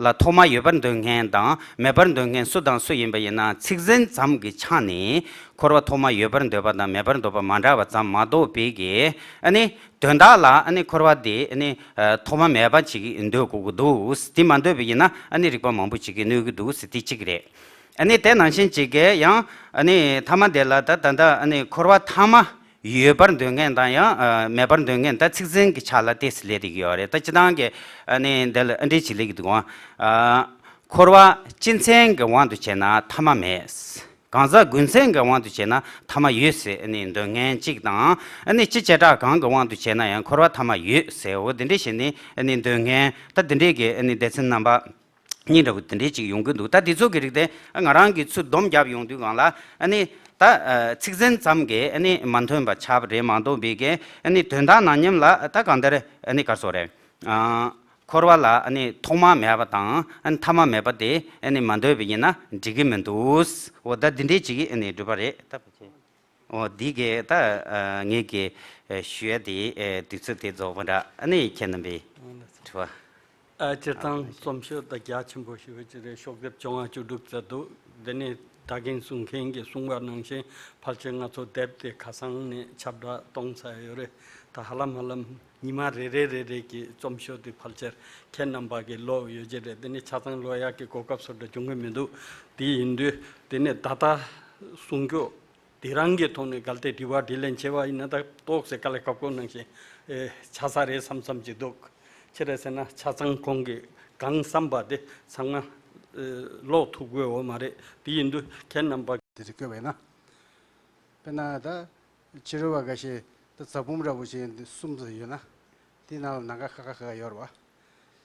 ལ་ཐོག་མ་ཡོད་པར་འདོད་མཁན་དང་མེད་པར་འདོད་མཁན་སུ་དང་སུ་ཡིན་པ་ཡིན་ན། ཚིག་ཟིན་ཙམ་གྱི་ཆ་ནས་འཁོར་བ་ཐོག་མ་ཡོད་པར་འདོད་པ་དང་མེད་པར་འདོད་པ་མ་འདྲ་བ་ཙམ་མ་གཏོགས་པའི་གི་ཨ་ནི་དོན་དག་ལ་ཨ་ནི་འཁོར་བ་དེ་ཨ་ནི་ཨ་ཐོག་མ་མེད་པ་ཅིག་འདོད་དགོས་ཀྱི་འདུག་དེ་མ་འདོད་པ་ཡིན་ན་ཨ་ནི་རིགས་པ་མང་པོ་ཅིག་གིས་གནོད་ཀྱི་འདུག་ཟེར་དེ་གཅིག་རེད། ཨ་ནི་དེ་ནང་བཞིན་ཅིག་གིས་ཡང་ཨ་ནི་ཐ་མ་དེ་ལ་ད་ད་ལྟ་ཨ་ནི་འཁོར་བ་ཐ་མ་ཡོད་པར་འདོད་མཁན་དང་ཡང་ཨ་མེད་པར་འདོད་མཁན་ད་ཚིག་ཟིན་གྱི་ཆ་ལ་ཏོག་ཙམ་སླེབས་བསྡད་ཀྱི་ཡོད་རེད། ད་སྤྱིར་བཏང་གི་ཨ་ནི་འདི་ལ་ཨ་འདྲ་ཅིག་སླེབས་ཀྱི་འདུག་ཨ་འཁོར་བ་སྤྱི་མཚན་གྱི་དབང་དུ་བྱས་ན་ཐ་མ་མེད། གང་ཟག་རྒྱུ་མཚན་གྱི་དབང་དུ་བྱས་ན་ཐ་མ་ཡོད་ཟེར་ཨ་ནི་འདོད་མཁན་གཅིག་དང་། ཨ་ནི་སྤྱི་བྱེ་བྲག་གང་གི་དབང་དུ་བྱས་ན་ཡང་འཁོར་བ་ཐ་མ་ཡོད་ཟེར། འོ་དེ་འདྲ་བྱས་ནས་ཨ་ནི་འདོད་མཁན་ད་དེ་འདྲའི་གི་ཨ་ནི་སྡེ་ཚན་རྣམ་པ་ གཉིས་འདྲ་བོ་དེ་འདྲའི་ཅིག་ཡོང་གི་འདུག་ད་དེ་ཚོ་གི་རིགས་དེ་ང་རང་གིས་ཚུར་སྡོམ་བརྒྱབ་ཡོང་དུས་སྒང་ལ་ཨ་ནི་ད་ཚིག་ཟིན་ཙམ་གྱིས་ཨ་ནི་མ་མཐུན་པ་ཆགས་པ་རེད་མ་གཏོགས་པའི་གི་ཨ་ནི་དོན་དག་ནང་མཉམ་ལ་ད་གང་ལྟར་ཨ་ནི་ག་རེ་ཟེར་དགོས་རེད། འཁོར་བ་ལ་ཨ་ནི་ཐོག་མ་མེད་པ་དང་ཨ་ནི་ཐ་མ་མེད་པ་དེ་ཨ་ནི་མ་འདོད་པ་ཡིན་ན་འགྲིག་གི་མི་འདུག་འོ་ད་འདི་འདྲའི་ཅིག་ཨ་ནི་སྒྲུབ་པ་རེད་ད་བ་ཆེ། འོ་འདི་གའི་ད་ངེད་ཀྱི་ཞུ་ཡ་དེ་དུས་ཚོད་དེ་རྫོགས་པ་འདྲ། ཨ་ནི་ཁྱེད་རྣམ་པའི་དྲི་བ། ཨ་སྤྱིར་བཏང་རྩོམ་ཤོག་ད་རྒྱ་ཆེན་པོ་ཞེ་པོ་ཅིག་རེད། ཤོག་དེབ་བཅོ་ལྔ་བཅུ་དྲུག་ཙམ་འདུག་དེ་ནས་ད་གིན་གསུང་མཁན་གྱིས་གསུང་བ་ནང་བཞིན་ཕལ་ཆེར་ང་ཚོ་དེབ་དེ་ཁ་སང་ནས་ཁྱབ་བསྒྲགས་གཏོང་ཚར་ཡོད་རེད། ད་ཧ་ལམ་ཧ་ལམ་ཉི་མ་རེ་རེ་རེ་རེ་གི་རྩོམ་ཤོག་དེ་ཕལ་ཆེར་ཁྱེད་རྣམ་པ་གི་ཀློག་ཡོད་ཀྱི་རེད། དེ་ནས་ཆ་ཚང་ཀློག་ཡག་གི་གོ་སྐབས་སོགས་འདྲ་བྱུང་གི་མི་འདུག་དེ་ཡིན་དུས་དེ་ནས་ད་ལྟ་གསུང་སྐྱོ་དེ་རང་གི་ཐོག་ནས་གལ་ཏེ་དྲི་བ་དྲིས་ལན་བྱས་པ་ཡིན་ན་ད་ཏོག་ཙེ་དཀའ་ལས་ཁག་པོ་ནང་བཞིན་ཨེ་ཆགས་ས་རེད་བསམ་བསམ་གྱི་འདུག་ཅི་རེད་ཟེར་ན་ཆ་ཚང་ཁོང་གིས་གང་བསམ་པ་དེ་ཚང་མ་ཨེ་ཀློག་ཐུབ་དགོས་འོ་མ་རེད། དེ་ཡིན་དུས་ཁྱེད་རྣམ་པ་དེ་རིགས་བཀོད་པས་ན། དཔེར་ན་ད་ཕྱི་རོལ་བ་འགའ་ཤས་ད་རྫ་བུམ་འདྲ་བོ་ཞིག་འདི་གསུམ་ཙམ་ཡོད་ན། དེའི་ནང་ལ་ནམ་མཁའ་ཁ་ཁ་ཁ་ཁ་ཡོད་རེད་བ།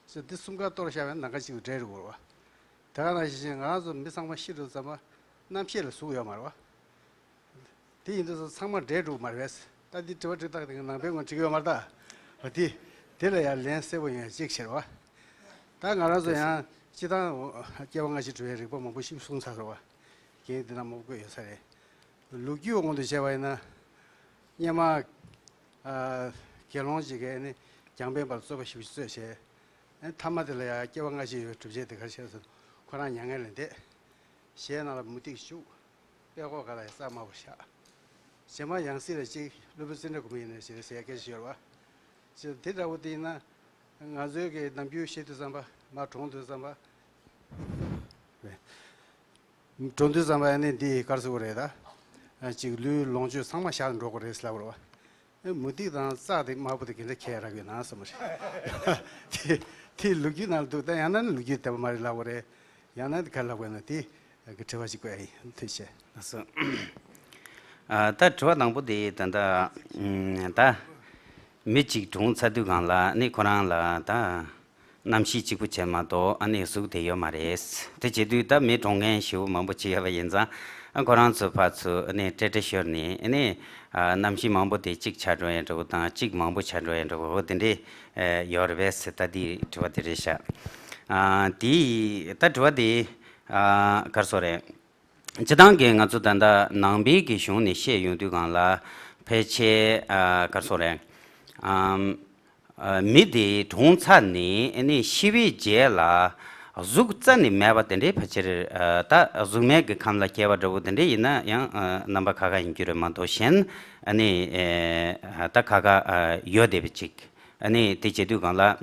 ཟེར་འདི་གསུམ་ཀ་གཏོར་བཞག་པས་ནམ་མཁའ་གཅིག་ཏུ་འདྲེས་འགྲོ་གི་རེད་བ། དེ་ག་ནང་བཞིན་བཞིན་ང་རང་ཚོ་མི་ཚང་མ་ཤི་འགྲོ་ཙམ་པ་རྣམ་ཤེས་ལ་གཟུགས་ཡོད་མ་རེད་བ། དེ་ཡིན་དུས་ཚང་མ་འདྲེས་འགྲོ་གི་མ་རེད་བས། ད་འདི་དྲི་བ་དྲི་སྟངས་དེ་ནང་པའི་ངོས་འགྲིག་ཡོད་མ་རེད་ད། འོ་དེ། དེ་ལ་ཡང་ལན་གསལ་པོ་ཡོང་ཡ་གཅིག་བྱེད་རེད་བ། ད་ང་རང་ཚོ་ཡང་སྤྱི་བཏང་སྐྱེ་བ་སྔ་ཕྱི་འཁྲུལ་བའི་རིགས་པ་མང་པོ་ཞིག་གསུངས་ཚར་རེད་བ། རྒན་འདི་ན་མང་པོ་བཀོད་ཡོད་ས་རེད། ལོ་རྒྱུས་དབང་དུ་བྱས་པ་ཡིན་ན། སྔོན་མ། ཨ། དགེ་སློང་ཅིག་གིས་ནི་རྒྱང་འཕེན་པར་རྩོད་པ་ཞིག་རྩོད་བྱས། ཨ། མཐའ་མ་དེ་ལ་ཡང་སྐྱེ་བ་སྔ་ཕྱི་ཡོད་གྲུབ་ཆེན་དེ་ག་རེ་བྱས་སོང་། ཁོ་རང་མྱ་ངན་ལས་འདས། གཞས་ནང་ལ་མུ་ཏིག་བཅུག་དཔྲལ་ཀོག་སྒང་ལ་ཡང་རྩྭ་དམར་པོ་བཞག་གཞས་མ་ཡང་སྲིད་ལ་གཅིག་སློབ་དཔོན་ཙནྡྲ་གོ་མི་ཡིན་ནས་ཞེས་ཟེར་ཡ་སྐད་ཆ་ཡོད་རེད་བ། ཅེས་དེ་འདྲ་བོ་དེ་ཡིན་ན། ང་ཚོའི་གི་ནམ་རྒྱུན་བཤད་དུས་ཙམ་པ་མར་གྲོངས་དུས་ཙམ་པ། གྲོངས་དུས་ཙམ་པ་ནི་འདི་ག་རེ་ཟེར་དགོས་རེད་ད། ཅིག་ལུས་ལོངས་སྤྱོད་ཚང་མ་བཞག་འགྲོ་དགོས་རེད་ཟེར་ལབ་པ་རེད་བ། མུ་ཏིག་དང་རྩྭ་དེ་དམར་པོ་དེ་ག་འདྲ་ཁྱད་རག་ཡོད་ན་བསམ་པ་རེད། དེ་དེ་ལོ་རྒྱུས་ནང་ལ་འདུག་ད་ཡང་ན་ནི་ལོ་རྒྱུས་དེ་མ་རེད་ལབ་པ་རེད། ཡང་ན་དེ་ག་རེ་ལབ་དགོས་ན་དེ་གི་དྲི་བ་ཞིག་བཀོད་ཡ་ཡིན། ཐུགས་རྗེ་ཆེ། ལགས་སོ། ཨ། ད་དྲི་བ་དང་པོ་དེ་ད་ལྟ་ཨ་ད་མི་གཅིག་གྲོངས་ཚར་དུས་སྒང་ལ་ནི་ཁོ་རང་ལ་ད་རྣམ་ཤེས་གཅིག་པུ་བྱས་མ་གཏོགས་ཨ་ནི་གཟུགས་དེ་ཡོད་མ་རེད། དེ་བྱེད་དུས་ད་མི་གྲོངས་མཁན་ཞེ་པོ་མང་པོ་ཅིག་ཡོད་པ་ཡིན་ཙང་ཨ་ཁོ་རང་ཚོ་ཕར་ཚུར་ཨ་ནི་སྤྲད་སྤྲད་ཤོར་ནས་ཨ་ནི་ཨ་རྣམ་ཤེས་མང་པོ་དེ་གཅིག་ཆགས་འགྲོ་ཡ་འདྲ་བོ་དང་གཅིག་མང་པོ་ཆགས་འགྲོ་ཡ་འདྲ་བོ་འོ་དེ་འདྲས་ཨ་ཡོད་རེད་པས། ད་དེའི་དྲི་བ་དེ་རེད་ཤག་ཨ་དེ་ད་དྲི་བ་དེ་ཨ་ག་རེ་ཟེར་དགོས་རེད། སྤྱིར་བཏང་གི་ང་ཚོ་ད་ལྟ་ནང་པའི་གི་གཞུང་ནས་བཤད་ཡོང་དུས་སྒང་ལ་ཕལ་ཆེར་ཨ་ག་རེ་ཟེར་དགོས་རེད། ཨམ། ཨ། མི་དེ་གྲོངས་ཚར་ནས་ཨ་ནི་ཤི་བའི་རྗེས་ལ་གཟུགས་རྩ་ནས་མེད་པ་དེ་འདྲའི་ཕལ་ཆེར་ཨ་ད་གཟུགས་མེད་ཀྱི་ཁམས་ལ་སྐྱེ་བ་འདྲ་བོ་དེ་འདྲ་ཡིན་ན་ཡང་ཨ་རྣམ་པ་ཁ་ཁ་ཡིན་རྒྱུ་རེད་མ་གཏོགས་གཞན་ཨ་ནི་ཨ་ད་ཁ་ཁ་ཨ་ཡོད་བསྡད་པ་ཅིག་ཨ་ནི་དེ་བྱེད་དུས་སྒང་ལ།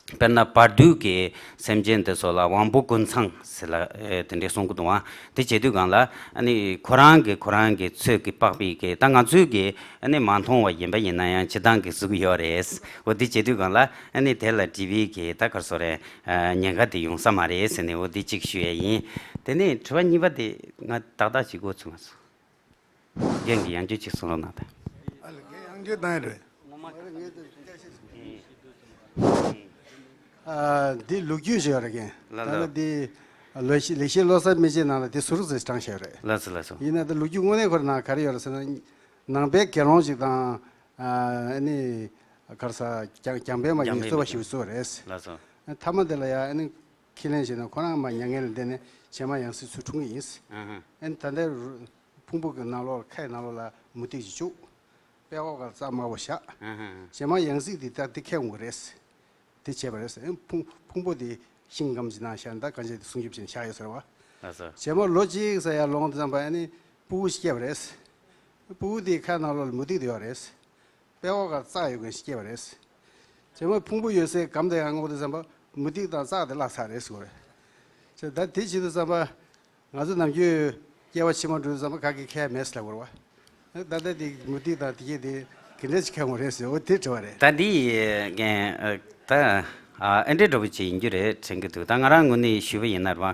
དཔེར་ན་བར་དོའི་གི་སེམས་ཅན་དེ་ཚོ་ལ་དབང་པོ་ཀུན་ཚང་ཟེར་ལ་ཨེ་དེ་འདྲའི་གསུང་གི་འདུག་ཨ། དེ་བྱེད་དུས་སྒང་ལ་ཨ་ནི་ཁོ་རང་གི་ཁོ་རང་གི་ཚོད་ཀྱིས་དཔག་པའི་གི་ད་ང་ཚོའི་གི་ཨ་ནི་མ་མཐོང་བ་ཡིན་པ་ཡིན་ན་ཡང་སྤྱིར་བཏང་གི་གཟུགས་ཡོད་རེད། འོ་དེ་བྱེད་དུས་སྒང་ལ་ཨ་ནི་དེ་ལ་འབྲི་བའི་གི་ད་ག་རེ་ཟེར་དགོས་རེད། ཨ་ཉེན་ཁ་དེ་ཡོང་ས་མ་རེད་ཟེར་ནས་འོ་དེ་གཅིག་ཞུ་ཡ་ཡིན། དེ་ནས་དྲི་བ་གཉིས་པ་དེ་ང་ཏག་ཏག་ཅིག་གོ་ཚོད་མ་སོང་། རྒན་གྱིས་ཡང་བསྐྱར་ཅིག་གསུང་རོགས་གནང་དང་། ཨ་ལ་རྒན་ཡང་བསྐྱར་བཏང་ཡ་རེད། ཨ་འདི་ལོ་རྒྱུས་ཞིག་ཡོད་རེད་རྒན། ལ་ད་ལ་ལ་འདི་ལེགས་བཤད་ལེགས་བཤད་བློ་གསར་མན་ཆད་ནང་ལ་འདི་ཟུར་ཟེར་དྲངས་བཞག་ཡོད་རེད། ལགས་སོ་ལགས་སོ། ཡིན་ན་འདི་ལོ་རྒྱུས་དངོས་གནས་ཁོ་རང་ནང་ག་རེ་ཡོད་རེད་ཟེར་ན། ནང་པའི་དགེ་སློང་ཞིག་དང་། ཨ་ནི་ག་རེ་ཟ་རྒྱང་རྒྱང་འཕེན་པ་གཉིས་རྩོད་པ་ཞིག་བཟོས་པ་རེད། ལགས་སོ། མཐའ་མ་དེ་ལ་ཡང་ཨ་ནི་ཁས་ལེན་བྱས་ན་ཁོ་རང་མ་མྱ་ངན་ལས་འདས་ནས་བྱེ་མ་ཡང་སྲིད་ཚུར་འཁྲུངས་ཀྱི་ཡིན། ཨ་ཧ། ཨ་ནི་ད་ལྟའི་རུ་ཕུང་པོ་གི་ནང་ལོགས་ལ་ཁའི་ནང་ལོགས་ལ་མུ་ཏིག་ཅིག་བཅུག་དཔྲལ་ཀོག་ལ་རྩྭ་དམར་པོ་བཞག་ཨ་ཧ། བྱེ་མ་ཡང་སྲིད་དེ་ལྟར་དེ་ཁེངས་ཡོང་གི་རེད། དེ་བྱས་པ་རེད། ཨ་ནི་ཕུང་ཕུང་པོ་དེ་ཤིང་སྒམ་གྱི་ནང་བཞག་ད་གང་བྱས་དེ་སྲུང་སྐྱོབ་བྱས་ནས་བཞག་ཡོད་ཟེར་བ། ལགས་སོ། བྱེ་མ་ལོ་གཅིག་ཙམ་ཡར་ལོངས་དུས་ཙམ་པ་ཨ་ནི་སྤུ་གུ་ཞིག་སྐྱེས་པ་རེད། སྤུ་གུ་དེའི་ཁའི་ནང་ལོགས་ལ་མུ་ཏིག་དེ་ཡོད་རེད། དཔྲལ་ཀོག་ལ་རྩྭ་ཡོད་མཁན་ཞིག་སྐྱེས་པ་རེད། བྱེ་མ་ཕུང་པོ་ཡོད་སའི་སྒམ་དེ་ཡར་སྔོག་དུས་ཙམ་པ་མུ་ཏིག་དང་རྩྭ་དེ་བརླག་ཚར་རེད་ཟེར་བ་རེད། བྱས་ད་དེ་བྱེད་དུས་ཙམ་པ་ང་ཚོ་ནམ་རྒྱུན་སྐྱེ་བ་ཕྱི་མ་འགྲོ་དུས་ཙམ་པ་ག་གེ་ཁེལ་མེད་ཟེར་ལབ་དགོས་རེད་བ། ད་ལྟ་དེ་མུ་ཏིག་དང་དེ་གས་དེ་ག་འདྲ་ཞིག་ཁེལ་ཡོང་རེད་ཟེར། འོ་དེ་དྲི་བ་རེད། ད་འདི་ཡི་རྒན་ད་ཨ་འདྲ་འདྲ་བོ་ཅིག་ཡིན་རྒྱུ་རེད་དྲན་གྱི་འདུག་ད་ང་རང་ངོས་ནས་ཞུས་པ་ཡིན་ན་རེད་བ།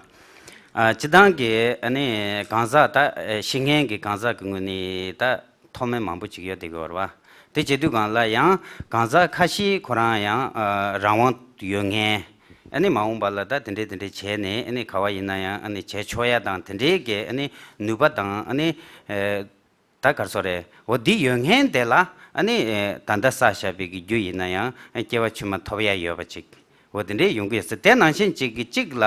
ཨ་སྤྱིར་བཏང་གི་ཨ་ནི་གང་ཟག་ད་ཤི་མཁན་གྱི་གང་ཟག་གི་ངོས་ནས་ད། མཐོ་དམན་མང་པོ་ཅིག་ཡོད་བསྡད་ཀྱི་ཡོད་རེད་བ། དེ་བྱེད་དུས་སྒང་ལ་ཡང་གང་ཟག་ཁ་ཤས་ཁོ་རང་ཡང་ཨ་རང་དབང་ཡོད་མཁན། ཨ་ནི་མ་འོངས་པ་ལ་ད་དེ་འདྲས་དེ་འདྲས་བྱས་ནས་ཨ་ནི་ག་བ་ཡིན་ན་ཡང་ཨ་ནི་བྱས་ཆོག་ཡ་དང་དེ་འདྲས་ཀྱི་ཨ་ནི་ནུས་པ་དང་ཨ་ནི་ད་ག་རེ་ཟེར་དགོས་རེད། འོ་འདི་ཡོད་མཁན་དེ་ལ་ཨ་ནི་ད་ལྟ་བསགས་བཞག་པའི་གི་རྒྱུ་ཡིན་ན་ཡང་སྐྱེ་བ་ཕྱི་མ་ཐོབ་ཡ་ཡོད་པ་ཅིག་འོ་དེ་འདྲས་ཡོང་གི་ཡོད་ཟེར། དེ་ནང་བཞིན་གཅིག་གི་གཅིག་ལ་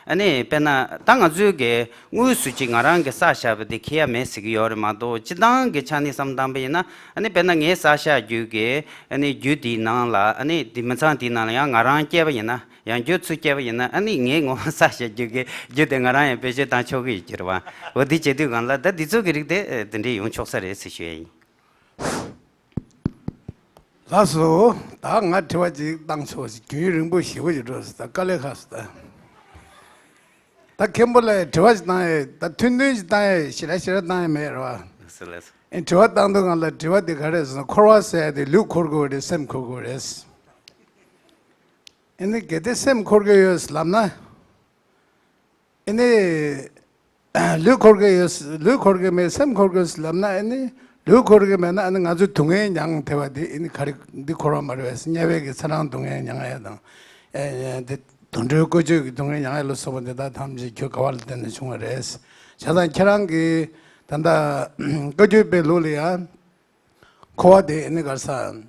ཨ་ནི་དཔེར་ན་ད་ང་ཚོའི་གི་དངོས་སུ་ཅིག་ང་རང་གི་བསགས་བཞག་པ་དེ་ཁེ་ཡ་མེད་ཟེར་གི་ཡོད་རེད་མ་གཏོགས། སྤྱི་བཏང་གི་ཆ་ནས་བསམ་བཏང་པ་ཡིན་ན་ཨ་ནི་དཔེར་ན་ངའི་བསགས་བཞག་རྒྱུ་གི་ཨ་ནི་རྒྱུ་དེའི་ནང་ལ་ཨ་ནི་དེ་མི་ཚང་དེའི་ནང་ལ་ཡང་ང་རང་སྐྱེས་པ་ཡིན་ན། ཡང་རྒྱུ་ཚུར་སྐྱེས་པ་ཡིན་ན་ཨ་ནི་ངའི་ངོ་མ་བསགས་བཞག་རྒྱུ་གི་རྒྱུ་དེ་ང་རང་ཡང་བེད་སྤྱོད་བཏང་ཆོག་གི་ཡོད་ཀྱི་རེད་བ། འོ་དེ་བྱེད་དུས་སྒང་ལ་ད་འདི་ཚོ་གི་རིགས་དེ་དེ་འདྲས་ཡོང་ཆོག་ས་རེད་ཟེར་ཞུ་ཡ་ཡིན། ལགས་སོ། ད་ང་དྲི་བ་ཅིག་བཏང་ཆོག་ཅིག་རྒྱུན་རིང་པོ་ཞེ་པོ་ཅིག་འགྲོ་སོང་། ད་དཀའ་ལས་ཁག་སོང་། ད་ད་མཁན་པོ་ལ་དྲི་བ་ཅིག་བཏང་ཡས། ད་ཐུང་ཐུང་ཅིག་བཏང་ཡས། ཞེ་དྲག་ཞེ་དྲག་བཏང་ཡས་མེད་རེད་བ། ལགས་སོ་ལགས་སོ། ཨེ་དྲི་བ་བཏང་དུས་སྒང་ལ་དྲི་བ་དེ་ག་རེ་རེད་ཟེར་ན། འཁོར་བ་ཟེར་ཡ་དེ་ལུས་འཁོར་དགོས་རེད། སེམས་འཁོར་དགོས་རེད། ཨེ་ནི་གལ་ཏེ་སེམས་འཁོར་གྱི་ཡོད་ལབ་ན། ཨེ་ནི་ལུས་འཁོར་གྱི་ཡོད། ལུས་འཁོར་གྱི་མེད། སེམས་འཁོར་གྱི་ལབ་ན། ཨེ་ནི་ལུས་འཁོར་གྱི་མེད་ན་ཨེ་ནི་ང་ཚོས་སྡུག་བསྔལ་མྱངས་བསྡད་པ་དེ་ཨེ་ནི་ག་རེ། འདི་འཁོར་བ་མ་རེད་པས། དམྱལ་བའི་གི་ཚེ་རང་སྡུག་བསྔལ་མྱང་ཡ་དང་། ཨེ་དེ་དུད་འགྲོའི་བཀོལ་སྤྱོད་ཀྱི་སྡུག་བསྔལ་མྱང་ཡ་ལ་སོགས་པ་འདི་དག་ཐམས་ཅད་ཁྱོད་ག་བ་ལ་བརྟེན་ནས་བྱུང་བ་རེད། བྱས་ཙང་ཁྱེད་རང་གིས་ད་ལྟ་བཀའ་བརྒྱུད་པའི་ལུགས་ལ་ཡང་། འཁོར་བ་དེ་ཨེ་ནི་ག་རེ་ཟེར།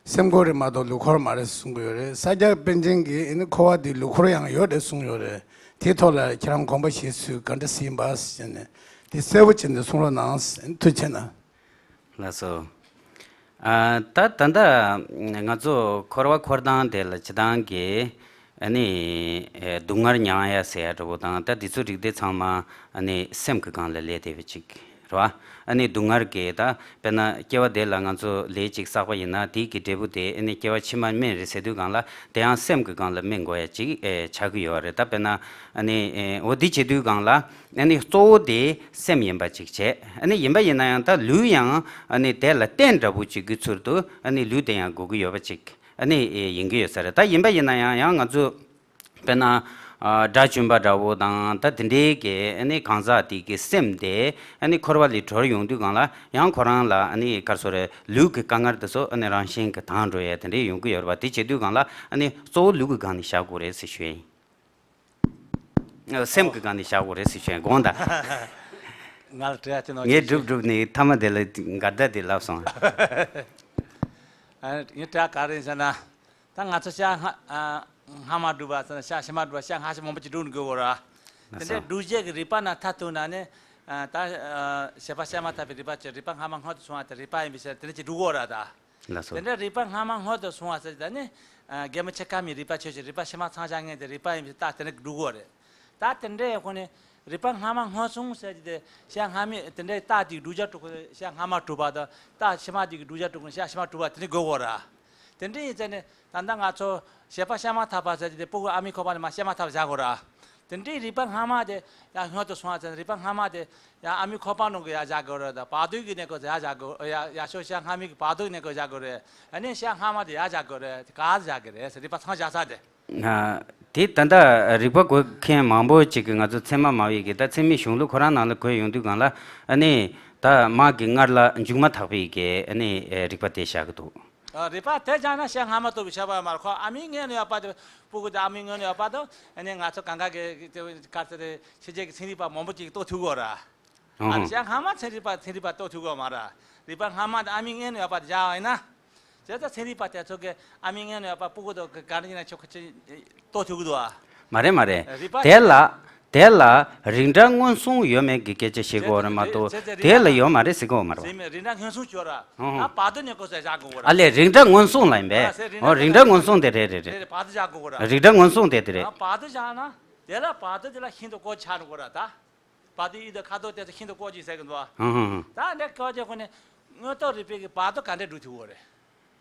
སེམས་འཁོར་རེད་མ་གཏོགས་ལུས་འཁོར་མ་རེད་གསུང་གི་ཡོད་རེད། ས་སྐྱ་པཎ་ཆེན་གྱིས་ཨེ་ནི་འཁོར་བ་དེ་ལུས་འཁོར་ཡང་ཡོད་རེད་གསུང་ཡོད་རེད། དེའི་ཐོག་ལ་ཁྱེད་རང་དགོངས་པ་བཞེས་ཚུལ་ག་འདྲ་ཞིག་ཡིན་པ་ཟེར་ནས་དེ་གསལ་པོ་བྱས་ནས་གསུང་རོགས་གནང་། ཐུགས་རྗེ་གནང་། ལགས་སོ། ཨ་ད་ད་ལྟ་ང་ཚོ་འཁོར་བ་འཁོར་སྟངས་དེ་ལ་སྤྱིར་བཏང་གི་ཨ་ནི་ཨེ་སྡུག་བསྔལ་མྱང་ཡ་ཟེར་ཡ་འདྲ་པོ་དང་། ད་འདི་ཚོ་རིགས་དེ་ཚང་མ་ཨ་ནི་སེམས་ཀྱི་སྒང་ལ་སླེབས་བསྡད་པ་ཅིག་རེད་བ། ཨ་ནི་སྡུག་བསྔལ་གྱི་ད་དཔེར་ན་སྐྱེ་བ་དེ་ལ་ང་ཚོ་ལས་ཅིག་བསགས་པ་ཡིན་ན་དེའི་གི་འབྲས་བུ་དེ་ཨ་ནི་སྐྱེ་བ་ཕྱི་མར་སྨིན་རེད་ཟེར་དུས་སྒང་ལ་དེ་ཡང་སེམས་ཀྱི་སྒང་ལ་སྨིན་དགོས་ཡ་ཅིག་ཨེ་ཆགས་ཀྱི་ཡོད་རེད། ད་དཔེར་ན་ཨ་ནི་ཨེ་འོ་འདི་བྱེད་དུས་སྒང་ལ་ཨ་ནི་གཙོ་བོ་དེ་སེམས་ཡིན་པ་ཅིག་བྱས། ཨ་ནི་ཡིན་པ་ཡིན་ན་ཡང་ད་ལུས་ཡང་ཨ་ནི་དེ་ལ་རྟེན་འདྲ་པོ་ཅིག་གི་ཚུལ་དུ་ཨ་ནི་ལུས་དེ་ཡང་དགོས་ཀྱི་ཡོད་པ་ཅིག་ཨ་ནི་ཨེ་ཡིན་གྱི་ཡོད་ས་རེད། ད་ཡིན་པ་ཡིན་ན་ཡང་ཡང་ང་ཚོ་དཔེར་ན་ཨ་དགྲ་བཅོམ་པ་འདྲ་བོ་དང་ད་དེ་འདྲའི་གི་ཨ་ནི་གང་ཟག་དེ་གི་སེམས་དེ་ཨ་ནི་འཁོར་བ་ལས་གྲོལ་ཡོང་དུས་སྒང་ལ་ཡང་ཁོ་རང་ལ་ཨ་ནི་ག་རེ་ཟེར་དགོས་རེད། ལུས་ཀྱི་དཀའ་ངལ་དེ་ཚོ་ཨ་ནི་རང་བཞིན་གྱིས་དྭངས་འགྲོ་ཡ་དེ་འདྲའི་ཡོང་གི་ཡོད་རེད་པ། དེ་བྱེད་དུས་སྒང་ལ་ཨ་ནི་གཙོ་བོ་ལུས་ཀྱི་སྒང་ནས་བཞག་དགོས་རེད་ཟེར་ཞུ་ཡ་ཡིན། སེམས་ཀྱི་སྒང་ནས་བཞག་དགོས་རེད་ཟེར་ཞུ་ཡ་དགོངས་དག་ང་ལ་དྲི་ཡ་དེ་ནོར་ངས་གྱིས་སྒྲུབ་སྒྲུབ་ནས་མཐའ་མ་དེ་ལ་འགལ་ཟླ་དེ་ལབ་སོང་། ཨ་ངས་དྲི་ཡ་ག་རེ་ཡིན་ཟེར་ན། ད་ང་ཚོ་ཤ་སྔ་ཨ་སྔ་མ་སྒྲུབ་པ་ཟེར་ན་ཤ་ཕྱི་མ་སྒྲུབ་པ་ཤ་སྔ་ཕྱི་མང་པོ་ཅིག་སྒྲུབ་ནས་དགོས་གོ་ར། དེ་ལགས་སོ། འདྲའི་སྒྲུབ་བྱེད་ཀྱི་རིགས་པ་ན་མཐར་ཐུག་ན་ནི། ཨ་ད་ཨ་བྱེད་པ་བྱ་མ་ཐག་པའི་རིགས་པ་ཅིག་རིགས་པ་སྔ་མ་སྔོན་དུ་སོང་བ་དེ་རིགས་པ་ཡིན་པའི་ཕྱིར་དེ་འདྲ་ཅིག་སྒྲུབ་གོ་ར་ད། ལགས་སོ། དེ་འདྲ་རིགས་པ་སྔ་མ་སྔོན་དུ་སོང་བ་ཟེར་ད་ནི། ཨ་རྒན་མོ་ཆེ་ཁ་མའི་རིགས་པ་ཆོས་ཀྱི་རིགས་པ་ཕྱི་མ་ཚང་བྱ་ངན་དེ་རིགས་པ་ཡིན་པའི་རྟགས་དེ་འདྲ་སྒྲུབ་གོ་རེད། ད་དེ་འདྲའི་ཁོ་ནི་རིགས་པ་སྔ་མ་སྔོན་སོང་ཟེར་གྱི་དེ་ཤ་སྔ་མའི་དེ་འདྲའི་རྟགས་དེ་གི་བསྒྲུབ་བྱ་སྒྲུབ་ཁོ་ཤ་སྔ་མ་གྲུབ་པ་དང་རྟགས་ཕྱི་མ་དེ་གི་བསྒྲུབ་བྱ་སྒྲུབ་ཁོ་ཤ་ཕྱི་མ་གྲུབ་པ་དེ་འདྲ་དགོས་གོ་ར། དེ་འདྲ་ཡིན་ཚེ་ནི་ད་ལྟ་ང་ཚོ་བྱེད་པ་བྱ་མ་ཐག་པ་ཟེར་གྱི་དེ་སྤུ་གུ་ཨ་མའི་ཁོག་པ་ནས་མར་བྱ་མ་ཐག་པ་བཞག་གོ་ར། དེ་འདྲའི་རིགས་པ་སྔ་མ་དེ་ཡང་སྔོན་དུ་སོང་བ་ཟེར་ན་རིགས་པ་སྔ་མ་དེ་ཡང་ཨ་མའི་ཁོག་པ་ནང་གི་ཡར་བཞག་དགོས་རེད། ད་བར་དོའི་གི་གནས་སྐབས་སུ་ཡར་བཞག་དགོས། ཡར་ཡར་ཤོག་ཤ་སྔ་མའི་གི་བར་དོའི་གནས་སྐབས་བཞག་དགོས་རེད། ཨ་ནི་ཤ་སྔ་མ་དེ་ཡར་བཞག་དགོས་རེད། དེ་ག་བཞག་གི་རེད་ཟེར་རིགས་པ་ཚང་བཞག་ས་དེ། ཨ་དེ་ད་ལྟ་རིག་པ་དགོས་མཁན་མང་པོ་ཅིག་གིས་ང་ཚོ་ཚད་མ་སྨྲ་བའི་གི་ད་ཚད་མའི་གཞུང་ལུགས་ཁོ་རང་ནང་ལ་བཀོད་ཡོང་དུས་སྒང་ལ་ཨ་ནི་ད་མ་གི་སྔར་ལ་མཇུག་མ་ཐག་པའི་གི་ཨ་ནི་རིག་པ་དེ་བཞག་གི་འདུག་ཨ་རིག་པ་དེ་སྦྱངས་ན་ཤ་སྔ་མ་རྟོགས་པའི་ཁྱད་པར་མ་རེད། ཁོ་ཨ་མའི་མངལ་ནས་ཡོད་པ་དེ་སྤུ་གུ་དེ་ཨ་མའི་མངལ་ནས་ཡོད་པ་དང་ཨ་ནི་ང་ཚོ་གང་ག་གི་དེ་ག་ཚོད་དེ་ཕྱི་རྒྱལ་གྱི་ཚན་རིག་པ་མང་པོ་ཅིག་རྟོགས་ཐུབ་གོ་ར། ཨ་ཧུ། ཤ་སྔ་མ་ཚན་རིག་པ་ཚན་རིག་པ་རྟོགས་ཐུབ་གོ་མ་ར། རིག་པ་སྔ་མ་དེ་ཨ་མའི་མངལ་ནས་ཡོད་པ་དེ་བཞག་པ་ཡིན་ན། བྱས་ཙང་ཚན་རིག་པ་དེ་ཚོ་གི་ཨ་མའི་མངལ་ནས་ཡོད་པ་སྤུ་གུ་དང་ག་འདྲ་ཡིན་ན་ཆོག་གི་རྟོགས་ཐུབ་གི་འདུག་ཨ། མ་རེད་མ་རེད། རིག་པ་དེ་ལ་དེ་ལ་རིགས་འདྲ་མངོན་སུམ་ཡོད་མེད་ཀྱི་སྐད་ཆ་བཤད་དགོས་རེད་མ་གཏོགས་བྱས་ཙང་རིག་དེ་ལ་པ་ཡོད་མ་རེད་ཟེར་གི་ཡོད་མ་རེད་བ། ཟེར་མེད། རིགས་འདྲ་མངོན་སུམ་བྱོས་ར། ཨ་ཧུ། ད་བར་དོ་གནས་སྐབས་སུ་བཞག་དགོས་ར། ཨ་ལས་རིགས་འདྲ་མངོན་སུམ་ལ་ཡིན་པས། ཨ་ཟེར་རིགས་འོ་འདྲ་རིགས་འདྲ་མངོན་སུམ་དེ་རེད་རེད་རེད། རེད་རེད། བར་དོ་བཞག་དགོས་ར། རིགས་འདྲ་མངོན་སུམ་དེ་དེ་རེད། ཨ་བར་དོ་བཞག་ན་དེ་ལ་བར་དོ་དེ་ལ་ཤིན་ཏུ་གོ་ཆ་འགྲོ་གོ་ར་ད། བར་དོའི་དབྱིབས་དང་ཁ་དོག་དེ་ཚོ་ཤིན་ཏུ་གོ་ཅིག་ཟེར་གི་འདུག་ཨ། ཧུང་ཧུང་ཧུང་། ད་འདྲ་གོ་ཅིག་ཁོ་ནི་མངོན་རྟོགས་རིག་པའི་གི་བར་དོ་ག་འདྲ་སྒྲུབ་ཐུབ་གོ་རེད།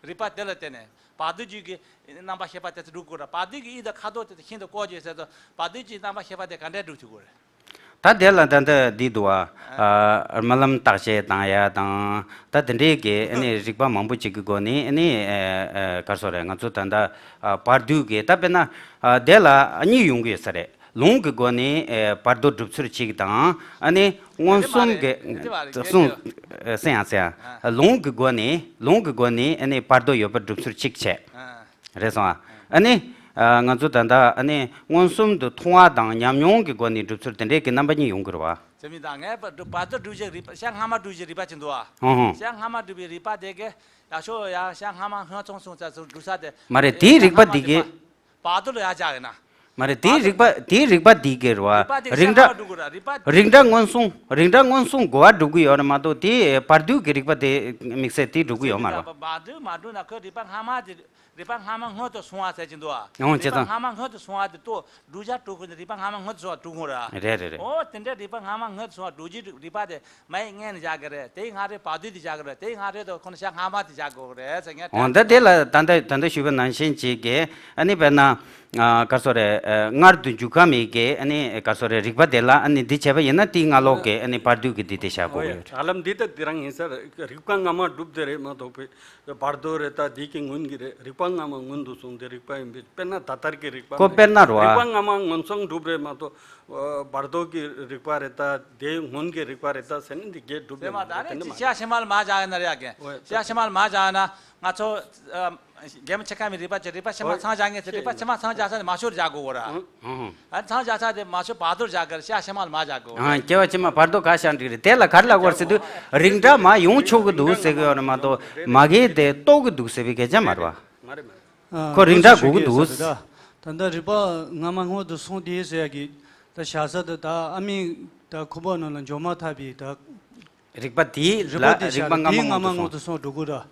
རིག་པ་དེ་ལ་བརྟེན་ནས་བར་དོ་རྒྱུད་ཀྱི་རྣམ་པ་ཤེས་པ་དེ་ཚོ་སྒྲུབ་དགོས་ར། བར་དོའི་གི་དབྱིབས་དང་ཁ་དོག་དེ་ཚོ་ཤིན་ཏུ་གོ་ཅིག་ཟེར་ཚོ་བར་དོའི་གི་རྣམ་པ་ཤེས་པ་དེ་ག་འདྲ་སྒྲུབ་ཐུབ་གོ་རེད། ད་དེ་ལ་ད་ལྟ་འདི་འདུག་ཨ། ཨ་རྨི་ལམ་བརྟག་དཔྱད་བཏང་ཡ་དང་ད་དེ་འདྲའི་གི་ཨ་ནི་རིག་པ་མང་པོ་ཅིག་གི་སྒོ་ནས་ཨ་ནི་ཨ་ཨ་ག་རེ་ཟེར་དགོས་རེད། ང་ཚོ་ད་ལྟ་ཨ་བར་དོའི་གི་ད་དཔེར་ན་ཨ་དེ་ལ་གཉིས་ཡོང་གི་ཡོད་ས་རེད། ལུང་གི་སྒོ་ནས་ཨེ་བར་དོ་སྒྲུབ་ཚུལ་གཅིག་དང་ཨ་ནི་མངོན་སུམ་གྱི་དེ་མ་རེད། དེ་མ་རེད། གསུང་ཨེ་གསན་ཡང་གསན་ཡང་། ཨ། ལུང་གི་སྒོ་ནས་ལུང་གི་སྒོ་ནས་ཨ་ནི་བར་དོ་ཡོད་པར་སྒྲུབ་ཚུལ་གཅིག་བྱས། ཨ། རེད་སོང་ཨ། ཨ་ནི་ ཨ། ང་ཚོ་ད་ལྟ་ཨ་ནི་མངོན་སུམ་དུ་མཐོང་བ་དང་ཉམས་མྱོང་གི་སྒོ་ནས་སྒྲུབ་ཚུལ་དེ་འདྲའི་གི་རྣམ་པ་གཉིས་ཡོང་གི་རེད་བ། ཟེར་མི་དང་ངས་བར་དོ་སྒྲུབ་བྱེད་རིགས་པ་ཤ་སྔ་མ་སྒྲུབ་བྱེད་རིགས་པ་ཅིག་འདུག་ཨ། ཧུང་ཧུང་། ཤ་སྔ་མ་སྒྲུབ་པའི་རིགས་པ་དེ་གས་ཡག་ཤོས་ཡ་ཤ་སྔ་མ་སྔོན་སོང་སོང་ཙང་སྒྲུབ་ས་དེ། མ་རེད། དེའི་རིགས་པ་དེ་གས། བར་དོ་ལ་ཡ་བྱ་གི་ན། མ་རེད། དེའི་རིགས་པ་དེའི་རིགས་པ་དེ་གས་རེད་བ། རིགས་པ་དེ་རིགས་ཤ་སྔ་མ་འདྲ་སྒྲུབ་དགོས་ར་རིགས་པ། རིགས་འདྲ་མངོན་སུམ་རིགས་འདྲ་མངོན་སུམ་གོ་བ་སྒྲུབ་གི་ཡོད་རེད་མ་གཏོགས་དེ་བར་དོ་གི་རིགས་པ་དེ་དམིགས་བསལ་དེ་སྒྲུབ་གི་ཡོད་མ་རེད་བ། བར་དོ་མ་སྒྲུབ་ན་ཁོ་རིགས་པ་སྔ་མ་དེ། རིགས་པ་སྔ་མ་སྔོན་དུ་སོང་བ་ཟེར་གྱི་འདུག་ཨ། ཡང་བྱས་ཙང་། རིགས་པ་སྔ་མ་སྔོན་དུ་སོང་བ་དེ་ལྟོ་སྒྲུབ་བྱ་སྒྲུབ་དགོས་ནི་རིགས་པ་སྔ་མ་སྔོན་དུ་སོང་བ་སྒྲུབ་དགོས་ར། རེད་རེད་རེད། ཨོ་དེ་འདྲ་རིགས་པ་སྔ་མ་སྔོན་དུ་སོང་བ་སྒྲུབ་ཀྱི་རིགས་པ་དེ་མ་ཡི་སྔོན་ནས་བཞག་གི་རེད། དེ་ཡི་སྔ་རོལ་བར་དོ་དེ་བཞག་གི་རེད། དེ་ཡི་སྔ་རོལ་དུ་ཁོ་ན་ཤ་སྔ་མ་དེ་བཞག་དགོས་གི་རེད་ཟེར་ངས། འོ་ད་དེ་ལ་ད་ལྟ་ད་ལྟ་ཞུས་པ་ནང་བཞིན་བྱེད་ཀྱི་ཨ་ནི་དཔེར་ན་ག་སོ་རེད། སྔར་དུ་འཇུག་ག་མེད་ཀྱི་ཨ་ནི་ག་སོ་རེད། རིགས་པ་དེ་ལ་ཨ་ནི་འདི་བྱས་པ་ཡིན་ན་དེའི་སྔ་ལོགས་ཀྱི་ཨ་ནི་བར་དོ་གི་འདི་དེ་བཞག་དགོས་ཀྱི་ཡོད་རེད། ཧ་ལམ་འདི་ལྟ་འདི་རང་ཡིན་ས་རེད། རིགས་པ་སྔ་མ་སྒྲུབ་དེ་རེད་མ་གཏོགས་པའི། བར་དོ་རེད་ད་འདི་གི་སྔོན་གྱི་རེད། རིགས་པ་སྔ་མ་སྔོན་དུ་སོང་སྟེ་རིགས་པ་ཡིན་པས་དཔེར་ན་ད་ལྟར་གྱི་རིགས་པ་ཁོ་དཔེར་ན་རོ་ཨ། རིགས་པ་སྔ་མ་སྔོན་སོང་སྒྲུབ་རེད་མ་གཏོགས། བར་དོ་གི་རིགས་པ་རེད་ད་དེའི་སྔོན་གྱི་རིགས་པ་རེད་ད་ཟེར་ནས་འདི་གས་སྒྲུབ་ཟེར་མ་ད་རེད་ཅི་ཤ་ཤ་མ་ལ་མ་བྱ་ཡ་ན་རེ་ཡ་གན་ཤ་ཤ་མ་ལ་མ་བྱ་ཡ་ན་ང་ཚོ་རྒན་མོ་ཆེ་ཁ་མི་རིགས་པ་ཅི་རིགས་པ་ཤ་མ་ཚང་བྱ་ངེས་ཚེ་རིགས་པ་ཤ་མ་ཚང་བྱ་ས་ནས་མ་ཤོར་བྱ་དགོས་གོ་ར། ཨ་ཚང་བྱ་ས་དེ་མ་ཤོར་བར་དོར་བྱ་གར་ཤ་ཤ་མ་ལ་མ་བྱ་དགོས། ཨ་སྐྱེ་བ་ཕྱི་མ་བར་དོ་ག་ཤ་འགྲིག་རེད། དེ་ལ་གར་ལ་བར་ཟེར་དུས་རིགས་འདྲ་མ་ཡོང་ཆོག་གི་འདུག་ཟེར་གི་ཡོད་ན་མ་གཏོགས་མ་གི་དེ་རྟོགས་གི་འདུག་ཟེར་བའི་སྐད་ཆ་མ་རེད་བ། ཁོ་རིགས་འདྲ་དགོས་ཀྱི་འདུག་ད་ལྟ་རིགས་པ་སྔ་མ་སྔོན་དུ་སོང་དེ་ཟེར་ཡ་གི་ད་བྱ་ས་དེ་ད་ཨ་མའི་ད་ཁོག་པ་ནང་ལ་འཇོག་མ་ཐག་པའི་ད་རིགས་པ་དེ་ལ་རིགས་པ་དེ་རིགས་པ་སྔ་མ་དེའི་སྔ་མ་སྔོན་དུ་སོང་། སོང་འགྲོ་དགོས་ར།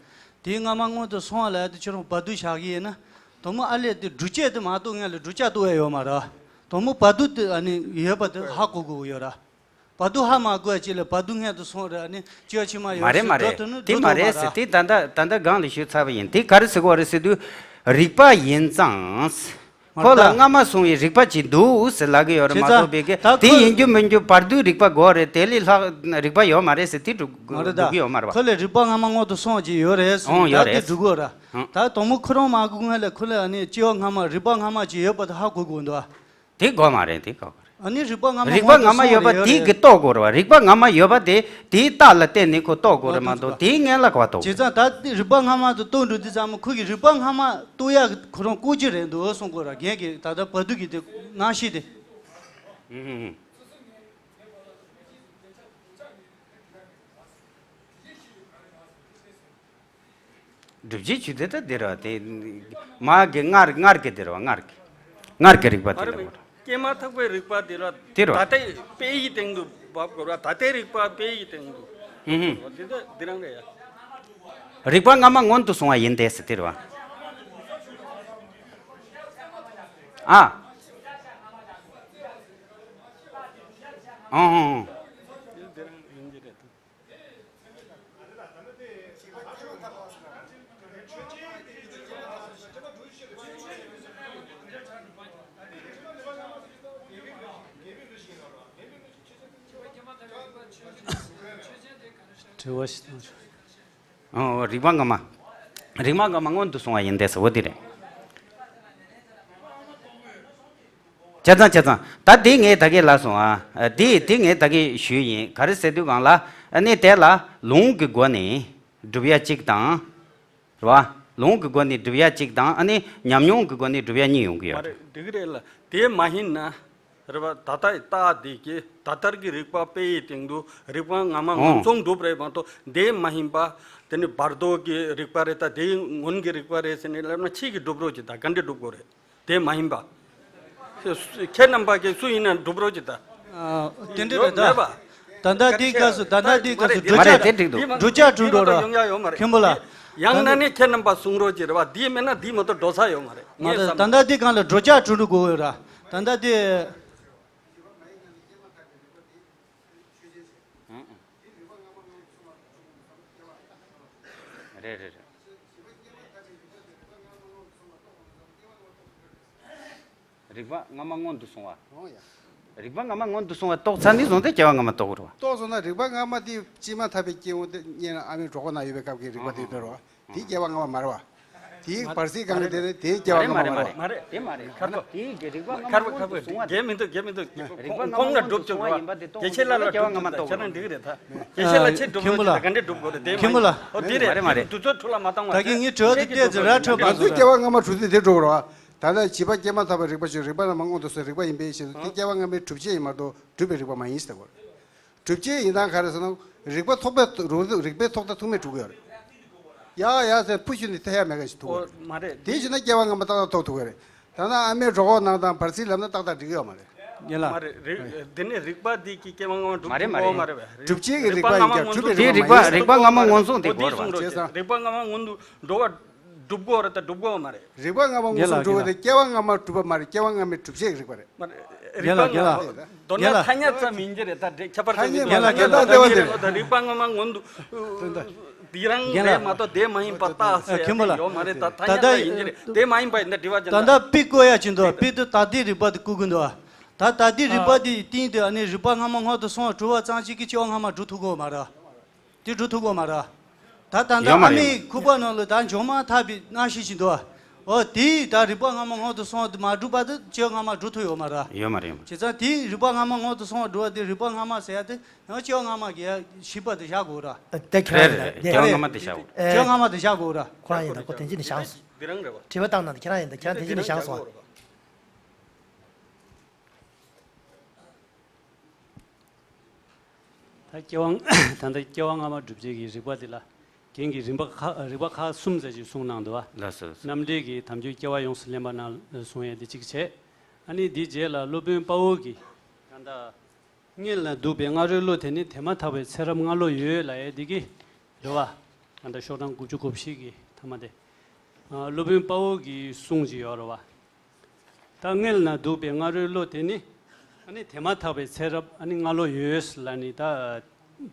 དེའི་སྔ་མ་སྔོན་དུ་སོང་བ་ལ་ཡ་དེ་ཁྱེད་རང་བར་དོ་བཞག་གི་ཡིན་ན་དོན་མོ་ཨ་ལས་དེ་སྒྲུབ་བྱེད་དེ་མ་གཏོགས་ངས་ལ་བསྒྲུབ་བྱ་གཏོགས་ཡ་ཡོད་མ་ར། དོན་མོ་བར་དོ་དེ་ཨ་ནི་ཡོད་པ་དེ་ཧ་གོ་དགོས་ཡོད་ར། བར་དོ་ཧ་མ་གོ་ཡ་ཅིག་ལ་བར་དོ་སྔོན་དུ་སོང་ར་ནི་སྐྱེ་བ་ཕྱི་མ་ཡོད་མ་རེད་མ་རེད། དེ་མ་རེད་ཟེར་དེ་ད་ལྟ་ད་ལྟ་སྒང་ལ་ཞུས་ཚར་བ་ཡིན། དེ་ག་རེ་ཟེར་གོ་རེད་ཟེར་དུས་རིགས་པ་ཡིན་ཙང་། ཁོ་ལ་སྔ་མ་སོང་བའི་རིགས་པ་ཅིག་འདུག་ཟེར་ལབ་ཀྱི་ཡོད་རེད་མ་གཏོགས་པའི་གི་དེ་ཡིན་རྒྱུ་མིན་རྒྱུ་བར་དོའི་རིགས་པ་དགོས་རེད། དེ་ལས་ལྷག་རིགས་པ་ཡོད་མ་རེད་ཟེར་དེ་སྒྲུབ་སྒྲུབ་ཀྱི་ཡོད་མ་རེད་བ། ཁོ་ལ་རིགས་པ་སྔ་མ་སྔོན་དུ་སོང་བ་ཅིག་ཡོད་རེད་ཟེར་ད་དེ་སྒྲུབ་དགོས་ར། ད་དོན་མོ་ཁོ་རང་མ་གོ་སྔོན་ལ་ཁོ་ལ་ཨ་ནི་སྐྱེ་བ་སྔ་མ་རིགས་པ་སྔ་མ་ཅིག་ཡོད་པ་དེ་ཧ་གོ་དགོས་འདུག་དེ་དགོས་མ་རེད། དེ་དགོས་མ་རེད། ཨ་ནི་རིགས་པ་སྔ་མ་རིགས་པ་སྔ་མ་ཡོད་པ་དེ་གི་རྟོགས་དགོས་རེད་བ། རིགས་པ་སྔ་མ་ཡོད་པ་དེ་དེའི་རྟགས་ལ་བརྟེན་ནས་ཁོ་རྟོགས་དགོས་རེད་མ་གཏོགས་དེའི་སྔོན་ལ་ག་བ་རྟོགས་དགོས། བྱས་ཙང་ད་རིགས་པ་སྔ་མ་དུ་རྟོགས་འགྲོ་དུས་ཙམ་ཁོ་གི་རིགས་པ་སྔ་མ་རྟོགས་ཡག་ཁོ་རང་ཀུ་ཅི་རེད་འདུག་གསུང་དགོས་ར། རྒན་གྱི་ད་ལྟ་བར་དོ་གི་དེ་ནང་བཞིན་དེ། སྒྲུབ་བྱེད་ཆོས་དེ་ལྟ་དེ་ར་དེ། མ་གི་སྔར་སྔར་གི་དེ་ར་བ། སྔར་གི་སྔར་གི་རིགས་པ་དེ་ལ་བ། སྐྱེས་མ་ཐག་པའི་རིགས་པ་དེ་ལ་དེ་ར་ད་ལྟའི་དཔེ་ཡི་སྟེང་དུ་བབ་དགོས་ར། ད་ལྟའི་རིགས་པ་དཔེ་ཡི་སྟེང་དུ། ཧུམ་ཧུམ། འོ་དེ་ལྟ་དེ་རང་རེད་ཡ། རིགས་པ་སྔ་མ་སྔོན་དུ་སོང་བ་ཡིན་ཏེ་ཟེར་དེ་ར་བ། ཨ། ཨང་ཨང་ཨང་། དྲི་བ་ཞིག་གཏོང་ཆོག་ཨོ། རིགས་པ་སྔ་མ། རིགས་པ་སྔ་མ་སྔོན་དུ་སོང་བ་ཡིན་ཏེ་ཟེར་བ་འདི་རེད། བྱས་ཙང་བྱས་ཙང་ད་འདི་ངས་ད་གིན་ལབ་སོང་ཨ། འདི་འདི་ངས་ད་གིན་ཞུས་ཡིན། ག་རེ་ཟེར་དུས་སྒང་ལ་ཨ་ནི་དེ་ལ་ལུང་གི་སྒོ་ནས་སྒྲུབ་ཡ་གཅིག་དང་། རེད་བ། ལུང་གི་སྒོ་ནས་སྒྲུབ་ཡ་གཅིག་དང་ཨ་ནི་ཉམས་མྱོང་གི་སྒོ་ནས་སྒྲུབ་ཡ་གཉིས་ཡོང་གི་ཡོད་མ་རེད། འགྲིག་གི་རེད་ལ། དེ་མ་ཡིན་ན། རེད་བ། ད་ལྟ་ཡི་རྟགས་འདི་གི་ད་ལྟར་གྱི་རིགས་པ་དཔེ་ཡི་སྟེང་དུ་རིགས་པ་སྔ་མ་ཨོ་སྔོན་སོང་སྒྲུབ་རེད་མ་གཏོགས་དེ་མ་ཡིན་པ། དེ་ནི་བར་དོ་གི་རིགས་པ་རེད་ད་དེའི་སྔོན་གྱི་རིགས་པ་རེད་ཟེར་ནས་ལབ་ན་ཕྱིས་ཀྱི་སྒྲུབ་རོགས་ཀྱི་ད་ག་འདྲ་སྒྲུབ་དགོས་རེད། དེ་མ་ཡིན་པ། ཁྱེད་རྣམ་པ་གིས་སུ་ཡིན་ན་སྒྲུབ་རོགས་ཀྱི་ད། ཨ། དེ་འདྲ་རེད་ད། ད་ལྟ་འདིའི་སྐབས་སུ་ད་ལྟ་འདིའི་སྐབས་སུ་མ་རེད་དེ་འགྲོ་འགྲིག་འདུག་འགྲོ་འཆག་འགྲོ་འགྲོ་ར། མཁན་པོ་ལགས། ཡང་ན་ནི་ཁྱེད་རྣམ་པ་གསུང་རོགས་ཀྱི་རེད་བ། འདི་མེད་ན་འདི་མ་གཏོགས་འགྲོ་ས་ཡོད་མ་རེད། མ་རེད། ད་ལྟ་འདིའི་སྒང་ལ་འགྲོ་འཆག་འགྲོ་འགྲོ་དགོས་ཡོད་ར། ད་ལྟ་འདི། རེད་རེད་རེད། རིགས་པ་སྔ་མ་སྔོན་དུ་སོང་བ། འོང་ཡ། རིགས་པ་སྔ་མ་སྔོན་དུ་སོང་བ་རྟོགས་ཚར་ནས་བཟུང་སྟེ་སྐྱེ་བ་སྔ་མ་རྟོགས་དགོས་རེད་བ། རྟོགས་སོང་ན་རིགས་པ་སྔ་མ་དེ་སྐྱེས་མ་ཐག་པའི་སྐྱེ་བོ་དེ་སྔོན་ལ་ཨ་མའི་གྲོད་ཁོག་ན་ཡོད་པའི་སྐབས་ཀྱི་རིགས་པ་དེ་ཡོད་པའི་རེད་བ། དེ་སྐྱེ་བ་སྔ་མ་མ་རེད་བ། དེའི་བར་སྲིད་སྒང་གི་དེ་ནི་དེའི་སྐྱེ་བ་སྔ་མ་མ་རེད་བ། མ་རེད་དེ་མ་རེད། ཁར་པོ། དེའི་གི་རིགས་པ་སྔ་མ་ཁར་པོ་ཁར་པོ་སྔོན་དུ་སོང་བ་ཡིན་པ་དེ་རྟོགས། རྒྱན་མི་འདུག་རྒྱན་མི་འདུག་ཁོང་ལ་སྒྲུབ་ཆོག་གི་བ། དགེ་བཤེས་ལགས་ལ་སྒྲུབ་ཆོག་ད་ཁྱེད་རང་འགྲིག་གི་རེད་ད། དགེ་བཤེས་ལགས་ཁྱེད་སྒྲུབ་རོགས་ཀྱི་ད་ག་འདྲས་སྒྲུབ་དགོས་རེད་དེ། མཁན་པོ་ལགས། ཨོ་དེ་རེད། མ་རེད་མ་རེད། དུས་ཚོད་འཕྲོ་བརླག་མ་བཏང་བ། ད་གིན་ངའི་དྲི་བ་དེ་ཏོག་ཙམ་ར་འཕྲོད་པ་ང་ཚོའི་སྐྱེ་བ་སྔ་མ་གྲུ་ཚིག་དེ་སྒྲུབ་རོགས། ད་ལྟ་བྱིས་པ་སྐྱེས་མ་ཐག་པའི་རིག་པ་ཞིག་རིག་པ་རྣམ་པ་སྔོན་དུ་སོང་རིག་པ་ཡིན་པའི་ཕྱིར་དུ་དེ་སྐྱེ་བ་སྔ་མའི་སྒྲུབ་བྱེད་ཡིན་མ་གཏོགས་སྒྲུབ་པའི་རིག་པ་མ་ཡིན་ཟེར་བ་རེད། སྒྲུབ་བྱེད་ཡིན་སྟངས་ག་རེ་ཟེར་ན། རིག་པ་ཐོགས་པའི་རིག་པའི་ཐོགས་དང་ཐུག་མེད་སྒྲུབ་ཀྱི་ཡོད་རེད། ཡ་ཡ་ཟེར་ཕུ་ཞུ་ནས་ཐེ་ཡ་མེད་ག་ཞིག་ཐུག་ཡོད་རེད། མ་རེད། དེ་བྱས་ན་སྐྱེ་བ་སྔ་མ་ཏག་ཏག་ཐོགས་ཐུབ་ཀྱི་རེད། ད་ནང་ཨ་མའི་གྲོགས་པོ་ནང་དང་བར་སྲིད་ལབ་ན་ཏག་ཏག་འགྲིག་གི་ཡོད་མ་རེད། ཡ་ལ། མ་རེད། རིག་དེ་ནས་རིག་པ་འདི་གི་སྐྱེ་བ་སྔ་མ་སྒྲུབ་མ་རེད། ཐུབ་ཀྱི་ཡོད་མ་རེད། སྒྲུབ་བྱེད་ཀྱི་རིག་པ་ཡིན་ཀྱང་སྒྲུབ་པའི་རིག་པ་མ་ཡིན་ཟེར། རིག་པ་སྔ་མ་སྔོན་སོང་དེ་གོ་རེད་བ། བྱས་ཙང་། རིག་པ་སྔ་མ་སྔོན་དུ་འགྲོ་བ་སྒྲུབ་དགོས་རེད་ད་སྒྲུབ་དགོས་མ་རེད། རིག་པ་སྔ་མ་སྔོན་སོང་སྒྲུབ་པ་དེ་སྐྱེ་བ་སྔ་མ་སྒྲུབ་པ་མ་རེད། སྐྱེ་བ་སྔ་མའི་སྒྲུབ་བྱེད་ཀྱི་རིག་པ་རེད། མ་རེད། རྒན་ལགས། རྒན་ལགས། མདོར་ན་ཐ་སྙད་ཙམ་ཡིན་གྱི་རེད་ད། ཁྱད་པར་ཐ་སྙད་ཙམ་ཡིན་གྱི་རེད། ད་རིག་པ་སྔ་མ་སྔོན་དུ་འདི་རང་རེད་མ་གཏོགས་དེ་མ་ཡིན་པ་ལྟ་ཟེར་ཡོད་མ་རེད། ད་ཐ་སྙད་ཙམ་ཡིན་གྱི་རེད། དེ་མ་ཡིན་པ་ཡིན་ན་དྲི་བ་ཅན་ད་ལྟ་པི་བཀོད་ཡ་ཅིག་འདུག་པི་དུ་ད་ལྟའི་རིག་པ་དེ་བཀོད་ཀྱི་འདུག་ད་ལྟ་དེ་རིག་པ་དེ་སྟེང་དུ་ཨ་ནི་རིག་པ་སྔ་མ་སྔོན་དུ་སོང་བ་གྲུབ་པ་ཙམ་ཞིག་གིས་སྐྱེ་བ་སྔ་མ་སྒྲུབ་ཐུབ་ཀྱི་ཡོད་མ་རེད། དེ་སྒྲུབ་ཐུབ་ཀྱི་ཡོད་མ་རེད། ད་ད་ལྟ་ཡོད་མ་ཨ་རེད། མའི་ཁུག་པ་ནང་ལ་ད་འཇོག་མ་ཐག་པའི་སྣང་ཤས་ཤིག་འདུག་འོ་དེས་ད་རིག་པ་སྔ་མ་སྔོན་དུ་སོང་བ་དེ་མ་གྲུབ་པ་དེ་སྐྱེ་བ་སྔ་མ་སྒྲུབ་ཐུབ་ཡོད་མ་རེད། ཡོད་མ་རེད། བྱས་ཙང་དེས་རིག་པ་སྔ་མ་སྔོན་དུ་སོང་བ་སྒྲུབ་པ་དེ་རིག་པ་སྔ་མ་ཟེར་ཡ་དེ་ཡང་སྐྱེ་བ་སྔ་མ་གི་ཡ་ཞིག་པ་དེ་བཞག་དགོས་རེད། དེ་ཁྱེད་རང་རེད་རེད། སྐྱེ་བ་སྔ་མ་དེ་བཞག་དགོས། སྐྱེ་བ་སྔ་མ་དེ་བཞག་དགོས་རེད། ཁོ་རང་ཡིན་ད་ཁོ་དེ་འདི་ནས་བཞག་སོང་། འདི་རང་རེད་བ། དྲི་བ་བཏང་གནང་དང་ཁྱེད་རང་ཡིན་ད་ཁྱེད་རང་དེ་འདི་ནས་བཞག་སོང་། ད་སྐྱེ་བ་ད་ལྟ་སྐྱེ་བ་སྔ་མ་སྒྲུབ་བྱེད་ཀྱི་རིག་པ་འདི་ལ་རྒན་གྱིས་རིག་པ་ཁག་རིག་པ་ཁག་གསུམ་ཙམ་ཞིག་གསུངས་གནང་འདུག་བ། ལགས་སོ། རྣམ་འགྲེལ་གྱི་དམ་ཆོས་སྐྱེ་བ་ཡོངས་སུ་ལེན་པ་ནང་གསུང་ཡས་འདི་གཅིག་བྱས། ཨ་ནི་འདིའི་རྗེས་ལ་སློབ་དཔོན་དཔའ་བོ་གིས་ད་ལྟ་སྔོན་ལ་འདུག་པའི་སྔ་རོལ་བློ་དེ་ནི་དེ་མ་ཐག་པའི་ཚེ་རབས་སྔ་ལོགས་ཡོད་ལབ་ཡས་འདི་གི་རེད་བ། ད་ལྟ་ཤོག་གྲངས་དགུ་བཅུ་གོ་བཞི་གི་མཐའ་མ་དེ། སློབ་དཔོན་དཔའ་བོ་གི་གསུང་ཅིག་ཡོད་རེད་བ། ད་སྔོན་ལ་འདུག་པའི་སྔ་རོལ་བློ་དེ་ནི། ཨ་ནི་དེ་མ་ཐག་པའི་ཚེ་རབས་ཨ་ནི་སྔ་ལོགས་ཡོད་ལ་ནི་ད།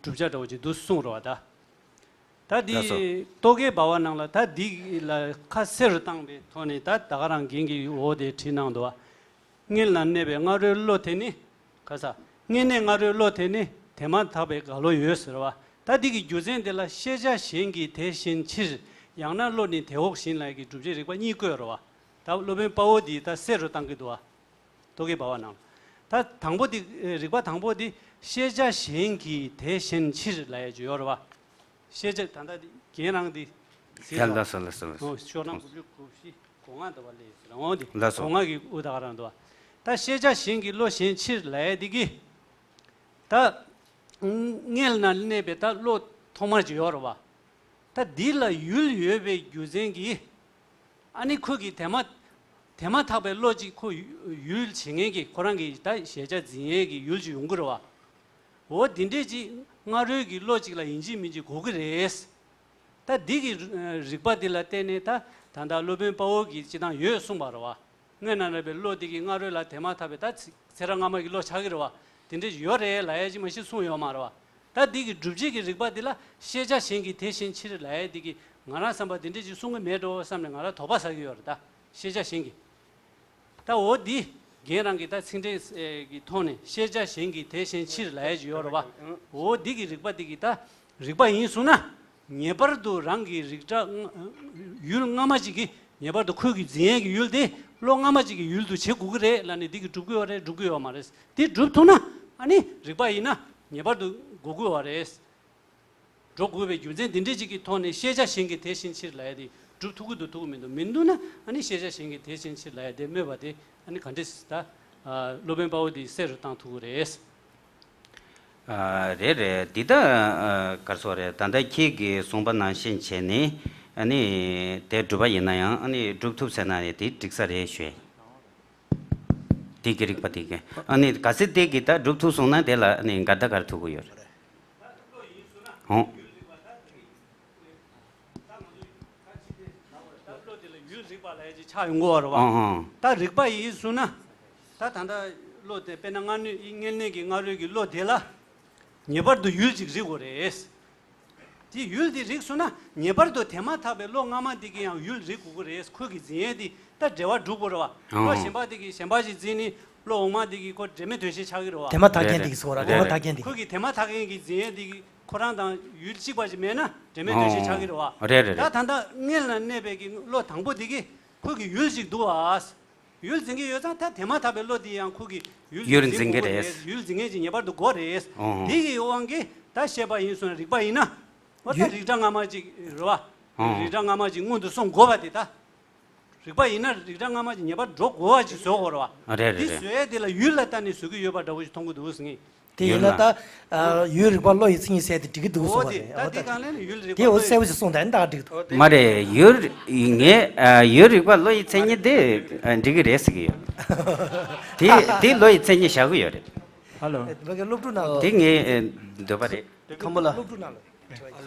བསྒྲུབ་བྱ་འདྲ་བོ་ཅིག་འདུག་གསུངས་རེད་བ་ད། ད་འདི། ལགས་སོ། རྟོག་གེའི་སྦ་བ་ནང་ལ་ད་འདི་ལ་ཁ་གསལ་རུ་བཏང་པའི་ཐོག་ནས་ད་ད་ག་རང་རྒན་གྱིས་འོ་དེ་བྲིས་གནང་འདུག་བ། སྔོན་ལ་གནས་པའི་སྔ་རོལ་བློ་དེ་ནི། ག་ས། སྔོན་གནས་སྔ་རོལ་བློ་དེ་ནི་དེ་མ་ཐག་པའི་ག་ལོ་ཡོད་ཟེར་བ། ད་འདི་གི་རྒྱུ་མཚན་དེ་ལ་ཤེས་བྱ་གཞན་གྱིས་དེ་ཞེན་ཕྱིར། ཡང་ན་བློ་ནི་དེ་འོག་བཞིན་ལ་ཡི་གི་སྒྲུབ་བྱེད་རིག་པ་གཉིས་བཀོད་རེད་བ། ད་སློབ་དཔོན་དཔའ་བོ་འདིས་ད་གསལ་རུ་བཏང་གི་འདུག་བ། རྟོག་གེ་སྦ་བ་ནང་། ད་དང་པོ་འདི་རིག་པ་དང་པོ་འདི་ཤེས་བྱ་གཞན་གྱིས་དེ་ཞེན་ཕྱིར་ལ་ཡ་ཅིག་ཡོད་རེད་བ། ཤེས་བྱ་ད་ལྟ་འདི་རྒན་རང་འདི་ཟིན་ཡ་ལ་སོང་། ལ་སོ་ལ་སོ། ཤོག་གྲངས་དགུ་བཅུ་གོ་བཞི་གོ་ལྔ་འདྲ་བ་ལས་ཟེར་འོང་འདི། ལ་སོ། གོ་ལྔ་གི་དབུ་ད་ག་རང་འདུག་བ། ད་ཤེས་བྱ་གཞན་གྱིས་བློ་ཞེན་ཕྱིར་ལ་ཡ་འདི་གི། ད། སྔོན་ལ་གནས་པའི་ད་བློ་ཐོག་མར་ཅིག་ཡོད་རེད་བ། ད་འདི་ལ་ཡུལ་ཡོད་པའི་རྒྱུ་མཚན་གྱིས། ཨ་ནི་ཁོ་གི་དེ་མ། དེ་མ་ཐག་པའི་བློ་གཅིག་ཁོ་ཡུལ་བྱེད་མཁན་གྱི་ཁོ་རང་གི་ད་གཞལ་བྱ་འཛིན་ཡས་ཀྱི་ཡུལ་གཅིག་ཡོང་གི་རེད་བ། འོ་འདི་འདྲས་ཅིག་སྔ་རོལ་གྱི་བློ་གཅིག་ལ་ཡིན་གཅིག་མིན་གཅིག་དགོས་ཀྱི་རེད། ད་འདི་གི་རིག་པ་འདི་ལ་བརྟེན་ནས་ད་ད་ལྟ་སློབ་དཔོན་དཔའ་བོ་གིས་སྤྱི་བཏང་ཡོད་གསུངས་པ་རེད་བ། སྔོན་ན་གནས་པའི་བློ་འདི་གི་སྔ་རོལ་ལ་དེ་མ་ཐག་པའི་ད་ཚེ་རབས་སྔ་མ་གི་བློ་ཆགས་ཀྱི་རེད་བ། དེ་འདྲ་ཡོད་རེད་ལབ་ཡ་ཅིག་མ་གཞི་གསུངས་ཡོད་མ་རེད་བ། ད་འདི་གི་སྒྲུབ་བྱེད་ཀྱི་རིག་པ་འདི་ལ་ཤེས་བྱ་གཞན་གྱིས་དེ་ཞེན་ཕྱིར་ལབ་ཡ་འདི་གི་ང་རང་བསམ་པ་འདི་འདྲ་ཅིག་གསུང་གི་མེད་འགྲོ་བསམ་ནས་ང་རང་དོགས་པ་ཟ་གི་ཡོད་རེད་ད། ཤེས་བྱ་གཞན་གྱིས། ད་འོ་འདི་རྒན་རང་གིས་ད་ཚིག་འགྲེལ་གྱི་ཐོག་ནས་ཤེས་བྱ་གཞན་གྱིས་དེ་ཞེན་ཕྱིར་ལབ་ཡ་ཅིག་ཡོད་རེད་བ། འོ་འདི་གི་རིག་པ་འདི་གི་ད་རིག་པ་ཡིན་གསུངས་ན། ངེས་པར་དུ་རང་གི་རིག་སྒྲ་ཡུལ་སྔ་མ་ཅིག་གི་ངེས་པར་དུ་ཁོས་ཀྱི་འཛིན་ཡས་ཀྱི་ཡུལ་དེ་བློ་སྔ་མ་ཅིག་གི་ཡུལ་དུ་བྱེད་དགོས་ཀྱི་རེད་ལབ་ནས་འདི་གི་སྒྲུབ་དགོས་པ་རེད་སྒྲུབ་དགོས་ཡོད་མ་རེད། དེ་སྒྲུབ་ཐུབ་ན་ཨ་ནི་རིག་པ་ཡིན་ན་ངེས་པར་དུ་འགོག་དགོས་པ་རེད། འགྲོ་དགོས་པའི་རྒྱུ་མཚན་འདི་འདྲའི་ཅིག་གི་ཐོག་ནས་ཤེས་བྱ་གཞན་གྱིས་དེ་ཞེན་ཕྱིར་ལབ་ཡ་དེ་སྒྲུབ་ཐུབ་ཀྱི་འདུག་ཐུབ་ཀྱི་མི་འདུག་མི་འདུག་ན་ཨ་ནི་ཤེས་བྱ་གཞན་གྱིས་དེ་ཞེན་ཕྱིར་ལབ་ཡ་དེ་སྨོས་པ་དེ་ཨ་ནི་ག་འདྲས་ད་སློབ་དཔོན་དཔའ་བོ་དེས་གསལ་རུ་བཏང་ཐུབ་ཀྱི་རེད། ཨ། རེད་རེད། འདི་ད་ཨ་ག་རེ་ཟེར་རེད། ད་ལྟ་ཁྱེད་ཀྱིས་གསུངས་པ་ནང་བཞིན་བྱས་ནས་ཨ་ནི་དེ་སྒྲུབ་པ་ཡིན་ན་ཡང་ཨ་ནི་སྒྲུབ་ཐུབ་ཟེར་ན་ཡང་དེ་འགྲིག་ས་རེད་ཞུ། དེ་གི་རིག་པ་དེ་གི་ཨ་ནི་གལ་སྲིད་དེ་གི་ད་སྒྲུབ་ཐུབ་སོང་ན་དེ་ལ་ཨ་ནི་འགལ་ཟླ་ག་རེ་ཐུག་གི་ཡོད་རེད། ཨོ། ད་བློ་དེ་ལ་ཡུལ་རིག་པ་ལབ་ཡ་ཅིག་ཆགས་ཡོང་གི་ཡོད་རེད་བ། ཨང་ཨང་། ད་རིག་པ་ཡིན་གསུངས་ན། ད་ད་ལྟ་བློ་དེ་དཔེར་ན་སྔ་སྣོད་ཡིན་སྔོན་གནས་ཀྱི་སྔ་རོལ་གྱི་བློ་དེ་ལ་ངེས་པར་དུ་ཡུལ་ཅིག་རིག་དགོས་རེད། དེ་ཡུལ་དེ་རིག་སོང་ན་ངེས་པར་དུ་དེ་མ་ཐག་པའི་བློ་སྔ་མ་དེ་གི་ཡང་ཡུལ་རིག་དགོས་ཀྱི་རེད། ཁོ་གི་འཛིན་ཡས་དེ་ད་འབྲེལ་བ་འགྲུབ་དགོས་རེད་བ། ཨང་། བློ་གཞན་པ་དེ་གི་གཞན་པ་ཞིག་འཛིན་ནི་བློ་འོག་མ་དེ་གི་ཁོ་འབྲེལ་མེད་དོན་ཤེས་ཆགས་ཀྱི་རེད་བ། དེ་མ་ཐག་རྐྱེན་དེ་གི་ཟེར་བ་རེད། དེ་མ་ཐག་རྐྱེན་དེ་གི། ཁོ་གི་དེ་མ་ཐག་རྐྱེན་གྱི་འཛིན་ཡས་དེ་གི་ཁོ་རང་དང་ཡུལ་གཅིག་པ་ཞིག་མེད་ན་འབྲེལ་མེད་དོན་ཤེས་ཆགས་ཀྱི་རེད་བ། རེད་རེད་ད་རེད། ད་ལྟ་སྔོན་ལ་གནས་པའི་གི་བློ་དང་པོ་དེ་གི་ཁོ་གི་ཡུལ་ཞིག་འདུག་བ། ཡུལ་འཛིན་གྱི་ཡོད་ཙང་ད་དེ་མ་ཐག་པའི་བློ་དེ་ཡང་ཁོ་གི་ཡུལ་ཡུལ་འཛིན་གྱི་རེད། ཡུལ་འཛིན་མཁན་ཅིག་ངེས་པར་དུ་དགོས་རེད། ཨོ། དེ་གི་དབང་གིས་ད་ཤེས་པ་ཡིན་སོང་ན་རིག་པ་ཡིན་ན། འོ་ད་ཡུལ། རིག་སྒྲ་སྔ་མ་ཅིག་རེད་བ། ཨོ། རིག་སྒྲ་སྔ་མ་ཅིག་སྔོན་དུ་སོང་དགོས་པ་དེ་ད། རིག་པ་ཡིན་ན་རིགས་འདྲ་སྔ་མ་གྱི་ཉེས་པར་འགྲོ་དགོས་པ་ཅིག་བཟོ་དགོས་རེད་བ། རེད་རེད་འདི་རེད། བཟོ་ཡས་དེ་ལ་ཡུལ་ལ་ལྟ་ནས་བཟོ་གི་ཡོད་པ་འདྲ་བོ་ཞིག་མཐོང་གི་འདུག་ཟེར་ངེས། དེ་ཡིན་ན་ད་ཡུལ་རིག་པ་བློ་ཡི་མཚན་ཉིད་ཟེར་དེ་འགྲིག་གི་འདུག་གསུངས་པ་རེད། ད་དེ་གང་ལས་ནི་ཡུལ་རིག་པ་དེ་འོ་གསལ་པོ་ཞིག་གསུངས་ད་ནི་ད་འགྲིག་འདུག་མ་རེད། ཡུལ་ངས་ཡུལ་རིག་པ་བློ་ཡི་མཚན་ཉིད་དེ་འགྲིག་གི་རེད་ཟེར་གི་ཡོད། དེ་དེ་བློ་ཡི་མཚན་ཉིད་བཞག་གི་ཡོད་རེད། ཧ་ལོ། ང་གི་སློབ་ཕྲུག་ནང་དེ་ལ་ངས་འདོད་པ་རེད། ཁམས་པ་ལ། སློབ་ཕྲུག་ནང་ལ།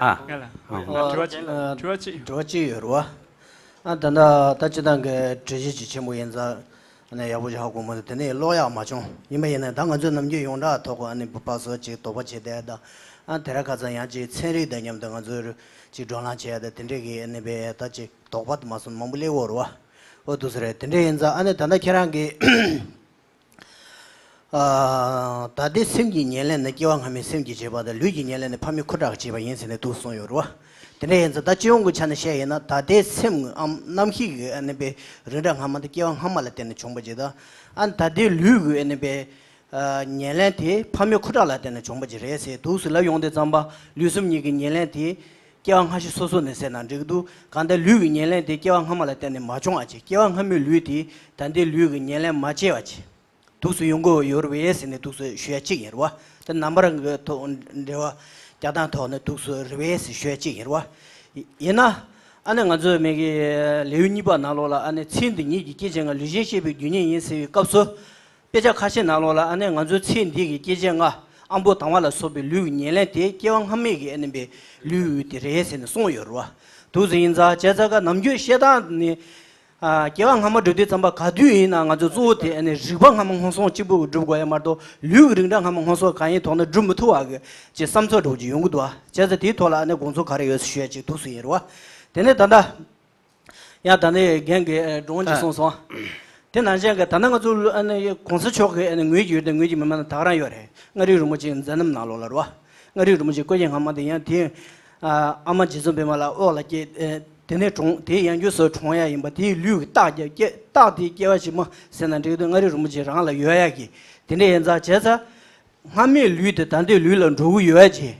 ཨ། ང་ལ་ཨ། དྲི་བ་གཅིག་དྲི་བ་གཅིག་ཡོད་རེད་བ། ཨ་ད་ལྟ་ད་སྤྱི་བཏང་གི་གྲོས་གཞི་ཅིག་ཆེན་པོ་ཡིན་ཙང་ཨ་ནི་ཡག་པོ་ཞིག་ཧ་གོ་མ་འདུག་དེ་ནས་ཀློག་ཡག་མ་བྱུང་། ཡིན་པ་ཡིན་ན་ད་ང་ཚོས་ནམ་རྒྱུན་ཡོངས་གྲགས་ཐོག་ཨ་ནི་བུ་ཕ་སོགས་ཅིག་དོགས་པ་བྱེད་བསྡད་ད། ཨ་དེ་ར་ཁ་ཚ་ཡང་ཅིག་ཚན་རིག་དང་མཉམ་དུ་ང་ཚོས་ཅིག་བགྲོ་གླེང་བྱེད་ཡ་ད་དེ་འདྲས་ཀྱི་ཨ་ནི་བས་ད་ཅིག་དོགས་པ་དུ་མ་སོང་མང་པོ་སླེབས་ཡོད་རེད་བ། ཨོ་འདུག་སེ་རེད། དེ་འདྲས་ཡིན་ཙང་ཨ་ནི་ད་ལྟ་ཁྱེད་རང་གིས། ཨ། ད་ལྟའི་སེམས་ཀྱི་ཉེར་ལེན་ནི་སྐྱེ་བ་སྔ་མའི་སེམས་ཀྱིས་བྱས་པ་དང་ལུས་ཀྱི་ཉེར་ལེན་ནི་ཕ་མའི་ཁུ་ཁྲག་གིས་བྱས་པ་ཡིན་ཟེར་ནས་འདུག་གསུངས་ཡོད་རེད་བ། དེ་འདྲ་ཡིན་ཙང་ད་སྤྱི་ཡོངས་ཀྱི་ཆ་ནས་བཤད་ཡིན་ན་ད་ལྟའི་སེམས་ཀྱི་ཨམ་རྣམ་ཤེས་ཀྱི་ཨ་ནི་པའི་རིགས་འདྲ་སྔ་མ་དེ་སྐྱེ་བ་སྔ་མ་ལ་བརྟེན་ནས་བྱུང་བ་ཅིག་དང་། ཨ་ནི་ད་ལྟའི་ལུས་ཀྱི་ཨ་ནི་པའི་ཨ་ཉེར་ལེན་དེ་ཕ་མའི་ཁུ་ཁྲག་ལ་བརྟེན་ནས་བྱུང་བ་ཅིག་རེད་ཟེར་འདུག་སེ་ལབ་ཡོང་དུས་ཙམ་པ་ལུས་སེམས་གཉིས་ཀྱི་ཉེར་ལེན་དེ། སྐྱེ་བ་སྔ་ཕྱི་སོ་སོ་ནས་ཟེར་ན་འགྲིག་གི་འདུག་གང་ལྟར་ལུས་ཀྱི་ཉེར་ལེན་དེ་སྐྱེ་བ་སྔ་མ་ལ་བརྟེན་ནས་མ་བྱུང་བ་ཅིག་སྐྱེ་བ་སྔ་མའི་ལུས་དེ་ད་ལྟའི་ལུས་ཀྱི་ཉེར་ལེན་མ་བྱས་པ་ཅིག་འདུག་སེ་ཡོང་གི་ཡོད་རེད་པས་ཟེར་ནས་འདུག་སེ་ཞུ་ཡ་གཅིག་ཡིན་རེད་བ། དེ་རྣམ་པར་གི་ཐོག་འབྲེལ་བ་རྒྱག་སྟངས་ཐོག་ནས་འདུག་སེ་རེད་པས་ཟེར་ཞུ་ཡ་གཅིག་ཡིན་རེད་བ། ཡིན་ན་ཨ་ནི་ང་ཚོའི་མི་གི་ལེའུ་གཉིས་པ་ནང་ལོགས་ལ་ཨ་ནི་ཚེ་འདི་ཉིད་ཀྱི་སྐྱེ་མཆེད་ལྔ་ལུས་ཅན་ཤེས་པའི་རྒྱུ་ཉིད་ཡིན་ཟེར་བའི་སྐབས་སུ། དཔེ་ཆ་ཁ་ཤས་ནང་ལོགས་ལ་ཨ་ནི་ང་ཚོའི་ཚེ་འདི་གི་སྐྱེ་མཆེད་ལྔ་ཨམ་པོ་དང་བ་ལ་སོགས་པའི་ལུས་ཀྱི་ཉེར་ལེན་དེ་སྐྱེ་བ་སྔ་མའི་གི་ཨ་ནི་པའི་ལུས་དེ་རེད་ཟེར་ནས་གསུངས་ཡོད་རེད་བ། འདུག་སེ་ཡིན་ཙང་བྱས་ཙང་ཀ་ནམ་རྒྱུན་བཤད་སྟངས་ནི། ཨ་སྐྱེ་བ་སྔ་མ་འགྲོ་དུས་ཙམ་པ་ག་དུས་ཡིན་ན་ང་ཚོ་གཙོ་བོ་དེ་ཨ་ནི་རིག་པ་སྔ་མ་སྔོན་སོང་གཅིག་པུ་གི་སྒྲུབ་དགོས་ཡ་མ་གཏོགས་ལུས་ཀྱི་རིགས་འདྲ་སྔ་མ་སྔོན་སོང་གང་ཡིན་དོགས་ན་སྒྲུབ་མི་ཐུབ་པ་གི་ཅིག་བསམ་ཚུལ་འདྲ་བོ་ཅིག་ཡོང་གི་འདུག་བ། བྱས་ཙང་དེའི་ཐོག་ལ་ཨ་ནི་དགོངས་ཚུལ་ག་རེ་ཡོད་ཟེར་ཞུ་ཡ་ཅིག་འདུག་སེ་ཡིན་རེད་བ། དེ་ནས་ད་ལྟ། ཡང་ད་ནས་རྒན་གྱིས་སྒྲུང་ཅིག་གསུངས་སོང་། དེ་ནང་བཞིན་གྱི་ད་ལྟ་ང་ཚོ་ཨ་ནི་གོང་ས་མཆོག་གི་ཨ་ནི་ངོས་ཀྱི་ཡུལ་དང་ངོས་ཀྱི་མི་མང་ད་ག་རང་ཡོད་རེད། མངའ་རིས་རིན་པོ་ཆེའི་མཛད་རྣམ་ནང་ལོགས་ལ་རེད་བ། མངའ་རིས་རིན་པོ་ཆེ་སྐུ་ཕྱྭ་སྔ་མ་དེ་ཡང་དེ་ཨ་མ་རྗེ་བཙུན་པད་མ་ལ་འོག་ལ་སྐྱེས། དེ་ནས་གྲོངས། དེ་ཡང་རྒྱུ་སོགས་གྲོངས་ཡ་ཡིན་པ་དེའི་ལུས་ཀྱི་རྟགས་ཀྱི་སྐྱེ་རྟགས་དེའི་སྐྱེ་བ་ཕྱི་མ་ཟེར་ན་འགྲིག་འདུག་མངའ་རིས་རིན་པོ་ཆེ་རང་ལ་ཡོད་ཡ་གི་དེ་འདྲ་ཡིན་ཙང་བྱས་ཙང་སྔ་མའི་ལུས་དེ་ད་ལྟའི་ལུས་ལ་འགྲོ་གི་ཡོད་ཡ་ཅིག་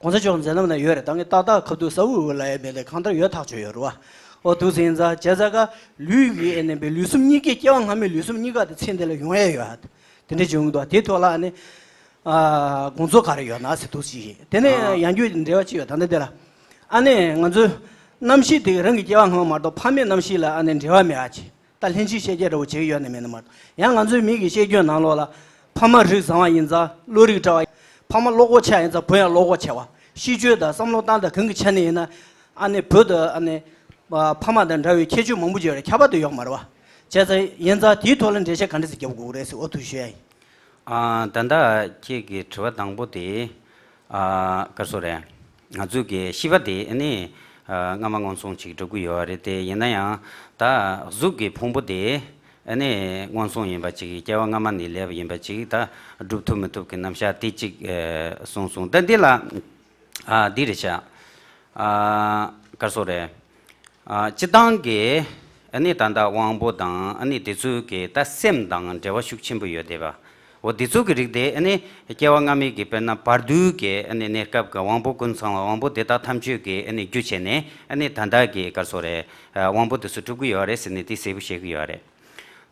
གོང་ས་མཆོག་མཛད་རྣམ་ན་ཡོད་རེད། ད་ངས་ཏག་ཏག་ཁ་ཐུག་གསལ་བོ་ལབ་ཡ་མེད་དེ་གང་ལྟར་ཡོད་ཐག་ཆོད་ཡོད་རེད་བ། ཨོ་འདུག་སེ་ཡིན་ཙང་བྱས་ཙང་ཀ་ལུས་ཀྱི་ཨ་ནི་པའི་ལུས་སེམས་གཉིས་ཀའི་སྐྱེ་བ་སྔ་མའི་ལུས་སེམས་གཉིས་ཀ་དེ་ཚེ་འདི་ལ་ཡོང་ཡ་ཡོད་ཨ། དེ་འདྲ་ཅིག་ཡོང་གི་འདུག་དེའི་ཐོག་ལ་ཨ་ནི་ཨ་དགོངས་ཚུལ་ག་རེ་ཡོད་ན་ཟེར་འདུག་སེ་ཡིན། དེ་ནས་ཡང་རྒྱུད་འབྲེལ་བ་ཅིག་ཡོད། ད་ལྟ་འདི་ལ་ཨ་ནི་ང་ཚོའི་རྣམ་ཤེས་དེ་རང་གི་སྐྱེ་བ་སྔ་མ་མ་གཏོགས་ཕ་མའི་རྣམ་ཤེས་ལ་ཨ་ནི་འབྲེལ་བ་མེད་ཨ་ཅེ། ད་ལྷན་ཅིག་བཤད་རྒྱུ་འདྲ་བོ་བྱེད་ཀྱི་ཡོད་ནི་མེད་ནི་མ་གཏོགས། ཡང་ང་ཚོའི་མི་གི་བཤད་རྒྱུན་ནང་ལོགས་ལ་ཕ་མ་རིགས་བཟང་བ་ཡིན་ཙང་བློ་རིག་བཀྲ་བ། ཕ་མ་བློ་ཁོག་ཆེ་བ་ཡིན་ཙང་བུ་ཡང་བློ་ཁོག་ཆེ་བ། གཤིས་སྤྱོད་དང་བསམ་བློ་སྟངས་དང་གང་གི་ཆ་ནས་ཡིན་ན་ཨ་ནི་བུ་དང་ཨ་ནི་ཕ་མ་དང་འདྲ་བའི་ཁྱད་ཆོས་མང་པོ་ཅིག་ཡོད་རེད། ཁྱད་པར་དུ་ཡོད་མ་རེད་བ། བྱས་ཙང་ཡིན་ཙང་དེའི་ཐོག་ལ་འགྲེལ་བཤད་ག་འདྲ་ཞིག་རྒྱབ་དགོས་ཀྱི་རེད་ཟེར་འོ་ཐུག་ཞུ་ཡ་ཡིན། ཨ། ད་ལྟ་ཁྱེད་ཀྱི་དྲི་བ་དང་པོ་དེ། ཨ། ག་རེ་ཟེར་རེད། ང་ཚོ་གི་ཤེས་པ་དེ་ཨ་ནི། ཨ། སྔ་མ་སྔོན་སོང་ཅིག་སྒྲུབ་ཀྱི་ཡོད་རེད་དེ། ཡིན་ན་ཡང་ད་གཟུགས་ཀྱི་ཕུང་པོ་དེ་ཨ་ནི་སྔོན་སོང་ཡིན་པ་ཅིག་སྐྱེ་བ་སྔ་མ་ནས་སླེབས་པ་ཡིན་པ་ཅིག་ད་སྒྲུབ་ཐུབ་མི་ཐུབ་ཀྱི་རྣམ་གཞག་དེ་གཅིག་ཨ། གསུངས་སོང་། ད་འདི་ལ། ཨ། འདི་རེད་ཤག་ཨ། ག་རེ་ཟེར་རེད། ཨ། སྤྱིར་བཏང་གི་ཨ་ནི་ད་ལྟ་དབང་པོ་དང་ཨ་ནི་དེ་ཚོའི་གི་ད་སེམས་དང་འབྲེལ་བ་ཤུགས་ཆེན་པོ་ཡོད་བསྡད་པ། འོ་དེ་ཚོ་གི་རིགས་དེ་ཨ་ནི་སྐྱེ་བ་སྔ་མའི་གི་དཔེར་ན་བར་དོའི་གི་ཨ་ནི་གནས་སྐབས་ཀྱི་དབང་པོ་ཀུན་ཚང་བ་དབང་པོ་དེ་དག་ཐམས་ཅད་ཀྱི་ཨ་ནི་རྒྱུ་བྱས་ནས་ཨ་ནི་ད་ལྟ་གི་ག་རེ་ཟེར་རེད། ཨ། དབང་པོ་དེ་ཚོ་གྲུབ་ཀྱི་ཡོད་རེད་ཟེར་ནས་དེ་གསལ་པོ་བཤད་ཀྱི་ཡོད་རེད།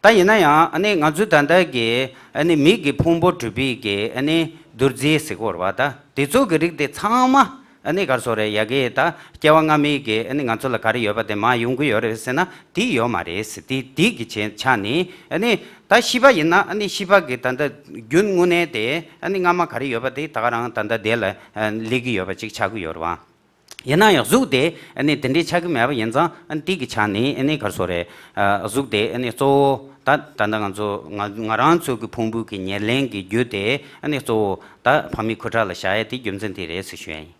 ད་ཡིན་ན་ཡང་ཨ་ནི་ང་ཚོའི་ད་ལྟ་གི་ཨ་ནི་མིག་གི་ཕུང་པོ་གྲུབ་པའི་གི་ཨ་ནི་རྡུལ་རྫས་ཟེར་གྱི་ཡོད་རེད་བ། ད་དེ་ཚོ་གི་རིགས་དེ་ཚང་མ་ཨ་ནི་ག་རེ་ཟེར་རེད། ཡ་གི་ད་སྐྱེ་བ་སྔ་མའི་གི་ཨ་ནི་ང་ཚོ་ལ་ག་རེ་ཡོད་པ་དེ་མར་ཡོང་གི་ཡོད་རེད་ཟེར་ན་དེ་ཡོད་མ་རེད་ཟེར། དེ་དེ་གི་ཆ་ཆ་ནས་ཨ་ནི་ད་ཤེས་པ་ཡིན་ན་ཨ་ནི་ཤེས་པ་གི་ད་ལྟ་རྒྱུན་དངོས་གནས་དེ་ཨ་ནི་སྔ་མ་ག་རེ་ཡོད་པ་དེ་ད་ག་རང་ད་ལྟ་དེ་ལ་སླེབས་ཀྱི་ཡོད་པ་ཅིག་ཆགས་ཀྱི་ཡོད་རེད་བ། ཡིན་ན་ཡང་གཟུགས་དེ་ཨ་ནི་དེ་འདྲའི་ཆགས་ཀྱི་མེད་པ་ཡིན་ཙང་ཨ་ནི་དེ་གི་ཆ་ནས་ཨ་ནི་ག་རེ་ཟེར་རེད། ཨ། གཟུགས་དེ་ཨ་ནི་གཙོ་བོ་ད་ད་ལྟ་ང་ཚོ་ང་ང་རང་ཚོ་གི་ཕུང་པོའི་གི་ཉེར་ལེན་གྱི་རྒྱུ་དེ་ཨ་ནི་གཙོ་བོ་ད་ཕ་མའི་ཁུ་ཁྲག་ལ་བཞག་ཡ་དེ་རྒྱུ་མཚན་དེ་རེད་ཟེར་ཞུ་ཡ་ཡིན།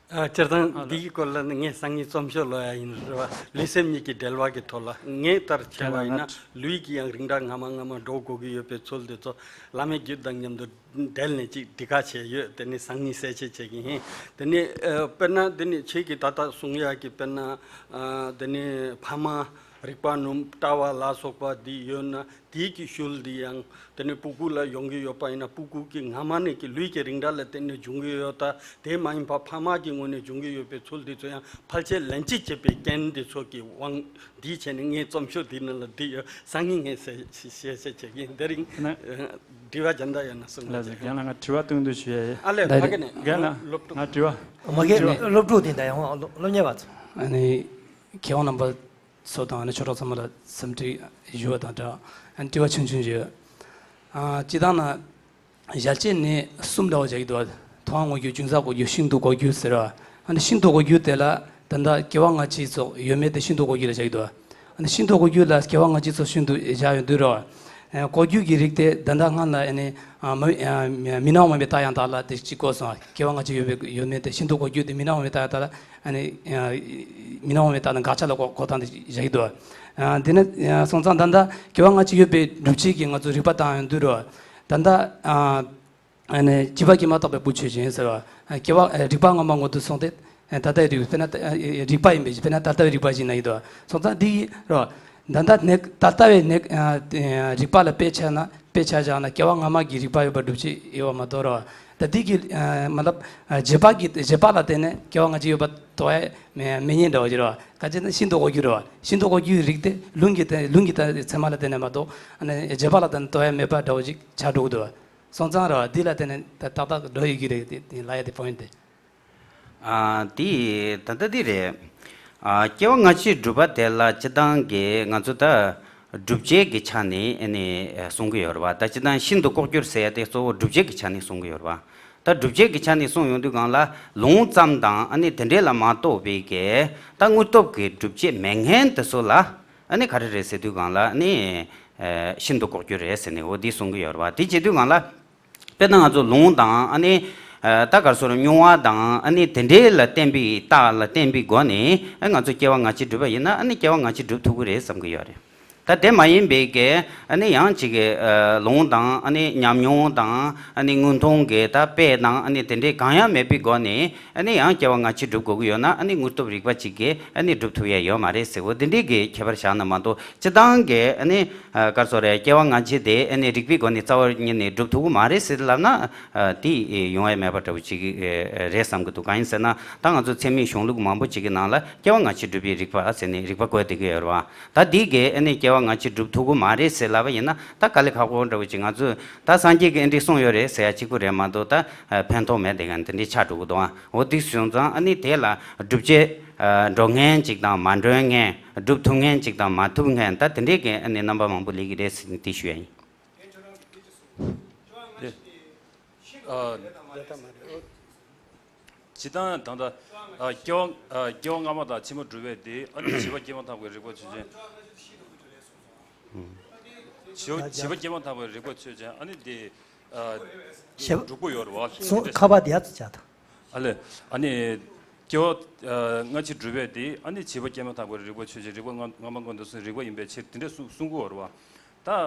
ཨ། སྤྱིར་བཏང་འདི་གི་སྐོར་ལ་ནི་ངས་སང་ཉིན་རྩོམ་ཤོག་ཀློག་ཡ་ཡིན་རེད་བ། ལུས་སེམས་གཉིས་ཀྱི་འབྲེལ་བ་གི་ཐོག་ལ་ངས་ལྟར་བྱས་པ་ཡིན་ན་ལུས་ཀྱི་ཡང་རིགས་འདྲ་སྔ་མ་སྔ་མ་འགྲོ་དགོས་ཀྱི་ཡོད་པའི་ཚུལ་དེ་ཚོ་བླ་མའི་རྒྱུད་དང་མཉམ་དུ་འབྲེལ་ནས་ཅིག་འདི་ག་བྱས་ཡོད། དེ་ནི་སང་ཉིན་གསལ་བཤད་བྱེད་ཀྱི་ཡིན། དེ་ནི་ཨ་དཔེར་ན་དེ་ནི་ཁྱེད་ཀྱིས་ད་ལྟ་གསུང་ཡག་གི་དཔེར་ན་ཨ་དེ་ནི་ཕ་མ་ རིག་པ་སྣུམ་ལྟ་བ་ལ་སོགས་པ་འདི་ཡོད་ན། དེའི་གི་ཤུལ་འདི་ཡང་དེ་ནས་སྤུ་གུ་ལ་ཡོང་གི་ཡོད་པ་ཡིན་ན། སྤུ་གུ་གི་སྔ་མ་ནས་ཀྱི་ལུས་ཀྱི་རིགས་འདྲ་ལ་བརྟེན་ནས་འབྱུང་གི་ཡོད། ད་དེ་མ་ཡིན་པ་ཕ་མ་གི་ངོས་ནས་འབྱུང་གི་ཡོད་པའི་ཚུལ་འདི་ཚོ་ཡང་ཕལ་ཆེར་ལན་གཅིག་བྱེད་པའི་རྐྱེན་འདི་ཚོ་གི་དབང་འདི་བྱས་ནས། ངའི་རྩོམ་ཤོག་འདི་ནང་ལ་འདི་ཡོད། སང་ཉིན་ངས་ཞལ་ཞལ་བཞེས་བྱེད་ཀྱི་ཡིན། དེ་རིང་ན་དྲི་བ་གཞན་དག་ཡོད་ན་གསུང་ལ། རྒན་ལགས། ང་དྲི་བ་བཏོན་འདོད་ཞུ་ཡ་ཡིན། ཨ་ལས། ད་ཕ་གི་ནས་རྒན་ལགས། སློབ་ཕྲུག་ང་དྲི་བ། མ་གི་སློབ་ཕྲུག་དེ་འདྲ་ཡང་སློབ་གཉེར་བ་ཚོ། ཨ་ནི་མཁས་དབང་རྣམ་པ་ཚོ་དང་ཨ་ནི་ཆོས་གྲོགས་ཚང་མ་ལ་འཚམས་འདྲི་ཞུ་བ་དང་སྦྲགས། ཨ་ནི་དྲི་བ་ཆུང་ཆུང་ཞིག་ཡོད། ཨ། སྤྱིར་བཏང་ན་ཞལ་ཆད་ནི་གསུམ་འདྲ་བོ་བྱ་གི་འདུག། ཐོག་མར་གོ་རྒྱུ། ཅུང་ཟད་གོ་རྒྱུ། ཤིན་ཏུ་གོ་རྒྱུ་ཟེར་བ། ཨ་ནི་ཤིན་ཏུ་གོ་རྒྱུ་དེ་ལ་ད་ལྟ་སྐྱེ་བ་སྔ་ཕྱི་སོགས་ཡོད་མེད་དེ་ཤིན་ཏུ་གོ་རྒྱུ་ལ་བྱ་གི་འདུག། ཨ་ནི་ཤིན་ཏུ་གོ་རྒྱུ་ལ་སྐྱེ་བ་སྔ་ཕྱི་སོགས་ཤིན་ཏུ་བཞག་ཡོང་དུས་རེད་བ། ཨ། གོ་རྒྱུ་གི་རིགས་དེ་ད་ལྟ་སྔར་ལ་ཨ་ནི། ཨ། མ། ཨ། མི་སྣང་བ་མེད་པའི་རྟགས་ཡང་དག་ལ་དེ་གཅིག་གོ་སོང་། སྐྱེ་བ་སྔ་ཕྱི་ཡོད་མེད་ཡོད་མེད་དེ། ཤིན་ཏུ་གོ་རྒྱུ་དེ་མི་སྣང་བ་མེད་པའི་རྟགས་ཡང་དག་ལ། ཨ་ནི། ཨ། མི་སྣང་བ་མེད་རྟགས་དང་དགག་བྱ་ལ་གོ་གོ་སྟངས་དེ་བཞག་གི་འདུག། ཨ། དེ་ནས། ཨ། སོང་ཙང་ད་ལྟ་སྐྱེ་བ་སྔ་ཕྱི་ཡོད་པའི་སྒྲུབ་བྱེད་ཀྱི་ང་ཚོ་རིགས་པ་བཏང་ཡོང་དུས་རེད་བ། ད་ལྟ། ཨ། ཨ་ནི་བྱིས་པ་སྐྱེས་མ་ཐག་པའི་བུ་ཆོས་ཅན་ཟེར་བ། སྐྱེ་བ། རིགས་པ་སྔ་མ་སྔོན་དུ་སོང་སྟེ། ད་ལྟ་བའི་རིགས། དཔེར་ན་རིགས་པ་ཡིན་པའི་ཕྱིར། དཔེར་ན་ད་ལྟ་བའི་རིགས་པ་ཞིག་ན་ཡིན་དོ། སོང་ཙང་འདི་རོ། ད་ལྟ་ནས་ད་ལྟ་བའི་ནས། རིགས་པ་ལ་དཔེ་ཆ་ན། དཔེ་ཆ་བཞག་ན་སྐྱེ་བ་སྔ་མ་གི་རིགས་པ་ཡོད་པ་སྒྲུབ་བྱེད་ཡོད་པ་མ་གཏོགས་རོ། ད་འདི་གི། མ་ལབ། བྱེད་པ་གི། བྱེད་པ་ལ་བརྟེན་ནས་སྐྱེ་བ་སྔ་ཕྱི་ཡོད་པ་དོགས་ཡ་མེད་ཉེན་འདྲ་བོ་ཞིག་རོ། ག་ཅི་ན་ཤིན་ཏུ་གོ་རྒྱུ་རོ། ཤིན་ཏུ་གོ་རྒྱུའི་རིགས་དེ་ལུང་གི། ལུང་གི་ཚད་མ་ལ་བརྟེན་ནས་མ་གཏོགས། བྱེད་པ་ལ་བརྟེན་ནས་དོགས་ཡ་མེད་པ་འདྲ་བོ་ཞིག་ཆགས་འགྲོ་གི་འདུག། སོང་ཙང་རོ། འདི་ལ་བརྟེན་ནས་ཏག་ཏག་འགྲོ་ཡི་གི་རེད། དེ་ལ་ཡ་དེ་པོ་ཡིན་ཏེ། ཨ། དེ་ད་ལྟ་འདི་རེད། ཨ། སྐྱེ་བ་སྔ་ཕྱི་སྒྲུབ་པ་དེ་ལ་སྤྱིར་བཏང་གི་ང་ཚོ་ད་སྒྲུབ་བྱེད་ཀྱི་ཆ་ནས་ཨ་ནི་གསུང་གི་ཡོད་རེད་བ། ད་སྤྱིར་བཏང་ཤིན་ཏུ་ལྐོག་གྱུར་ཟེར་ཡ་དེ་གཙོ་བོ་སྒྲུབ་བྱེད་ཀྱི་ཆ་ནས་གསུང་གི་ཡོད་རེད་བ། ད་སྒྲུབ་བྱེད་ཀྱི་ཆ་ནས་གསུང་ཡོང་དུས་སྒང་ལ། ལུང་ཙམ་དང་ཨ་ནི་དེ་འདྲས་ལ་མ་གཏོགས་པའི་གི་ད་དངོས་སྟོབས་ཀྱི་སྒྲུབ་བྱེད་མེད་མཁན་དེ་ཚོ་ལ་ཨ་ནི་ག་རེ་རེད་ཟེར་དུས་སྒང་ལ། ཨ་ནི་ཤིན་ཏུ་ལྐོག་གྱུར་རེད་ཟེར་ནས་འོ་འདི་གསུང་གི་ཡོད་རེད་བ། དེ་བྱེད་དུས་སྒང་ལ། དཔེར་ན་ང་ཚོ་ལུང་དང་། ཨ་ནི་ད་ག་རེ་ཟེར། མྱོང་བ་དང་། ཨ་ནི་དེ་འདྲའི་ལ་བརྟེན་པའི། རྟགས་ལ་བརྟེན་པའི་སྒོ་ནས། ཨ། ང་ཚོ་སྐྱེ་བ་སྔ་ཕྱི་སྒྲུབ་པ་ཡིན་ན། ཨ་ནི་སྐྱེ་བ་སྔ་ཕྱི་སྒྲུབ་ཐུབ་ཀྱི་རེད་བསམ་གྱི་ཡོད་རེད། ད་དེ་མ་ཡིན་པའི་གི། ཨ་ནི་ཡང་ཅིག་གི། ཨ། ལུང་དང་། ཨ་ནི་ཉམས་མྱོང་དང་། ཨ་ནི་དངོས་མཐོང་གི་ད་དཔེ་དང་། ཨ་ནི་དེ་འདྲའི་གང་ཡང་མེད་པའི་སྒོ་ནས། ཨ་ནི་ཡང་སྐྱེ་བ་སྔ་ཕྱི་སྒྲུབ་དགོས་ཀྱི་ཡོད་ན། ཨ་ནི་དངོས་སྟོབས་རིག་པ་གཅིག་གིས་ཨ་ནི་སྒྲུབ་ཐུབ་ཡ་ཡོད་མ་རེད་ཟེར་བོ། དེ་འདྲའི་གི་ཁྱད་པར་བཞག་ན་མ་གཏོགས། སྤྱིར་བཏང་གི་ཨ་ནི། ཨ། ག་རེ་ཟེར། སྐྱེ་བ་སྔ་ཕྱི་དེ་ཨ་ནི་རིགས་པའི་སྒོ་ནས་རྩ་བ་ཉིད་ནས་སྒྲུབ་ཐུབ་ཀྱི་མ་རེད་ཟེར་ལབ་ན། ཨ། དེ་ཡོང་ཡ་མེད་པ་འདྲ་བོ་ཅིག་རེད་བསམ་གྱི་འདུག། གང་ཡིན་ཟེར་ན། ད་ང་ཚོ་ཚད་མའི་གཞུང་ལུགས་མང་པོ་ཅིག་གི་ནང་ལ་སྐྱེ་བ་སྔ་ཕྱི་སྒྲུབ་པའི་རིགས་པ་ཟེར་ནས་རིགས་པ་བཀོད་བསྡད་ཀྱི་ཡོད་རེད་བ། ད་འདི་གས་ཨ་ནི་སྐྱེ་བ་སྔ་ཕྱི་སྒྲུབ་ཐུབ་ཀྱི་མ་རེད་ཟེར་ལབ་པ་ཡིན་ན། ད་དཀའ་ལས་ཁག་པོ་འདྲ་བོ་ཅིག། ང་ཚོས་ད་སངས་རྒྱས་ཀྱིས་ཨེ་འདྲས་གསུངས་ཡོད་རེད་ཟེར་ཡ་གཅིག་པུ་རེད་མ་གཏོགས། ད་ཕན་ཐོགས་མེད་བསྡད་མཁན་དེ་འདྲས་ཆགས་འགྲོ་གི་འདུག། ཨ། འོ་དེ་སོང་ཙང་། ཨ་ནི་དེ་ལ་སྒྲུབ་བྱེད། ཨ། འགྲོ་མཁན་ཅིག་དང་མ་འགྲོ་མཁན། སྒྲུབ་ཐུབ་མཁན་ཅིག་དང་མ་ཐུབ་མཁན། ད་དེ་འདྲས་ཀྱི་ཨ་ནི་རྣམ་པ་མང་པོ་སླེབས་ཀྱི་རེད་ཟེར་ནས་དེ་ཞུ་ཡ་ཡིན། ཨ། སྤྱིར་བཏང་ད་ལྟ། ཨ། སྐྱེ་བ། ཨ། སྐྱེ་བ་སྔ་མ་དང་ཕྱི་མ་སྒྲུབ་པའི་དེ། ཨ་ནི་བྱིས་པ་སྐྱེས་མ་ཐག་པའི་རིགས་པ་ཆོས་ཅན། བྱིས་བྱིས་པ་སྐྱེས་མ་ཐག་པའི་རིགས་པ་ཆོས་ཅན། ཨ་ནི་དེ། ཨ། བྱེད་སྒྲུབ་པོ་ཡོད་རེད་བ། སོ་ཁ་པ་དེ་ཡ་ཚོ་བྱ་དང་། ཨ་ལས། ཨ་ནི་སྐྱེ་བ། ཨ། སྔ་ཕྱི་སྒྲུབ་པའི་དེ། ཨ་ནི་བྱིས་པ་སྐྱེས་མ་ཐག་པའི་རིགས་པ་ཆོས་ཅན། རིགས་པ་སྔ་སྔ་མ་སྔོན་དུ་སོང་རིགས་པ་ཡིན་པའི་ཕྱིར། དེ་འདྲས་གསུང་གསུང་གི་ཡོད་རེད་བ། ད།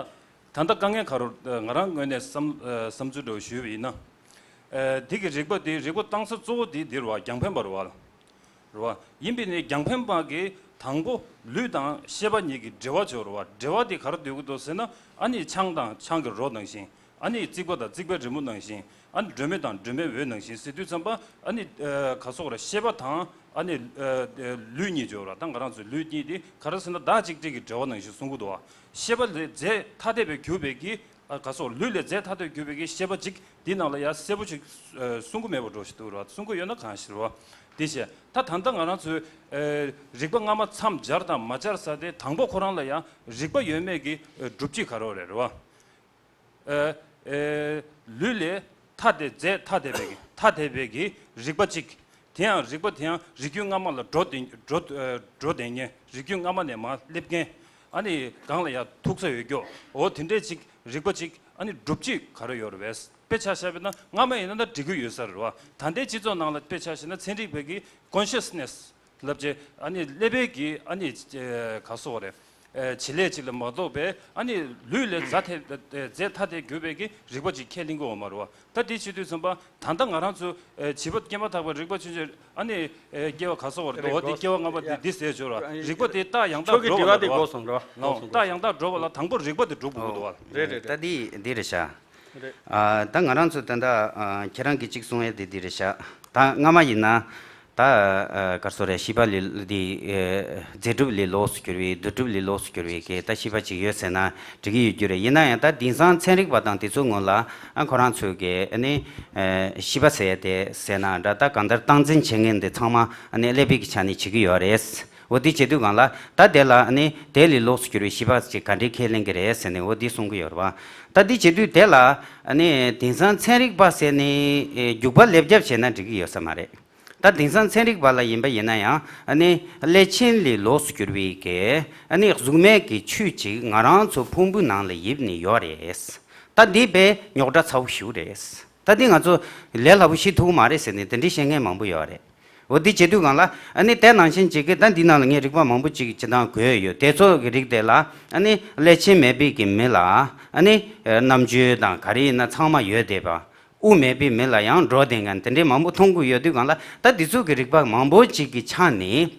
ད་ལྟ་དཀའ་ངལ་ག་རེ། ང་རང་ངོས་ནས་བསམ། ཨ། བསམ་ཚུལ་འདྲ་བོ་ཞུས་པ་ཡིན་ན། ཨ། འདི་གི་རིགས་པ་འདི། རིགས་པ་བཏང་ས་གཙོ་བོ་འདི་འདི་རེད་བ། རྒྱང་འཕེན་པ་རེད་བ། རེད་བ། ཡིན་པས་ནི་རྒྱང་འཕེན་པ་གིས་དང་པོ་ལུས་དང་ཤེས་པ་གཉིས་ཀྱི་འབྲེལ་བ་ཆོད་རེད་བ། འབྲེལ་བ་འདི་ག་རེ་འདོད་ཀྱི་འདུག་ཟེར་ན། ཨ་ནི་ཆང་དང་ཆང་གི་རོ་ནང་བཞིན། ཨ་ནི་རྩིག་པ་དང་རྩིག་པའི་རི་མོ་ནང་བཞིན། ཨ་ནི་སྒྲོན་མེ་དང་སྒྲོན་མེའི་འོད་ནང་བཞིན་ཟེར་དུས་ཙམ་པ། ཨ་ནི། ཨ། ག་རེ་ཟེར་དགོས་རེད། ཤེས་པ་དང་། ཨ་ནི། ཨ། ལུས་གཉིས་ཆོད་རེད་བ། ད་ང་རང་ཚོའི་ལུས་གཉིས་འདི་ག་རེ་ཟེར་ན། བདག་གཅིག་སྒྲིལ་གྱི་འབྲེལ་བ་ནང་བཞིན་གསུང་གི་འདུག་བ། ཤེས་པ་ལས་རྫས་ཐ་དད་པའི་གྱུར་པའི་གི། ཨ། ག་རེ་ཟེར། ལུས་ལས་རྫས་ཐ་དད་གྱུར་པའི་གི་ཤེས་པ་གཅིག་འདི་ནང་ལ་ཡ་གསལ་པོ་ཞིག། ཨ། གསུང་གི་མེད་པ་འདྲ་ཞིག་འདུག་ར། གསུང་གི་ཡོད་ན་གང་ཞིག་རེད་བ། དེ་བྱས། ད་ད་ལྟ་ང་རང་ཚོའི། ཨ། རིག་པ་སྔ་མ་མཚམས་སྦྱར་དང་མ་སྦྱར་ས་དེ། དང་པོ་ཁོ་རང་ལ་ཡ་རིག་པ་ཡོད་མེད་ཀྱི། ཨ། སྒྲུབ་བྱེད་ག་རེ་རེད། རེད་བ། ཨ། ཨ། ལུས་ལས་ཐ་དད། རྫས་ཐ་དད་པའི་གི། ཐ་དད་པའི་གི་རིག་པ་གཅིག། དེ་ཡང་རིག་པ་དེ་ཡང་རིགས་རྒྱུད་སྔ་མ་ལ་འགྲོ་བསྡད། འགྲོ། ཨ། འགྲོ་བསྡད་མཁན། རིགས་རྒྱུད་སྔ་མ་ནས་མར་སླེབས་མཁན། ཨ་ནི་གང་ལ་ཡང་ཐུག་ས་ཡོད་རྒྱུ། འོ་དེ་འདྲས་ཅིག་རིག་པ་ཅིག། ཨ་ནི་སྒྲུབ་བྱེད་ག་རེ་ཡོད་རེད་པས། དཔེ་ཆ་བཞག་པ་ཡིན་ན། སྔ་མ་ཡིན་ན་ད་འབྲི་རྒྱུ་ཡོད་ས་རེད་བ། ད་ལྟའི་སྤྱི་ཚོགས་ནང་ལ་དཔེ་ཆ་བཞག་ན་ཚན་རིག་པའི་གི་consciousness ལབ་བྱས། ཨ་ནི་ཀླད་པའི་གི། ཨ་ནི། ཨ། ག་རེ་ཟེར་དགོས་རེད། བྱེད་ལས་ཅིག་ལ་མ་གཏོགས་པའི་ཨ་ནི་ལུས་ལས་རྫ་ཐལ་རྫས་ཐ་དད་གྱུར་པའི་གི་རིག་པ་ཅིག་ཁས་ལེན་གྱི་ཡོད་མ་རེད་བ། ད་དེ་བྱེད་དུས་ཙམ་པ་ད་ལྟ་ང་རང་ཚོ་བྱིས་པ་སྐྱེས་མ་ཐག་པ་རིག་པ་ཆུང་ཆུང་ཨ་ནི་སྐྱེ་བ་ག་ས་བར་འགྲོ་བ་དེ་སྐྱེ་བ་སྔ་མ་དེ་འདི་ཟེར་ཆོག་ར། རིག་པ་དེ་རྟགས་ཡང་དག་འགྲོ་བ་ལ་རེད་བ། རྟགས་ཡང་དག་འགྲོ་བ་ལ་དང་པོ་རིག་པ་དེ་འགྲུབ་དགོས་འདུག་བ། རེད་རེད་རེད། ད་འདི་འདི་རེད་ཤག་རེད། ད་ང་རང་ཚོ་ད་ལྟ་ཁྱེད་རང་གིས་གཅིག་གསུང་ཡས་དེ་འདི་རེད་ཤག་ད་སྔ་མ་ཡིན་ན། ད་ག་རེ་ཟེར་རེད། ཤེས་པ་ལས་འདི་རྫས་གྲུབ་ལས་ལོགས་སུ་གྱུར་པའི་རྡུལ་གྲུབ་ལས་ལོགས་སུ་གྱུར་པའི་གི་ད་ཤེས་པ་ཅིག་ཡོད་ཟེར་ན་འགྲིག་གི་ཡོད་རྒྱུ་རེད། ཡིན་ན་ཡང་ད་དེང་སང་ཚན་རིག་པ་དང་དེ་ཚོའི་ངོས་ལ་ཨ་ཁོ་རང་ཚོས་གི་ཨ་ནི་ཤེས་པ་ཟེར་ཡས་དེ་ཟེར་ན་འདྲ། ད་གང་ལྟར་སྟངས་འཛིན་བྱེད་མཁན་འདི་ཚང་མ་ཨ་ནི་ཀླད་པའི་གི་ཆ་ནས་བྱེད་ཀྱི་ཡོད་རེད། འོ་འདི་བྱེད་དུས་སྒང་ལ་ད་དེ་ལ་ཨ་ནི་དེ་ལས་ལོགས་སུ་གྱུར་པའི་ཤེས་པ་ཅིག་ག་འདྲས་ཁས་ལེན་གི་རེད་ཟེར་ནས་འོ་འདི་གསུང་གི་ཡོད་རེད་བ། ད་འདི་བྱེད་དུས་དེ་ལ་ཨ་ནི་དེང་སང་ཚན་རིག་པ་ཟེར་ནས་རྒྱུག་པ་ལེབ་རྒྱབ་བྱས་ན་འགྲིག་གི་ཡོད་ས་མ་རེད། ད་དེང་སང་ཚན་རིག་པ་ལ་ཡིན་པ་ཡིན་ན་ཡང་ཨ་ནི་ཀླད་ཆེན་ལས་ལོགས་སུ་གྱུར་པའི་གི་ཨ་ནི་གཟུགས་མེད་ཀྱི་ཆོས་ཅིག་ང་རང་ཚོ་ཕུང་པོའི་ནང་ལ་ཡིབ་ནས་ཡོད་རེད། ད་འདི་དཔེ་རྙོག་དྲ་ཚ་བོ་ཞིག་རེད། ད་འདི་ང་ཚོ་ལས་སླ་པོ་ཤེས་ཐུབ་ཀྱི་མ་རེད་ཟེར་ནས་དེ་འདྲའི་བཤད་མཁན་མང་པོ་ཡོད་རེད། འོ་འདི་བྱེད་དུས་སྒང་ལ་ཨ་ནི་དེ་ནང་བཞིན་བྱེད་ཀྱི་ད་འདི་ནང་ལ་ངས་རིག་པ་མང་པོ་ཅིག་སྤྱིར་བཏང་གོ་ཡོད། དེ་ཚོ་གི་རིགས་དེ་ལ་ཨ་ནི་ཀླད་ཆེན་མེད་པའི་གི་མི་ལ་ཨ་ནི་རྣམ་དཔྱོད་དང་ག་རེ་ཡིན་ན་ཚང་མ་ཡོད་བསྡད་པ། དབུགས་མེད་པའི་མི་ལ་ཡང་འགྲོ་བསྡད་མཁན་དེ་འདྲའི་མང་པོ་མཐོང་གི་ཡོད་དུས་སྒང་ལ། ད་འདི་ཚོ་གི་རིག་པ་མང་པོ་ཅིག་གི་ཆ་ནས་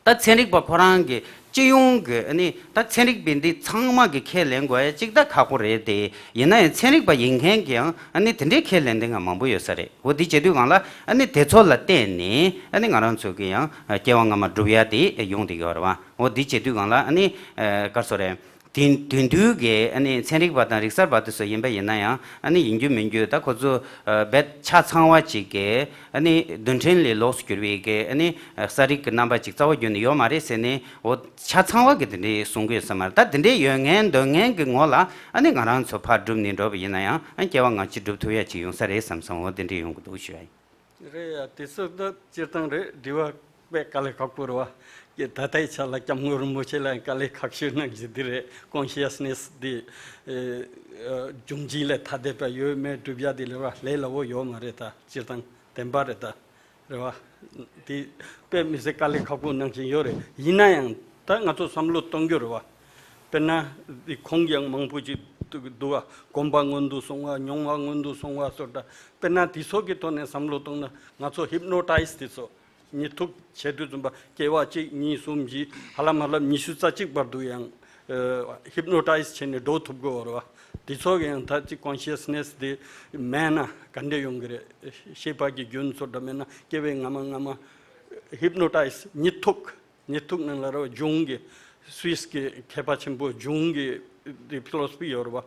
ད་ཚན་རིག་པ་ཁོ་རང་གི་སྤྱི་ཡོངས་ཀྱི་ཨ་ནི་ད་ཚན་རིག་པས་འདི་ཚང་མ་གི་ཁས་ལེན་དགོས་ཡ་ཅིག་ད་ཁག་པོ་རེད་དེ། ཡིན་ན་ཡང་ཚན་རིག་པ་ཡིན་མཁན་གྱིས་ཡང་ཨ་ནི་དེ་འདྲའི་ཁས་ལེན་མཁན་མང་པོ་ཡོད་ས་རེད། འོ་འདི་བྱེད་དུས་སྒང་ལ་ཨ་ནི་དེ་ཚོ་ལ་བརྟེན་ནས་ཨ་ནི་ང་རང་ཚོ་གི་ཡང་སྐྱེ་བ་སྔ་མ་སྒྲུབ་ཡ་དེ་ཡོང་བསྡད་ཀྱི་ཡོད་རེད་བ། འོ་འདི་བྱེད་དུས་སྒང་ལ་ཨ་ནི་ག་རེ་ཟེར་རེད། དེང་དེང་དུས་ཀྱི་ཨ་ནི་ཚན་རིག་པ་དང་རིག་གསར་པ་དེ་ཚོ་ཡིན་པ་ཡིན་ན་ཡང་ཨ་ནི་ཡིན་རྒྱུ་མིན་རྒྱུ་ད་ཁོ་ཚོ་རྦད་ཆ་ཚང་བ་ཅིག་གི་ཨ་ནི་རྡུལ་ཕྲན་ལས་ལོགས་སུ་གྱུར་པའི་གི་ཨ་ནི་གསལ་རིག་གི་རྣམ་པ་ཅིག་རྩ་བ་བརྒྱུད་ནས་ཡོད་མ་རེད་ཟེར་ནས། འོ་ཆ་ཚང་བ་གི་དེ་འདྲའི་གསུང་གི་ཡོད་ས་མ་རེད། ད་དེ་འདྲའི་ཡོད་མཁན་འདོད་མཁན་གྱི་ངོ་ལ་ཨ་ནི་ང་རང་ཚོ་ཕར་བསྒྲུབས་ནས་འགྲོ་བ་ཡིན་ན་ཡང་ཨ་སྐྱེ་བ་སྔ་ཕྱི་སྒྲུབ་ཐུབ་ཡ་ཅིག་ཡོང་ས་རེད་བསམ་སོང་། འོ་དེ་འདྲའི་ཡོང་གི་འདུག་ཞུ་ཡ་ཡིན། རེད་ཡ། དེ་ཚོ་ད་སྤྱིར་བཏང་རེད། དྲི་བ་དཔེ་དཀའ་ལས་ཁག་པོ་རེད་བ། ཀྱེ་ད་ལྟའི་ཆ་ལ་སྐྱབས་མགོན་རིན་པོ་ཆེ་ལ་ཡང་དཀའ་ལས་ཁག་ཤོས་གནང་གི་འདི་རེད། ཀོན་ཤི་ཡ་སི་ནེ་སི་འདི་ཨེ་ཨེ་འབྱུང་འཇིག་ལས་ཐ་དད་པ་ཡོད་མེད་སྒྲུབ་ཡ་འདི་ལས་བ་ལས་སླ་བོ་ཡོད་མ་རེད། ད་སྤྱིར་བཏང་བདེན་པ་རེད་ད། རེད་བ། འདི་དཔེ་མི་སྲིད་དཀའ་ལས་ཁག་པོ་གནང་བཞིན་ཡོད་རེད། ཡིན་ན་ཡང་ད་ང་ཚོ་བསམ་བློ་གཏོང་རྒྱུ་རེད་བ། དཔེར་ན་འདི་ཁོང་གིས་ཡང་མང་པོ་ཅིག་འདུག་བ། གོམས་པ་སྔོན་དུ་སོང་བ། མྱོང་བ་སྔོན་དུ་སོང་བ་སོགས་འདྲ། དཔེར་ན་འདི་ཚོ་གི་ཐོག་ནས་བསམ་བློ་གཏོང་ན་ང་ཚོ་ཧིབ་ནོ་ཊའིཛ་འདི་ཚོ་ཉི་ཐུག་བྱེད་དུས་ཙམ་པ་སྐྱེ་བ་གཅིག་གཉིས་གསུམ་བཞི་ཧ་ལམ་ཧ་ལམ་ཉི་ཤུ་རྩ་གཅིག་བར་དུ་ཡང་ཧིབ་ནོ་ཊའིཛ་བྱས་ནས་འགྲོ་ཐུབ་དགོས་པ་རེད་བ། འདི་ཚོ་གི་ཡང་ད་ཅིག་ཀོན་ཤི་ཡ་སི་ནེ་སི་འདི་མེད་ན་ག་འདྲས་ཡོང་གི་རེད། ཤེས་པ་གི་རྒྱུན་སོགས་འདྲ་མེད་ན་སྐྱེ་བའི་སྔ་མ་སྔ་མ་ཧིབ་ནོ་ཊའིཛ་ཉི་ཐུག་ཉི་ཐུག་ནང་ལ་རོ་ཇུང་གི་སུའིས་ཀྱི་མཁས་པ་ཆེན་པོ་ཇུང་གི་དེ་ཕི་ལོ་སོ་ཕི་ཡོད་རེད་བ།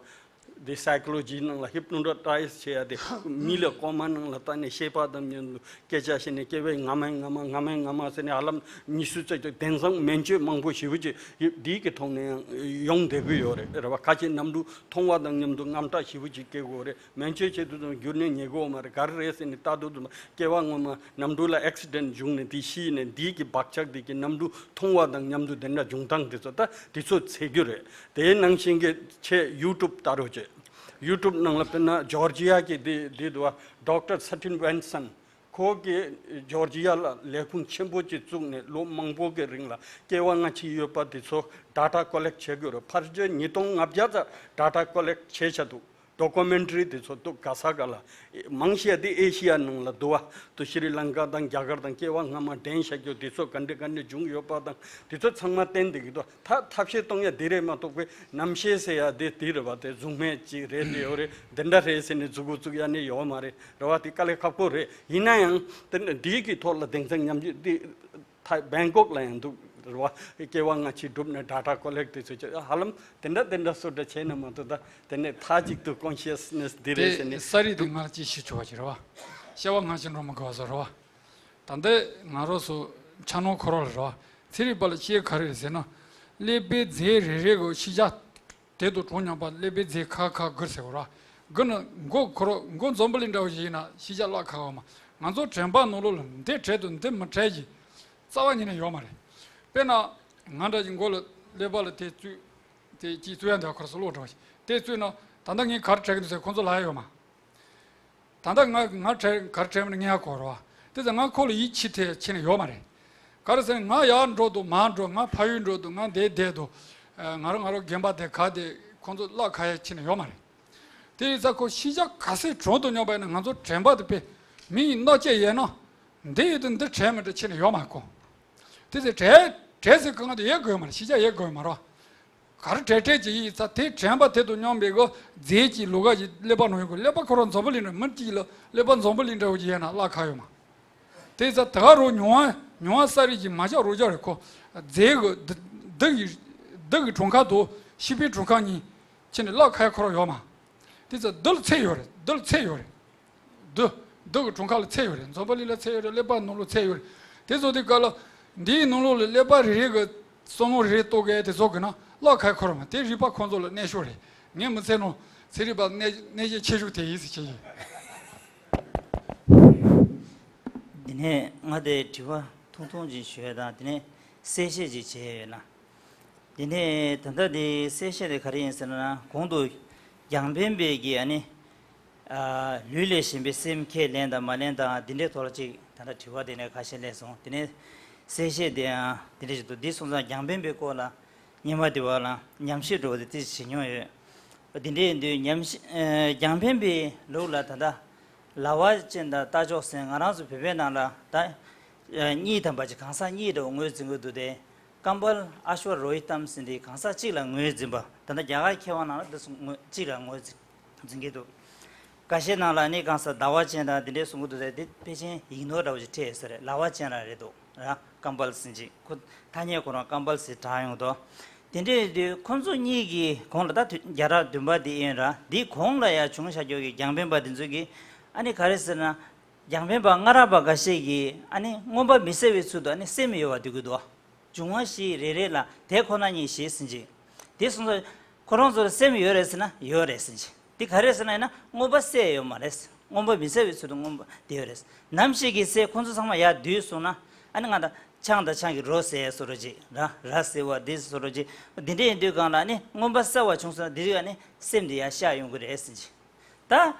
དེ་སའི་ཀོ་ལོ་ཇི་ནང་ལ་ཧིབ་ནོ་ཊའིཛ་བྱེད་ཡ་དེ་མི་ལ་ཀོ་མ་ནང་ལ་བཏང་ནས་ཤེས་པ་དང་མཉམ་དུ་སྐད་ཆ་བཤད་ནས་སྐྱེ་བའི་སྔ་མའི་སྔ་མ་སྔ་མའི་སྔ་མ་ཟེར་ནས་ཧ་ལམ་ཉི་ཤུ་རྩ་གཅིག་དེང་སང་སྨན་བཅོས་མང་པོ་ཞེ་པོ་ཅིག་འདིའི་གི་ཐོག་ནས་ཡང་ཡོང་བསྡད་ཀྱི་ཡོད་རེད། རེད་བ། ཁ་ཅིག་གནམ་གྲུ་མཐོང་བ་དང་མཉམ་དུ་དངངས་སྐྲག་ཞེ་པོ་ཅིག་སྐྱེ་གི་ཡོད་རེད། སྨན་བཅོས་བྱེད་དུས་ཙམ་རྒྱུན་ནས་ཉལ་གི་ཡོད་མ་རེད། ག་རེ་རེད་ཟེར་ནས་ལྟ་དུས་ཙམ་སྐྱེ་བ་སྔོན་མ་གནམ་གྲུ་ལ་ཨེག་སི་ཌེན་ཊི་བྱུང་ནས་དེ་ཤི་ནས་འདིའི་གི་བག་ཆགས་དེ་གི་གནམ་གྲུ་མཐོང་བ་དང་མཉམ་དུ་དེ་འདྲ་འབྱུང་སྟངས་དེ་ཚོ་ད་དེ་ཚོ་འཚོལ་རྒྱུ་རེད། དེའི་ནང་བཞིན་གྱི་ཆེད་ཡུ་ཊུབ་ལྟ་རོགས་བྱེད། ཡུ་ཊུབ་ནང་ལ་དཔེར་ན་ཇོར་ཇི་ཡ་གི་དེ་དེ་འདུག་བ། ཌོག་ཊར་སེ་ཊིན་ཝན་སན། ཁོ་གིས་ཇོར་ཇི་ཡ་ལ་ལས་ཁུངས་ཆེན་པོ་ཅིག་བཙུགས་ནས་ལོ་མང་པོ་གི་རིང་ལ་སྐྱེ་བ་སྔ་ཕྱི་ཡོད་པ་དེ་ཚོ་ཌ་ཊ་ཀོ་ལེག་བྱེད་དགོས་རེད། ཕལ་ཆེར་ཉིས་སྟོང་ལྔ་བརྒྱ་ཙམ་ཌ་ཊ་ཀོ་ལེག་བྱས་བཞག་འདུག་ཌོ་ཀུ་མེན་ཊ་རི་དེ་ཚོ་འདུག་ག་ས་ག་ལ། མང་ཆེ་བ་དེ་ཨེ་ཤི་ཡ་ནང་ལ་འདུག་བ། དུ་ཤྲི་ལང་ཀ་དང་རྒྱ་གར་དང་སྐྱེ་བ་སྔ་མ་འདྲེན་བཞག་རྒྱུ་དེ་ཚོ་ག་འདྲ་ག་འདྲ་བྱུང་ཡོད་པ་དང་དེ་ཚོ་ཚང་མ་བསྟན་བསྡད་ཀྱི་འདུག་ད་ཐབས་ཤེས་གཏོང་ཡ་དེ་རེད་མ་གཏོགས་པའི་རྣམ་ཤེས་ཟེར་ཡ་དེ་དེ་རེད་བ། དེ་གཟུགས་མེད་ཅིག་རེད། དེ་ཡོད་རེད། དེ་འདྲ་རེད་ཟེར་ནས་མཛུབ་གུ་བཙུགས་ཡ་ནི་ཡོད་མ་རེད། རེད་བ། དེ་དཀའ་ལས་ཁག་པོ་རེད། ཡིན་ན་ཡང་དེ་འདྲ་འདིའི་གི་ཐོག་ལ་དེང་སང་ཉམས་ཞིབ་དེ་ཐ་བེང་ཀོག་ལ་ཡང་འདུག་རེད་བ། སྐྱེ་བ་སྔ་ཕྱི་བསྒྲུབས་ནས་ཌ་ཊ་ཀོ་ལེག་དེ་ཚོ་བྱས། ཧ་ལམ་དེ་འདྲ་དེ་འདྲ་སོ་འདྲ་བྱས་ན་མ་གཏོགས་ད་དེ་ནས་མཐའ་གཅིག་ཏུ་ཀོན་ཤི་ཡ་སི་ནེ་སི་འདི་རེད་ཟེར་ནས་གསལ་རིག་དེ་ང་ལ་ཅིག་ཞུ་ཆོག་པ་ཅིག་རེད་བ། སྐྱེ་བ་སྔ་ཕྱི་འགྲོ་མི་དགོས་པ་བཟོ་རེད་བ། ད་ལྟ་ང་རང་ཚོ་ཆ་ནོར་འཁོར་བ་ལ་རེད་བ། ཚན་རིག་པ་ལ་སྐྱེས་ག་རེ་རེད་ཟེར་ན། ཀླད་པའི་རྫས་རེ་རེ་གི་ཤེས་བྱ་དེ་དང་གྲངས་མཉམ་པ་ཀླད་པའི་རྫས་ཁ་ཁ་དགུར་ཟེར་བ་ར། དགུ་ནི་མགོ་འཁོར་མགོ་འཛོམས་པ་ལས་འདྲ་བ་ཞིག་ཡིན་ན་ཤེས་བྱ་བརླག་ཁ་བ་མ། ང་ཚོ་དྲན་པ་ནང་ལོགས་ལ་འདི་བྲལ་དང་འདི་མི་བྲལ་གྱི་རྩ་བ་ཉིད་ནས་ཡོད་མ་རེད། དཔེར་ན་ང་འདྲ་ཞིག་མགོ་ལ་ཀླད་པ་ལ་དེ་བཙུགས། དེ་ཅིག་བཙུགས་ཡ་འདི་ཁོ་ར་སོ་ལོག་འགྲོ་བ་ཞིག་དེ་བཙུགས་ན་ད་ལྟ་ངས་ག་རེ་བྲལ་གི་འདུག་ཟེར་ཁོ་ཚོ་ལབ་ཡ་ཡོད་མ། ད་ལྟ་ང་ང་བྲལ་ག་རེ་བྲལ་མིན་ངས་ཧ་གོ་རེད་བ། དེ་ཚོ་ང་ཁོ་ལ་ཡིད་ཆེས་ཐེབས་ཆེ་ནས་ཡོད་མ་རེད། ག་རེ་ཟེར་ན་ང་ཡར་འགྲོ་འདུག་མར་འགྲོ། ང་ཕ་ཡུལ་འགྲོ་འདུག་ང་འདིར་བསྡད་འདུག་ང་རང་ང་རང་རྒན་པ་དེ་ག་དེ་ཁོང་ཚོ་གླགས་ཁ་ཡ་ཕྱིན་ནས་ཡོད་མ་རེད། དེ་ཡིན་ཙང་ཁོ་ཤི་ཆ་ག་ཚོད་གྲོངས་དུ་སྙམ་པ་ཡིན་ན། ང་ཚོ་དྲན་པ་དེ་དཔེ་མི་ཡི་མནའ་སྐྱེལ་ཡས་ན། འདི་ཡོད་དུ་འདི་དྲན་མི་དྲན་ཕྱིན་ནས་ཡོད་མ་ཁོ། དེ་ཚེ་དྲན་དྲན་ཚེ་གང་དུ་ཡས་དགོས་མ་རེད། ཤི་ཆ་ཡས་དགོས་མ་རེད། ག་རེ་དྲན་དྲན་ཅིག་ཡིན་ཙང་དེ་དྲན་པ་དེ་དུ་སྙོམས་པའི་གོ་རྫས་ཀྱི་ལུག་ག་ཞིག་ཀླད་པ་ནང་ཡོད་གོ། ཀླད་པ་ཁོ་རང་འཛམ་བུ་གླིང་འདྲ། མི་གཅིག་ལ་ཀླད་པ་འཛམ་བུ་གླིང་འདྲ་བོ་ཅིག་ཡོད་ན་གླགས་ཁ་ཡོད་མ། དེ་ཙ་ད་ག་རུ་མྱོང་བ་མྱོང་བ་ས་རིགས་ཀྱི་མ་ཆག་རུ་ཆག་རེད་ཁོ། རྫས་གི་སྡུག་གི་སྡུག་གི་གྲོང་ཁ་དུ་ཤི་བའི་གྲོང་ཁ་གཉིས་ཕྱིན་ནས་གླགས་ཁ་ཡ་ཁོ་རང་ཡོད་མ། དེ་ཙ་སྡུག་ལ་ཚད་ཡོད་རེད། སྡུག་ལ་ཚད་ཡོད་རེད། སྡུག་སྡུག་གི་གྲོང་ཁ་ལ་ཚད་ཡོད་རེད། འཛམ་བུ་གླིང་ལ་ཚད་ཡོད་རེད། ཀླད་པ་ནང་ལོགས་ཚད་ཡོད་རེད། དེ་ཚོ་དེ་ག་ལ་འདིའི་ནང་ལོགས་ལ་ཀླད་པ་རེ་རེ་གི་བསམ་བློ་རེ་རེ་གཏོང་གི་དེ་ཚོ་གི་ན་གླགས་ཁ་ཡ་ཁོ་རང་མ། དེ་རིག་པ་ཁོང་ཚོ་ལ་གནས་ཤོག་རེད། ངས་མི་ཚེ་ནང་ཚན་རིག་པ་གནས་གནས་ཆེ་ཆེ་ཤོས་དེ་ཡིན་ཟེར་བྱས་ཡིན། འདི་ནས་ང་དེ་དྲི་བ་ཐུང་ཐུང་ཅིག་ཞུ་ཡ་དང་། དེ་ནས་གསལ་བཤད་ཅིག་བྱས་ཡོད་ན། དེ་ནས་ད་ལྟ་དེ་གསལ་བཤད་དེ་ག་རེ་ཡིན་ཟེར་ན། གོང་དུ་རྒྱང་འཕེན་པའི་གི་ཨ་ནི་ཨ་ལུས་ལས་གཞན་པའི་སེམས་ཁས་ལེན་དང་མ་ལེན་དང་འདི་འདྲའི་ཐོག་ལ་ཅིག་ད་ལྟ་དྲི་བ་དེ་ནས་ཁ་ཤས་སླེབས་སོང་། དེ་ནས་གསལ་བཤད་དེའང་དེ་འདྲ་ཞིག་འདུག་འདི་སོང་ཙང་རྒྱང་འཕེན་པའི་སྐོར་ལ་སྔོན་མ་དེ་བ་ལ་ཉམས་ཞིབ་འགྲོ་བ་དེ་ཏི་བྱེད་མྱོང་ཡོད། འདི་འདྲ་ཡིན་དུས་ཉམས་ཞིབ་ཨ་རྒྱང་འཕེན་པའི་ལུགས་ལ་ད་ལྟ་ལ་བ་ཅན་དང་རྟ་མཆོག་ཟེར་ང་རང་ཚོ་བོད་པའི་ནང་ལ་ད་ཨ་གཉིས་ཐམ་པ་ཅིག་གང་ཟག་གཉིས་འདྲ་བོ་ངོས་འཛིན་གྱི་འདུག་སྟེ། ཀམ་པལ་ཨ་ཤྭ་རོ་ཧི་ཏམ་ཟེར་འདི་གང་ཟག་གཅིག་ལ་ངོས་འཛིན་པ། ད་ལྟ་རྒྱ་གར་མཁས་དབང་ནང་ལ་འདི་ཚོ་ངོས་གཅིག་ལ་ངོས་འཛིན་འཛིན་གྱི་འདུག་འགའ་ཤས་ནང་ལ་ནི་གང་ཟག་ཟླ་བ་ཅན་དང་འདི་འདྲའི་གསུང་གི་འདུག་ཟེར། འདི་ཕལ་ཆེར་ཡིག་ནོར་འདྲ་བོ་ཞིག་འཕྲད་ཡོད་ས་རེད། ལ་བ་ཅན་རང་རེད་འདུག་ར། ཀམ་པལ་ཟེར་གྱི་ཁོ་ཐ་སྙད་ཁོ་རང་ཀམ་པལ་ཟེར་གྲགས་ཡོང་གི་འདུག་དེ་འདྲ་ཡིན་དུས་ཁོ་ཚོ་གཉིས་ཀྱི་གོང་ལ་ད་དུས་བརྒྱ་ཕྲག་བདུན་པ་འདི་ཡིན་ར། འདིའི་གོང་ལ་ཡང་བྱུང་བཞག་རྒྱུ་གི་རྒྱང་འཕེན་པ་འདི་ཚོ་གིས་ཨ་ནི་ག་རེ་ཟེར་ན། རྒྱང་འཕེན་པ་སྔ་རབས་པ་འགའ་ཤས་ཀྱིས་ཨ་ནི་མངོན་པ་མི་གསལ་བའི་ཚུལ་དུ་ཨ་ནི་སེམས་ཡོད་པ་འདོད་ཀྱི་འདུག་འབྱུང་བ་བཞི་རེ་རེ་ལ་དེ་ཁོ་ན་ཉིད་ཞེས་ཟེར་གྱི། དེ་སོང་ཙང་ཁོ་རང་ཚོར་སེམས་ཡོད་རེད་ཟེར་ན་ཡོད་རེད་ཟེར་གྱི། དེ་ག་རེ་ཟེར་ན་ཡིན་ན་མངོན་པ་གསལ་ཡོད་མ་རེད། མངོན་པ་མི་གསལ་བའི་ཚུལ་དུ་མངོན་པ་དེ་ཡོད་རེད། ནམ་ཞིག་གི་ཚེ་ཁོ་ཚོ་ཚང་མ་ཡར་བསྡུས་སོང་ན་ཨ་ནི་ང་ད་ཆང་དང་ཆང་གི་རོ་ཟེར་བཟོ་འདྲ་ཅིག་ར་ར་ཟེར་བ་འདི་བཟོ་འདྲ་ཅིག་འདི་འདྲ་ཡིན་དུས་གང་ལ་ཨ་ནི་མངོན་པ་གསལ་བ་བྱུང་སོང་ན་འདི་རིགས་ཨ་ནི་སེམས་འདི་ཡར་ཤར་ཡོང་གི་རེད་ཟེར་གྱི། ད་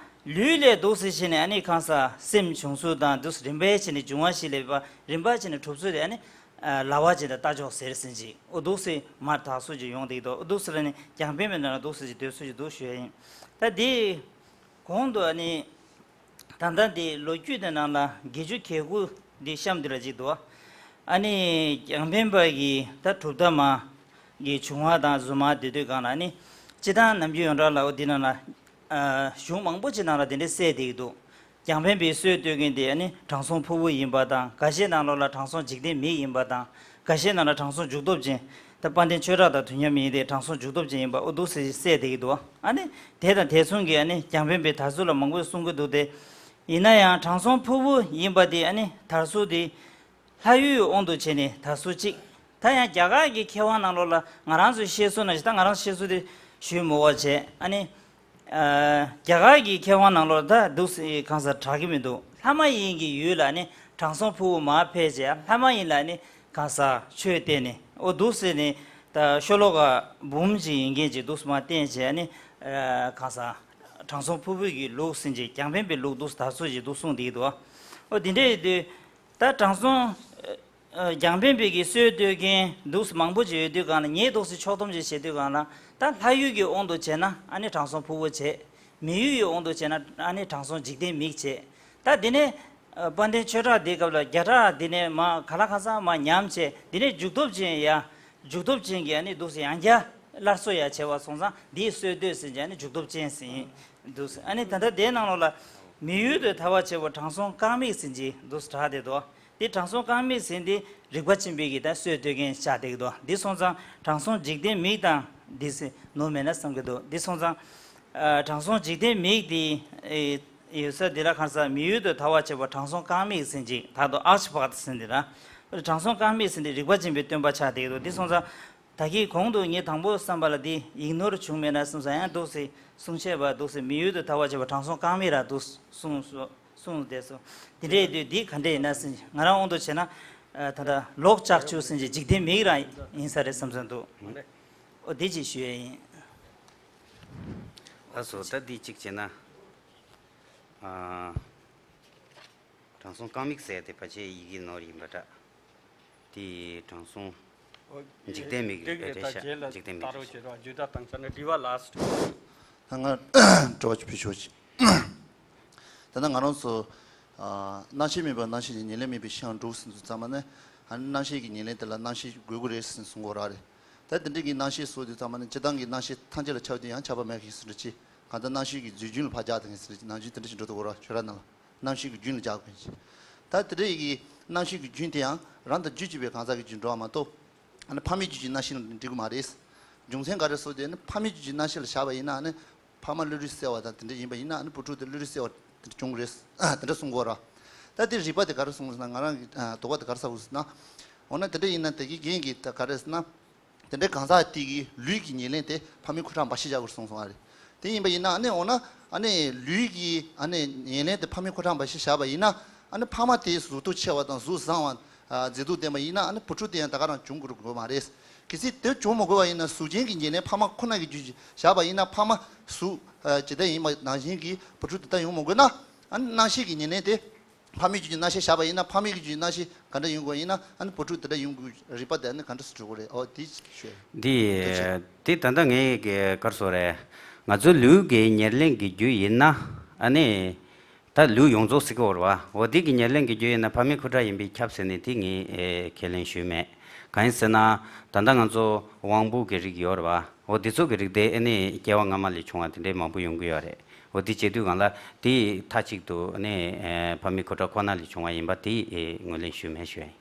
ལུས་ལས་འདུག་སེ་བྱས་ནས་ཨ་ནི་གང་ཟག་སེམས་བྱུང་ཚུལ་དང་འདུག་སེ་རིམ་པས་བྱས་ནས་འབྱུང་བ་བཞི་ལས་པ་རིམ་པ་བྱས་ནས་གྲུབ་ཚུལ་དེ་ཨ་ནི་ལ་བ་ཅན་དང་རྟ་མཆོག་ཟེར་ཟིན་ཅིག་འོ་འདུག་སེ་མར་དག་སུ་ཅིག་ཡོང་བསྡད་ཀྱི་འདུག་འོ་འདུག་སེ་ལ་ནི་རྒྱང་འཕེན་པའི་ནང་ལ་འདུག་སེ་ཅིག་སྡོད་ཚུལ་ཅིག་འདུག་ཞུ་ཡ་ཡིན། ད་འདི་གོང་དུ་ཨ་ནི་ད་ལྟ་འདི་ལོ་རྒྱུས་དེ་ནང་ལ་དགེ་བཅུ་གྱ་དགུ་འདི་གཤམ་འདི་ལ་ཅིག་འདུག་ཨ་ནི་རྒྱང་འཕེན་པ་གི་ད་གྲུབ་མཐའ་མ། གི་བྱུང་བ་དང་རྫུན་མ་དེ་དུས་གང་ལ་ནི། སྤྱི་བཏང་ནམ་རྒྱུན་ཡོངས་གྲགས་ལ་འོ་འདི་ནང་ལ། ཨ་གཞུང་མང་པོ་ཅིག་ནང་ལ་དེ་འདྲའི་གསལ་བསྡད་ཀྱི་འདུག་རྒྱང་འཕེན་པའི་སྲོལ་གཏོད་མཁན་དེ་ནི་དྲང་སྲོང་ཕུར་བུ་ཡིན་པ་དང་། འགའ་ཤས་ནང་ལོགས་ལ་དྲང་སྲོང་འཇིག་རྟེན་མིག་ཡིན་པ་དང་། འགའ་ཤས་ནང་ལ་དྲང་སྲོང་འཇུག་སྟོབས་ཅན། ད་དཔལ་ལྡན་ཆོས་གྲགས་དང་དུས་མཉམ་ཡིན་ཏེ་དྲང་སྲོང་འཇུག་སྟོབས་ཅན་ཡིན་པ་འོ་འདུག་སེ་གསལ་བསྡད་ཀྱི་འདུག་ཨ་ནི་དེ་དང་དེ་མཚུངས་ཀྱི་ཨ་ནི་རྒྱང་འཕེན་པའི་དར་ཚུལ་ལ་མང་པོས་གསུང་གི་འདུག་སྟེ། ཡིན་ན་ཡང་དྲང་སྲོང་ཕུར་བུ་ཡིན་པ་དེ་ཨ་ནི་དར་ཚུལ་དེ། ལྷ་ཡུལ་དབང་དུ་བྱས་ནས་དར་སྲོལ་གཅིག་ད་ཡང་རྒྱ་གར་གྱི་མཁས་དབང་ནང་ལོགས་ལ་ང་རང་ཚོའི་བཤད་སྲོལ་ནང་བཞིན། ད་ང་རང་བཤད་སྲོལ་དེ་ཞུས་མོ་བ་བྱས་ཨ་ནི། ཨ་རྒྱ་གར་གྱི་མཁས་དབང་ནང་ལོགས་ད་འདུག་སེ་གང་ཟག་གྲགས་ཀྱི་མི་འདུག་ལྷ་མ་ཡིན་གྱི་ཡུལ་ལ་ནི་དྲང་སྲོང་ཕུར་བུ་མར་ཕེབས་བྱས། ལྷ་མ་ཡིན་ལ་ནི་གང་ཟག་ཆོས་བསྟན་ནས་འོ་འདུག་སེ་ནི་ད་ཤོ་ལོ་ཀ་འབུམ་ཅིག་ཡིན་མཁན་ཅིག་འདུག་སེ་མར་བསྟན་བྱས་ནི། ཨ་གང་ཟག་དྲང་སྲོང་ཕུར་བུ་གི་ལུགས་ཟིན་ཅིག་རྒྱང་འཕེན་པའི་ལུགས་འདུག་སེ་དར་སྲོལ་ཅིག་འདུག་གསུངས་བསྡད་ཀྱི་འདུག་འོ་དེ་འདྲ་ཡིན་དུས། ད་དྲང་སྲོང་། ཨ་རྒྱང་འཕེན་པའི་གི་སྲོལ་གཏོད་མཁན་འདུག་སེ་མང་པོ་ཅིག་ཡོད་དུས་གང་ལ་ངས་འདུག་སེ་ཕྱོགས་བསྡོམས་ཅིག་བྱེད་དུས་གང་ལ། ད་ལྷ་ཡུལ་གྱི་དབང་དུ་བྱས་ན་ཨ་ནི་དྲང་སྲོང་ཕུར་བུ་བྱས། མི་ཡུལ་གྱི་དབང་དུ་བྱས་ན་ཨ་ནི་དྲང་སྲོང་འཇིག་རྟེན་མིག་བྱས། ད་འདི་ནས་ཨ་དཔལ་ལྡན་ཆོས་གྲགས་འདིའི་སྐབས་ལ་བརྒྱ་ཕྲག་འདི་ནས་མར་ག་ལ་གང་ཟག་མར་ཉམས་བྱས། འདི་ནས་འཇུག་སྟོབས་ཅན་ཡ། འཇུག་སྟོབས་ཅན་གྱི་ཨ་ནི་འདུག་སེ་ཡང་བསྐྱར་སླར་གསོ་ཡ་བྱས་པ་སོང་ཙང་འདིའི་སྲོལ་གཏོད་ཟིན་ཅིག་ཨ་ནི་འཇུག་སྟོབས་ཅན་ཟིན་འདུག་ཨ་ནི་ད་ལྟ་དེའི་ནང་ལོགས་ལ་མི་ཡུལ་དུ་དར་བར་བྱེད་པ་དྲང་སྲོང་རྐང་མིག་ཟིན་ཅིག་འདུག་སེ་གྲགས་བསྡད་འདུག་འདི་དྲང་སྲོང་རྐང་མིག་ཟེར་འདི་རིག་པ་ཆེན་པོའི་གི་ད་སྲོལ་གཏོད་མཁན་ཆགས་བསྡད་ཀྱི་འདུག་འདི་སོང་ཙང་དྲང་སྲོང་འཇིག་རྟེན་མིག་དང་འདི་ཟེར་ནོར་མེད་ན་བསམ་གྱི་འདུག་འདི་སོང་ཙང་། ཨ་དྲང་སྲོང་འཇིག་རྟེན་མིག་འདི་ཨེ་ཡོད་ས་འདི་ལ་གང་ཟག་མི་ཡུལ་དུ་དར་བར་བྱེད་པ་དྲང་སྲོང་རྐང་མིག་ཟེར་ཅིག་ད་དུ་ཨར་ཆི་བག་ཏ་ཟེར་འདི་ལ། དྲང་སྲོང་རྐང་མིག་ཟེར་འདི་རིག་པ་ཆེན་པོའི་སྟོན་པ་ཆགས་བསྡད་ཀྱི་འདུག་འདི་སོང་ཙང་། ད་གིན་གོང་དུ་ངས་དང་པོ་བསམ་པ་ལ་འདི་ཡིག་ནོར་བྱུང་མེད་ན་བསམ་སོང་། ཡང་འདུག་སེ་གསུང་བཤད་པ་འདུག་སེ་མི་ཡུལ་དུ་དར་བར་བྱེད་པ་དྲང་སྲོང་རྐང་མིག་ར་འདུག་གསུངས་སོ། གསུངས་བསྡད་སོ། དེ་འདྲ་ཡིན་དུས་འདི་ག་འདྲ་ཡིན་ན་ཟེར། ང་རང་དབང་དུ་བྱས་ན། ཨ་ད་ལྟ་ལོག་ལྕགས་ཀྱུ་ཟེར་གྱི་འཇིག་རྟེན་མིག་རང་ཡིན་ས་རེད་བསམ་བསམ་འདུག་འོ་འདི་ཅིག་ཞུ་ཡས་ཡིན། ལགས་སོ། ད་འདི་གཅིག་བྱས་ན། ཨ་དྲང་སྲོང་རྐང་མིག་ཟེར་དེ་ཕལ་ཆེར་ཡི་གེ་ནོར་ཡིན་པ་འདྲ། དེ་དྲང་སྲོང་ འཇིག་རྟེན་མིག་གི་དཔེ་འགྲེལ་བཤད། འཇིག་རྟེན་མིག་གི་དཔེ་འགྲེལ་བཤད། ད་ང་དྲི་བ་ལ་སོ། ད་ལྟ་ང་རང་ཚོ་ཨ་རྣམ་ཤེས་མེད་པར་རྣམ་ཤེས་ཀྱི་ཉེར་ལེན་མེད་པའི་ཕྱིར་ཡང་འགྲུབ་ཟེར་དུས་ཙམ་པ་ནི། ཨ་ནི་རྣམ་ཤེས་ཀྱི་ཉེར་ལེན་དེ་ལ་རྣམ་ཤེས་དགོས་ཀྱི་རེད་ཟེར་གསུང་གི་ཡོད་རེད། ད་དེ་འདྲའི་གི་རྣམ་ཤེས་ཟེར་དུས་ཙམ་པ་ནི་སྤྱིར་བཏང་གི་རྣམ་ཤེས་ཐམས་ཅད་ལ་ཁྱབ་དུས་ཡང་ཁྱབ་པ་མེད་མཁན་ཟེར་འདྲ་ཅིག་གང་ལྟར་རྣམ་ཤེས་ཀྱི་རྫས་རྒྱུན་ལ་ཕར་སྦྱར་དང་ཟེར་ནང་རྒྱུན་དེ་འདྲ་ཞིག་འགྲོ་འདུག་གོ་ར། ཆོས་ར་ནང་ལ་རྣམ་ཤེས་ཀྱི་རྒྱུན་ལ་སྦྱར་དགོས་ཀྱི། ད་དེ་འདྲ་ཡི་གི་རྣམ་ཤེས་ཀྱི་རྒྱུན་དེ་ཡང་རང་དང་རྒྱུད་གཅིག་པའི་གང་ཟག་གི་རྒྱུན་འགྲོ་བ་མ་གཏོགས། ཨ་ནི་ཕ་མའི་རྒྱུད་ཀྱི་རྣམ་ཤེས་ལ་འགྲིག་གི་མ་རེད། རྒྱུ་མཚན་ག་རེ་ཟེར་དུས་ཨ་ནི་ཕ་མའི་རྒྱུད་ཀྱི་རྣམ་ཤེས་ལ་བཞག་པ་ཡིན་ན། ཨ་ནི་ཕ་མ་བློ་རིག་གསལ་བ་དང་དེ་འདྲ་ཡིན་པ་ཡིན་ན། ཨ་ནི་བུ་ཕྲུག་དེ་བློ་རིག་གསལ་བ་དེ་འདྲ་བྱུང་གི་རེད། ཨ་དེ་འདྲ་གསུང་གོ་ར། ད་དེ་རིགས་པ་དེ་ག་རེ་གསུངས་ཟེར་ན། ང་རང་གི་ཨ་དོགས་པ་དེ་ག་རེ་ཟ་དགོས་ཟེར་ན། འོ་ན་དེ་འདྲ་ཡིན་ན་དེ་གི་རྒན་གྱིས་ད་ག་རེ་ཟེར་ན། དེ་འདྲའི་གང་ཟག་དེ་གི་ལུས་ཀྱི་ཉེར་ལེན་དེ་ཕ་མའི་ཁུ་ཁྲག་འབའ་ཞིག་བཞག་དགོས་གསུངས་སོང་བ་རེད། དེ་ཡིན་པ་ཡིན་ན་ཨ་ནི་འོ་ན་ཨ་ནི་ལུས་ཀྱི་ཨ་ནི་ཉེར་ལེན་དེ་ཕ་མའི་ཁུ་ཁྲག་འབའ་ཞིག་བཞག་པ་ཡིན་ན། ཨ་ནི་ཕ་མ་དེ་གཟུགས་སྟོབས་ཆེ་བ་དང་གཟུགས་བཟང་བ། ཨ་མཛེས་སྡུག་ལྡན་པ་ཡིན་ན། ཨ་ནི་བུ་ཕྲུག་དེ་ཡང་ད་ག་རང་བྱུང་དགོས་དགོས་མ་རེད། གལ་སྲིད་དེ་བྱུང་མ་དགོས་པ་ཡིན་ན། གཟུགས་ཅན་གྱི་ཉེར་ལེན་ཕ་མ་ཁོ་ན་གི་རྒྱུད་ཀྱིས་བཞག་པ་ཡིན་ན། ཕ་མ་གཟུགས་ཨ་ཇི་ལྟར་ཡིན་པ་ནང་བཞིན་གྱི་བུ་ཕྲུག་དེ་ལྟར་ཡོང་མ་དགོས་ན། ཨ་ནི་རྣམ་ཤེས་ཀྱི་ཉེར་ལེན་དེ་ཕ་མའི་རྒྱུད་ཀྱི་རྣམ་ཤེས་བཞག་པ་ཡིན་ན། ཕ་མའི་རྒྱུད་ཀྱི་རྣམ་ཤེས་ག་འདྲ་ཡོང་དགོས་ཡིན་ན། ཨ་ནི་བུ་ཕྲུག་དེ་འདྲ་ཡོང་དགོས་རིགས་པ་དེ་ཨ་ནི་ག་འདྲ་སེ་འགྲུབ་དགོས་རེད། ཨོ་དེ་ཞུ། འདི་འདི་ད་ལྟ་ངའི་གི་ག་རེ་ཟེར་དགོས་རེད། ང་ཚོའི་ལུས་ཀྱི་ཉེར་ལེན་གྱི་རྒྱུ་ཡིན་ན། ཨ་ནི་ད་ལུས་ཡོངས་རྫོགས་ཟེར་གྱི་ཡོད་རེད་བ། འོ་འདི་གི་ཉེར་ལེན་གྱི་རྒྱུ་ཡིན་ན་ཕ་མའི་ཁུ་ཁྲག་ཡིན་པས་ཁྱབ་ཟེར་ནས་དེ་ངས་ཨེ་ཁས་ལེན་ཞུས་མེད། གང་ཡིན་ཟེར་ན། ད་ལྟ་ང་ཚོ་དབང་པོ་གི་རིགས་ཡོད་རེད་བ། འོ་འདི་ཚོ་གི་རིགས་དེ་ཨ་ནི་སྐྱེ་བ་སྔ་མ་ལས་བྱུང་བ་དེ་འདྲའི་མང་པོ་ཡོང་གི་ཡོད་རེད། འོ་འདི་བྱེད་དུས་སྒང་ལ་དེ་མཐའ་གཅིག་ཏུ་ཨ་ནི་ཨེ་ཕ་མའི་ཁུ་ཁྲག་ཁོ་ན་ལས་བྱུང་བ་ཡིན་པ་དེ་ཨེ་ངོས་ལེན་ཞུས་མེད་ཞུ་ཡ་ཡིན།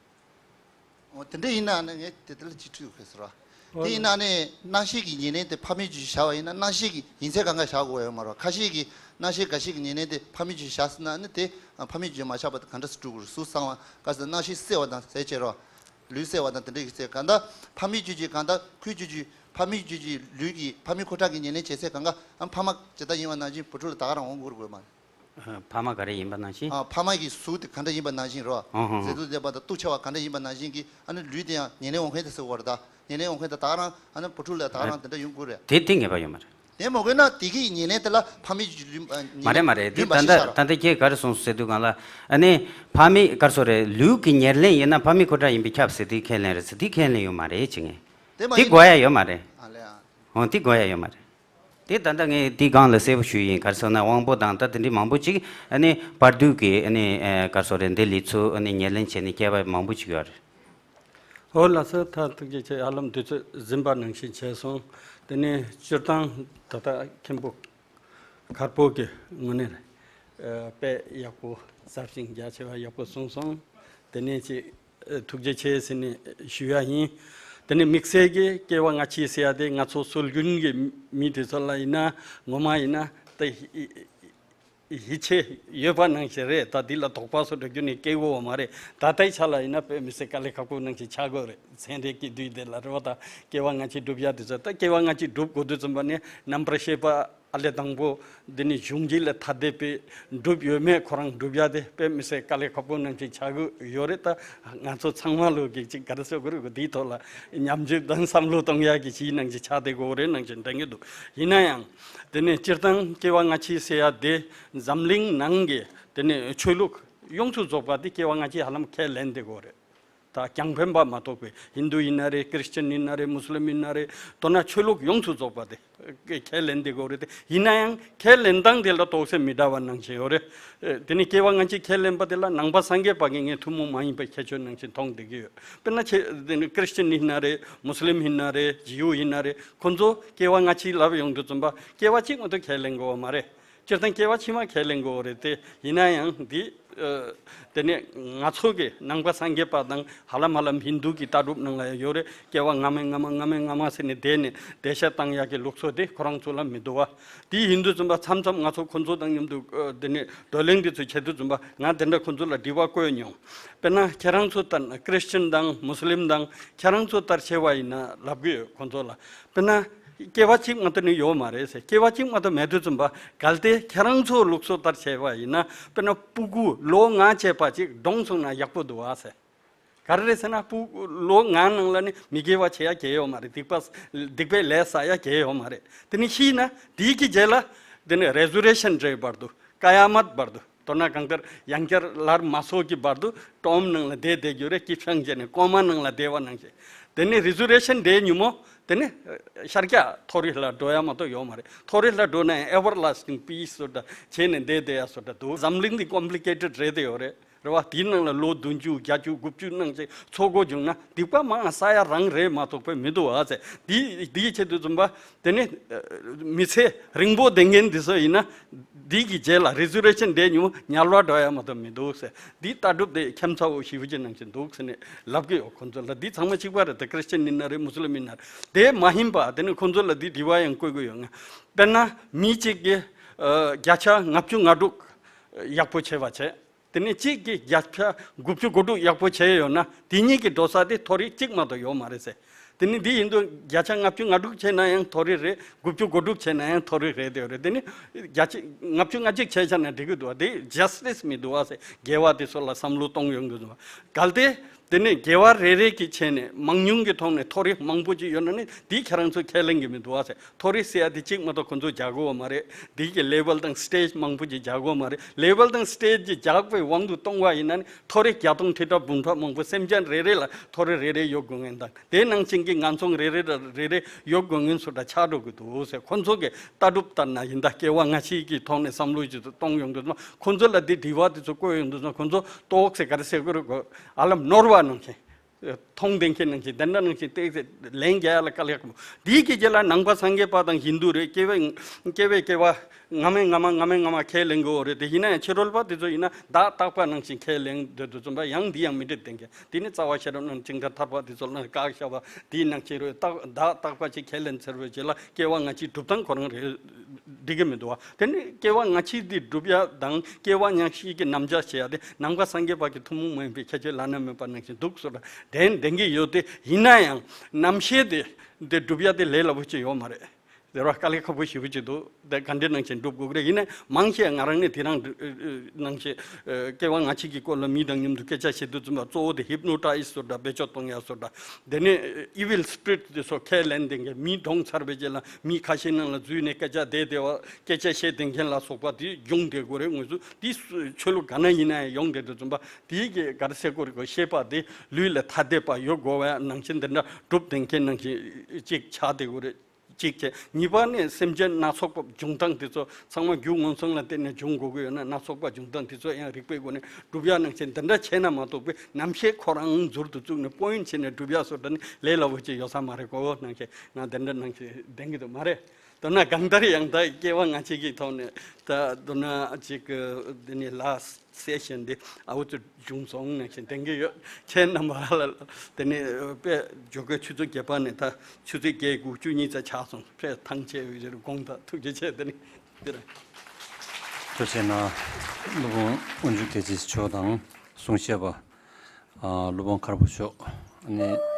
འོ་དེ་འདྲ་ཡིན་ན་ནི་ངས་དེ་ལྟར་ཅིག་དྲིས་ཡོད་ཟེར་བ། དེ་ཡིན་ན་ནི་རྣམ་ཤེས་ཀྱི་ཉེར་ལེན་དེ་ཕ་མའི་རྒྱུད་བཞག་པ་ཡིན་ན། རྣམ་ཤེས་ཀྱི་ཡིན་ཚད་གང་ག་བཞག་དགོས་ཡོད་མ་རེད། ཁ་ཤས་ཀྱིས་རྣམ་ཤེས་འགའ་ཤས་ཀྱི་ཉེར་ལེན་དེ་ཕ་མའི་རྒྱུད་བཞག་ཟེར་ན། ནི་དེ་ཕ་མའི་རྒྱུད་མ་བཞག་པ་དེ་ག་འདྲ་སེ་འགྲུབ་དགོས་རེད། གཟུགས་བཟང་བ་ག་ཟེར། རྣམ་ཤེས་གསལ་བ་དང་གསལ་བྱེད་རོ། ལུས་གསལ་བ་དང་དེ་འདྲ་གི་ཚེ་གང་ལྟར་ཕ་མའི་རྒྱུད་ཀྱི་གང་ལྟར་ཁོའི་རྒྱུད་ཀྱི་ཕ་མའི་རྒྱུད་ཀྱི་ལུས་ཀྱི་ཕ་མའི་ཁུ་ཁྲག་གི་ཉེར་ལེན་བྱེད་ཚད་གང་ག་ཨ་ཕ་མ་ཇི་ལྟར་ཡིན་པ་ནང་བཞིན་བུ་ཕྲུག་ལ་ད་ག་རང་འོང་དགོས་རེད་དགོས་མ་རེད། ཕ་མ་ག་རེ་ཡིན་པ་ནང་བཞིན། ཨ་ཕ་མ་གི་གཟུགས་དེ་ག་འདྲ་ཡིན་པ་ནང་བཞིན་རོ། ཧོ་ཧོ་ཧོ། མཛེས་སྡུག་ལྡན་པ་དང་སྟོབས་ཆེ་བ་ག་འདྲ་ཡིན་པ་ནང་བཞིན་གྱི་ཨ་ནི་ལུས་དེ་ཡང་ཉེར་ལེན་འོང་མཁན་དེ་ཟེར་བ་རེད། ད་ཉེར་ལེན་འོང་མཁན་དེ་ད་ག་རང་ཨ་ནི་བུ་ཕྲུག་ལ་ད་ག་རང་དེ་འདྲ་ཡོང་དགོས་རེད། དེ་དེ་ངེས་པ་ཡོད་མ་རེད། དེ་མ་དགོས་ན་དེ་གི་ཉེར་ལེན་དེ་ལ་ཕ་མའི་རྒྱུད་ལུས་ཨ་ཉེར་མ་རེད་མ་རེད། དེ་ལུས་ད་མ་ཤེས་ལྟ་བྱ་རོ། ད་ལྟ་ཁྱེད་ག་རེ་གསུངས་སོང་ཟེར་དུས་སྒང་ལ། ཨ་ནི་ཕ་མའི་ག་རེ་ཟེར་དགོས་རེད། ལུས་ཀྱི་ཉེར་ལེན་ཡིན་ན་ཕ་མའི་ཁུ་ཁྲག་ཡིན་པས་ཁྱབ་ཟེར་དེ་ཁས་ལེན་རེད་ཟེར། དེ་ཁས་ལེན་ཡོད་མ་རེད་ཅེས་ངས། དེ་མ་དེ་ཡིན་དགོས་ཡ་ཡོད་མ་རེད། ཨ་ལེ་ཨ། འོ་དེ་དགོས་ཡ་ཡོད་མ་རེད། དེ་ད་ལྟ་ངས་དེ་སྒང་ལ་གསལ་པོ་ཞུས་ཡིན། ག་རེ་ཟེར་ན་དབང་པོ་དང་ད་དེ་འདྲའི་མང་པོ་ཅིག་ཨ་ནི་བར་དོའི་གི་ཨ་ནི་ཨ་ག་རེ་ཟེར་དགོས་རེད། འདི་ལུས་ཚོ་ཨ་ནི་ཉེར་ལེན་བྱས་ནས་སྐྱེས་པ་མང་པོ་ཅིག་ཡོད་རེད། འོ་ལགས་སོ། ད་ཐུགས་རྗེ་ཆེ། ཧ་ལམ་དུས་ཚོད་ཟིན་པ་ནང་བཞིན་བྱས་སོང་། དེ་ནས་སྤྱིར་བཏང་ད་ལྟ་མཁན་པོ་དཀར་པོ་གི་ངོས་ནས་ཨ་དཔེ་ཡག་པོ་ཟབ་ཅིང་རྒྱ་ཆེ་བ་ཡག་པོ་གསུངས་སོང་། དེ་ནས་ཅིག་ཨ་ཐུགས་རྗེ་ཆེ་ཟེར་ནས་ཞུ་ཡ་ཡིན། དེ་ནས་དམིགས་བསལ་གྱི་སྐྱེ་བ་སྔ་ཕྱི་ཟེར་ཡ་དེ་ང་ཚོ་སྲོལ་རྒྱུན་གྱི་མི་དེ་ཚོ་ལ་ཡིན་ན་ངོ་མ་ཡིན་ན་ད་ཡིད་ཆེས་ཡོད་པ་ནང་བཞིན་རེད། ད་འདི་ལ་དོགས་པ་བཟོ་འདྲ་རྒྱུ་ནས་སྐྱེ་དགོས་པ་མ་རེད། ད་ལྟའི་ཆ་ལ་ཡིན་ན་དཔེ་མི་སྲིད་དཀའ་ལས་ཁག་པོ་ནང་བཞིན་ཆགས་དགོས་རེད། ཚན་རིག་གི་དུས་དེ་ལ་རེད་བ། ད་སྐྱེ་བ་སྔ་ཕྱི་སྒྲུབ་ཡ་དེ་ཚོ། ད་སྐྱེ་བ་སྔ་ཕྱི་སྒྲུབ་དགོས་དུས་ཙམ་པ་ནས་རྣམ་པར་ཤེས་པ་ཨ་ལས་དང་པོ་འདི་ནི་གཞུང་གཅིག་ལས་ཐ་དད་པའི་སྒྲུབ་ཡོད་མེད་ཁོ་རང་སྒྲུབ་ཡ་དེ་དཔེ་མི་སྲིད་དཀའ་ལས་ཁག་པོ་ནང་བཞིན་ཆགས་ཀྱི་ཡོད་རེད། ད་ང་ཚོ་ཚང་མ་ལོ་གི་ཅིག་ག་རེ་ཟེར་དགོས་རེད། འདིའི་ཐོག་ལ་ཉམས་ཞིབ་དང་བསམ་བློ་གཏོང་ཡ་གི་ཅིག་ནང་བཞིན་ཆགས་བསྡད་དགོས་རེད་ནང་བཞིན་དྲན་གྱི་འདུག་ཡིན་ན་ཡང་དེ་ནས་སྤྱིར་བཏང་སྐྱེ་བ་སྔ་ཕྱི་ཟེར་ཡ་དེ་འཛམ་གླིང་ནང་གི་དེ་ནས་ཆོས་ལུགས་ཡོངས་སུ་རྫོགས་པ་དེ་སྐྱེ་བ་སྔ་ཕྱི་ཧ་ལམ་ཁས་ལེན་བསྡད་ཀྱི་ཡོད་རེད། ད་རྐྱང་ཕན་པ་མ་གཏོགས་པའི་ཧིན་དུ་ཡིན་ན་རེད། ཁྲི་སི་ཅན་ཡིན་ན་རེད། མུ་སི་ལིམ་ཡིན་ན་རེད། མདོར་ན་ཆོས་ལུགས་ཡོངས་སུ་རྫོགས་པ་དེ་ཁས་ལེན་བསྡད་ཀྱི་ཡོད་རེད་དེ། ཡིན་ན་ཡང་ཁས་ལེན་སྟངས་དེ་ལ་ཏོག་ཙམ་མི་འདྲ་བ་ནང་བཞིན་ཡོད་རེད། ཨེ་དེ་ནི་སྐྱེ་བ་སྔ་ཕྱི་ཁས་ལེན་པ་དེ་ལ་ནང་པ་སངས་རྒྱས་པ་གི་ངས་ཐུན་མོང་མ་ཡིན་པའི་ཁྱད་ཆོས་ནང་བཞིན་མཐོང་བསྡད་ཀྱི་ཡོད། དཔེར་ན་ཁྱེད་དེ་ནི་ཁྲི་སི་ཅན་ཡིན་ན་རེད། མུ་སི་ལིམ་ཡིན་ན་རེད། ཇིའུ་ཡིན་ན་རེད། ཁོ་ཚོ་སྐྱེ་བ་སྔ་ཕྱི་ལབ་ཡོང་དུས་ཙམ་པ་སྐྱེ་བ་གཅིག་མ་གཏོགས་ཁས་ལེན་དགོས་པ་མ་རེད། སྤྱིར་བཏང་སྐྱེ་བ་ཕྱི་མ་ཁས་ལེན་དགོས་རེད་དེ། ཡིན་ན་ཡང་འདི་ཨ་དེ་ནས་ང་ཚོ་གི་ནང་པ་སངས་རྒྱས་པ་དང་ཧ་ལམ་ཧ་ལམ་ཧིན་དུ་གི་ལྟ་གྲུབ་ནང་ལ་ཡང་ཡོད་རེད། སྐྱེ་བ་སྔ་མའི་སྔ་མ་སྔ་མའི་སྔ་མ་ཟེར་ནས་བསྡད་ནས་བསྡད་ཤ་བཏང་ཡག་གི་ལུགས་སྲོལ་དེ་ཁོ་རང་ཚོ་ལ་མི་འདུག་བ། དེ་ཡིན་དུས་ཙམ་པ་མཚམས་མཚམས་ང་ཚོ་ཁོ་ཚོ་དང་མཉམ་དུ་ཨ་དེ་ནས་བགྲོ་གླེང་དེ་ཚོ་བྱེད་དུས་ཙམ་པ་ང་དེ་འདྲ་ཁོ་ཚོ་ལ་དྲི་བ་བཀོད་མྱོང་། དཔེར་ན་ཁྱེད་རང་ཚོ་ལྟར་ན་ཁྲི་སི་ཅན་དང་མུ་སི་ལིམ་དང་ཁྱེད་རང་ཚོ་ལྟར་བྱས་པ་ཡིན་ན་ལབ་ཀྱི་ཡོད་ཁོ་ཚོ་ལ། དཔེར་ན། སྐྱེ་བ་གཅིག་མ་གཏོགས་ནི་ཡོད་མ་རེད་ཟེར། སྐྱེ་བ་གཅིག་མ་གཏོགས་མེད་དུས་ཙམ་པ་གལ་ཏེ་ཁྱེད་རང་ཚོ་ལུགས་སྲོལ་ལྟར་བྱས་པ་ཡིན་ན། དཔེར་ན་སྤུ་གུ་ལོ་ལྔ་བྱས་པ་ཅིག་གྲོངས་སོང་ན་ཡག་པོ་འདུག་ཨ་ཟེར། ག་རེ་རེད་ཟེར་ན་སྤུ་ལོ་ལྔ་ནང་ལ་ནི་མི་དགེ་བ་བྱེད་ཡ་གང་ཡང་ཡོད་མ་རེད། སྡིག་པ་སྡིག་པའི་ལས་བསགས་ཡ་གང་ཡང་ཡོད་མ་རེད། དེ་ནི་ཤི་ན་དེའི་གི་རྗེས་ལ་དེ་ནི་རེ་སུ་རེ་ཤན་འདྲ་བའི་བར་དུ། ཀ་ཡ་མད་བར་དུ། མདོར་ན་གང་ལྟར་ཡང་བསྐྱར་སླར་མ་གསོ་གི་བར་དུ་ཊོམ་ནང་ལ་བསྡད་བསྡད་རྒྱུ་རེད། སྐྱིད་ཤང་བྱས་ནས་ཀོ་མ་ནང་ལ་བསྡད་པ་ནང་བཞིན། དེ་ནས་Resurrection Day ཉིན་མོ་དེ་ནས་ཤར་རྒྱག་མཐོ་རིས་ལ་འགྲོ་ཡ་མ་གཏོགས་ཡོད་མ་རེད། མཐོ་རིས་ལ་འགྲོ་ན་ཡང་Everlasting Peace ཟེར་འདྲ་བྱས་ནས་བསྡད་བསྡད་ཡ་ཟེར་འདྲ་འདུག་འཛམ་གླིང་འདི་Complicated་རེད་དེ་ཡོད་རེད། རེད་བ། དེའི་ནང་ལ་ལོ་བདུན་ཅུ་བརྒྱད་ཅུ་དགུ་བཅུ་ནང་ཅིག་འཚོ་དགོས་བྱུང་ན་སྡིག་པ་མང་བསགས་ཡ་རང་རེད་མ་གཏོགས་པའི་མི་འདུག་ཨ་ཟེར། དེའི་དེའི་ཆེད་དུ་བཙུན་པ་དེ་ནི་མི་ཚེ་རིང་པོ་བསྡད་མཁན་འདི་ཚོ་ཡིན་ན་འདི་གི་རྗེས་ལ་Resurrection Day་ཉིན་མོ་དམྱལ་བར་འགྲོ་ཡ་མ་གཏོགས་མི་འདུག་ཟེར། འདི་ལྟ་གྲུབ་དེ་ཁྱད་མཚར་བོ་ཞེ་པོ་ཅིག་ནང་བཞིན་འདུག་ཟེར་ནས་ལབ་ཀྱི་ཡོད། ཁོང་ཚོ་ལ་འདི་ཚང་མ་གཅིག་པ་རེད། དེ་Christian་ཡིན་ན་རེད། Muslim་ཡིན་ན་རེད། དེ་མ་ཡིན་པ་དེ་ནི་ཁོང་ཚོ་ལ་འདི་དྲི་བ་ཡང་བཀོད་ཀྱི་ཡོད། ང་དཔེར་ན་མི་གཅིག་གིས་བརྒྱ་ཆ་ལྔ་བཅུ་ང་དྲུག་ཡག་པོ་བྱས་པ་བྱས། དེ་ནི་གཅིག་གིས་བརྒྱ་ཆ་དགུ་བཅུ་གོ་དྲུག་ཡག་པོ་བྱས་ཡོད་ན་དེ་གཉིས་ཀྱི་འགྲོ་ས་དེ་མཐོ་རིས་གཅིག་མ་གཏོགས་ཡོད་མ་རེད་ཟེར། དེ་ནི་འདི་ཡིན་དུས་བརྒྱ་ཆ་ལྔ་བཅུ་ང་དྲུག་བྱས་ན་ཡང་མཐོ་རིས་རེད། དགུ་བཅུ་གོ་དྲུག་བྱས་ན་ཡང་མཐོ་རིས་རེད་དེ་རེད། དེ་ནི་བརྒྱ་ཆ་ལྔ་བཅུ་ང་གཅིག་བྱས་ཆ་ན་འགྲིག་གི་འདུག་བ། དེ་Justice་མི་འདུག་བ་ཟེར། དགེ་བ་དེ་ཚོ་ལ་བསམ་བློ་གཏོང་ཡོང་གི་འདུག་བ། གལ་ཏེ་དེ་ནི་དགེ་བ་རེ་རེ་གི་ཆེད་ནས་མང་ཉུང་གི་ཐོག་ནས་མཐོ་རིས་མང་པོ་ཅིག་ཡོད་ན་ནི་འདི་ཁྱེད་རང་ཚོ་ཁས་ལེན་གི་མི་འདུག་བ་ཟེར། མཐོ་རིས་ཟེར་ཡ་དེ་གཅིག་མ་གཏོགས་ཁོ་ཚོ་རྒྱག་གི་ཡོད་མ་རེད། དེ་གི་level་དང་stage་མང་པོ་ཅིག་རྒྱག་གི་ཡོད་མ་རེད། level་དང་stage་ཅིག་རྒྱག་པའི་དབང་དུ་གཏོང་བ་ཡིན་ན་ནི་མཐོ་རིས་བརྒྱ་སྟོང་ཁྲི་ཕྲག་འབུམ་ཕྲག་མང་པོ་སེམས་ཅན་རེ་རེ་ལ་མཐོ་རིས་རེ་རེ་ཡོད་དགོས་ངེས་དང་དེ་ནང་བཞིན་གྱི་ངན་སོང་རེ་རེ་ལ་རེ་རེ་ཡོད་དགོས་ངེས་སུ་འདྲ་ཆགས་འགྲོ་གི་འདུག་ཟེར། ཁོ་ཚོ་གི་ལྟ་གྲུབ་ལྟར་ན་ཡིན་ད་སྐྱེ་བ་སྔ་ཕྱི་གི་ཐོག་ནས་བསམ་བློ་ཅིག་གཏོང་ཡོང་དུས་ཙམ་ཁོ་ཚོ་ལ་དེ་དྲི་བ་དེ་ཚོ་བཀོད་ཡོང་དུས་ཙམ་ཁོ་ཚོ་ཏོག་ཙེ་ག་རེ་ཟེར་དགོས་རེད་གོ། ཨ་ལམ་ནོར་བ་ནང་བཞིན། མཐོང་ལྡན་མཁན་ནང་བཞིན་དེ་འདྲ་ནང་བཞིན་ཏོག་ཙེ་ལན་རྒྱག་ཡ་ལ་དཀའ་ལས་ཁག་པོ། དེའི་གི་རྗེས་ལ་ནང་པ་སངས་རྒྱས་པ་དང་ཧིན་དུ་རེད། སྐྱེ་བའི་སྐྱེ་བའི་སྐྱེ་བ་སྔ་མའི་སྔ་མ་སྔ་མའི་སྔ་མ་ཁས་ལེན་གི་ཡོད་རེད། དེ་ཡིན་ན་ཡང་ཕྱི་རོལ་པ་དེ་ཚོ་ཡིན་ན་བདག་རྟག་པ་ནང་བཞིན་ཁས་ལེན་འདོད་དུ་བཙུན་པ་ཡང་འདི་ཡང་མི་འགྲིག་བསྟན་མཁན་དེ་ནི་རྩ་བ་ཤེས་རབ་ནང་བཅིངས་འགྲོལ་ཐར་པ་དེ་ཚོ་ལ་བཀག་བཞག་པ་དེའི་ནང་བཞིན་རེད། བདག་བདག་རྟག་པ་ཅིག་ཁས་ལེན་ཟེར་བའི་རྗེས་ལ་སྐྱེ་བ་སྔ་ཕྱིའི་གྲུབ་སྟངས་ཁོ་རང་རེད། འགྲིག་གི་མི་འདུག་བ། དེ་ནི་སྐྱེ་བ་སྔ་ཕྱི་འདི་སྒྲུབ་ཡ་དང་སྐྱེ་བ་སྔ་ཕྱི་གི་རྣམ་གཞག་བྱེད་ཡ་དེ་ནང་པ་སངས་རྒྱས་པ་གི་ཐུན་མོང་མ་ཡིན་པའི་ཁྱད་ཆོས་བླ་ན་མེད་པ་ནང་བཞིན་འདུག་ཟེར་བ་དྲན་དྲན་གྱི་ཡོད་དེ། ཡིན་ན་ཡང་རྣམ་ཤེས་དེ་འདི་སྒྲུབ་ཡ་དེ་ལས་སླ་པོ་ཅིག་ཡོད་མ་རེད། ཟེར་བ་དཀའ་ལས་ཁག་པོ་ཞེ་པོ་ཅིག་འདུག་དེ་ག་འདྲ་ནང་བཞིན་སྒྲུབ་དགོས་ཀྱི་རེད། ཡིན་ན་མང་ཆེ་ང་རང་ནི་དེ་རང་ནང་བཞིན་སྐྱེ་བ་སྔ་ཕྱི་གི་སྐོར་ལ་མི་དང་མཉམ་དུ་སྐད་ཆ་བཤད་དུས་ཙམ་པ་གཙོ་བོ་དེ་ཧིབ་ནོ་ཊའི་ཛི་ཟེར་བ་འདྲ་བེད་སྤྱོད་གཏོང་ཡ་ཟེར་བ་འདྲ། དེ་ནས་evil spirit་དེ་ཚོ་ཁས་ལེན་དེ་འགའི་མི་གྲོངས་ཚར་བའི་རྗེས་ལ་མི་ཁ་ཤས་ནང་ལ་འཛུལ་ནས་སྐད་ཆ་བདེ་བདེ་བ་སྐད་ཆ་བཤད་དེ་མཁན་ལ་སོགས་པ་དེ་སྦྱོང་བསྡད་དགོས་རེད། དངོས་སུ་དེ་ཆོས་ལུགས་ག་ན་ཡིན་ན་ཡང་ཡོང་བསྡད་དུས་ཙམ་པ་དེའི་གི་ག་རེ་ཟེར་དགོས་རེད་གོ། ཤེས་པ་དེ་ལུས་ལ་ཐ་དད་པ་ཡོད་དགོས་པ་ནང་བཞིན་དེ་འདྲ་སྒྲུབ་དེ་མཁན་ནང་བཞིན་གཅིག་ཆགས་བསྡད་དགོས་རེད། གཅིག་བྱས། གཉིས་པ་ནི་སེམས་ཅན་སྣ་ཚོགས་པ་འབྱུང་སྟངས་དེ་ཚོ་ཚང་མ་རྒྱུ་མངོན་སུམ་ལ་བརྟེན་ནས་འབྱུང་དགོས་ཀྱི་ཡོད་ན་སྣ་ཚོགས་པ་འབྱུང་སྟངས་དེ་ཚོ་ཡང་རིག་པའི་སྒོ་ནས་སྒྲུབ་ཡ་ནང་བཞིན་དེ་འདྲ་བྱས་ན་མ་གཏོགས་པའི་རྣམ་ཤེས་ཁོ་རང་ཟུར་དུ་བཙུགས་ནས་པོ་ཡིན་བྱས་ནས་སྒྲུབ་ཡ་སོགས་འདྲ་ནི་ལས་སླ་པོ་ཅིག་ཡོད་ས་མ་རེད་གོ། ནང་བཞིན་ང་དེ་འདྲ་ནང་བཞིན་ལྡན་གྱི་འདུག་མ་རེད། མདོར་ན་གང་ལྟར་ཡང་ད་སྐྱེ་བ་སྔ་ཕྱི་གི་ཐོག་ནས་ད་མདོར་ན་ཅིག་འདི་ནི་ལ་སེ་ཤན་འདི་ཨའུ་ཚོ་བྱུང་སོང་ནས་བཞིན་ལྡན་གྱི་ཡོད། ཁྱེད་རྣམ་པ་ལ་དེ་ནི་དཔེ་ཇོ་ཁོའི་ཆུ་ཚོད་བརྒྱད་པ་ནས་ད་ཆུ་ཚོད་བརྒྱད་དགུ་བཅུ་གཉིས་ཙམ་ཆགས་སོང་། དཔེ་ཐང་ཆད་ཡོད་ཅེས་དགོངས་དག་ཐུགས་རྗེ་ཆེ། དེ་ནི་འདིར། ཐུགས་རྗེ་གནང་། སློབ་དཔོན་དབོན་ཇུ་རྒྱལ་མཚན་མཆོག་དང་གསུང་བཤད་པ་ཨ་སློབ་དཔོན་མཁར་བུ་མཆོག་ནི།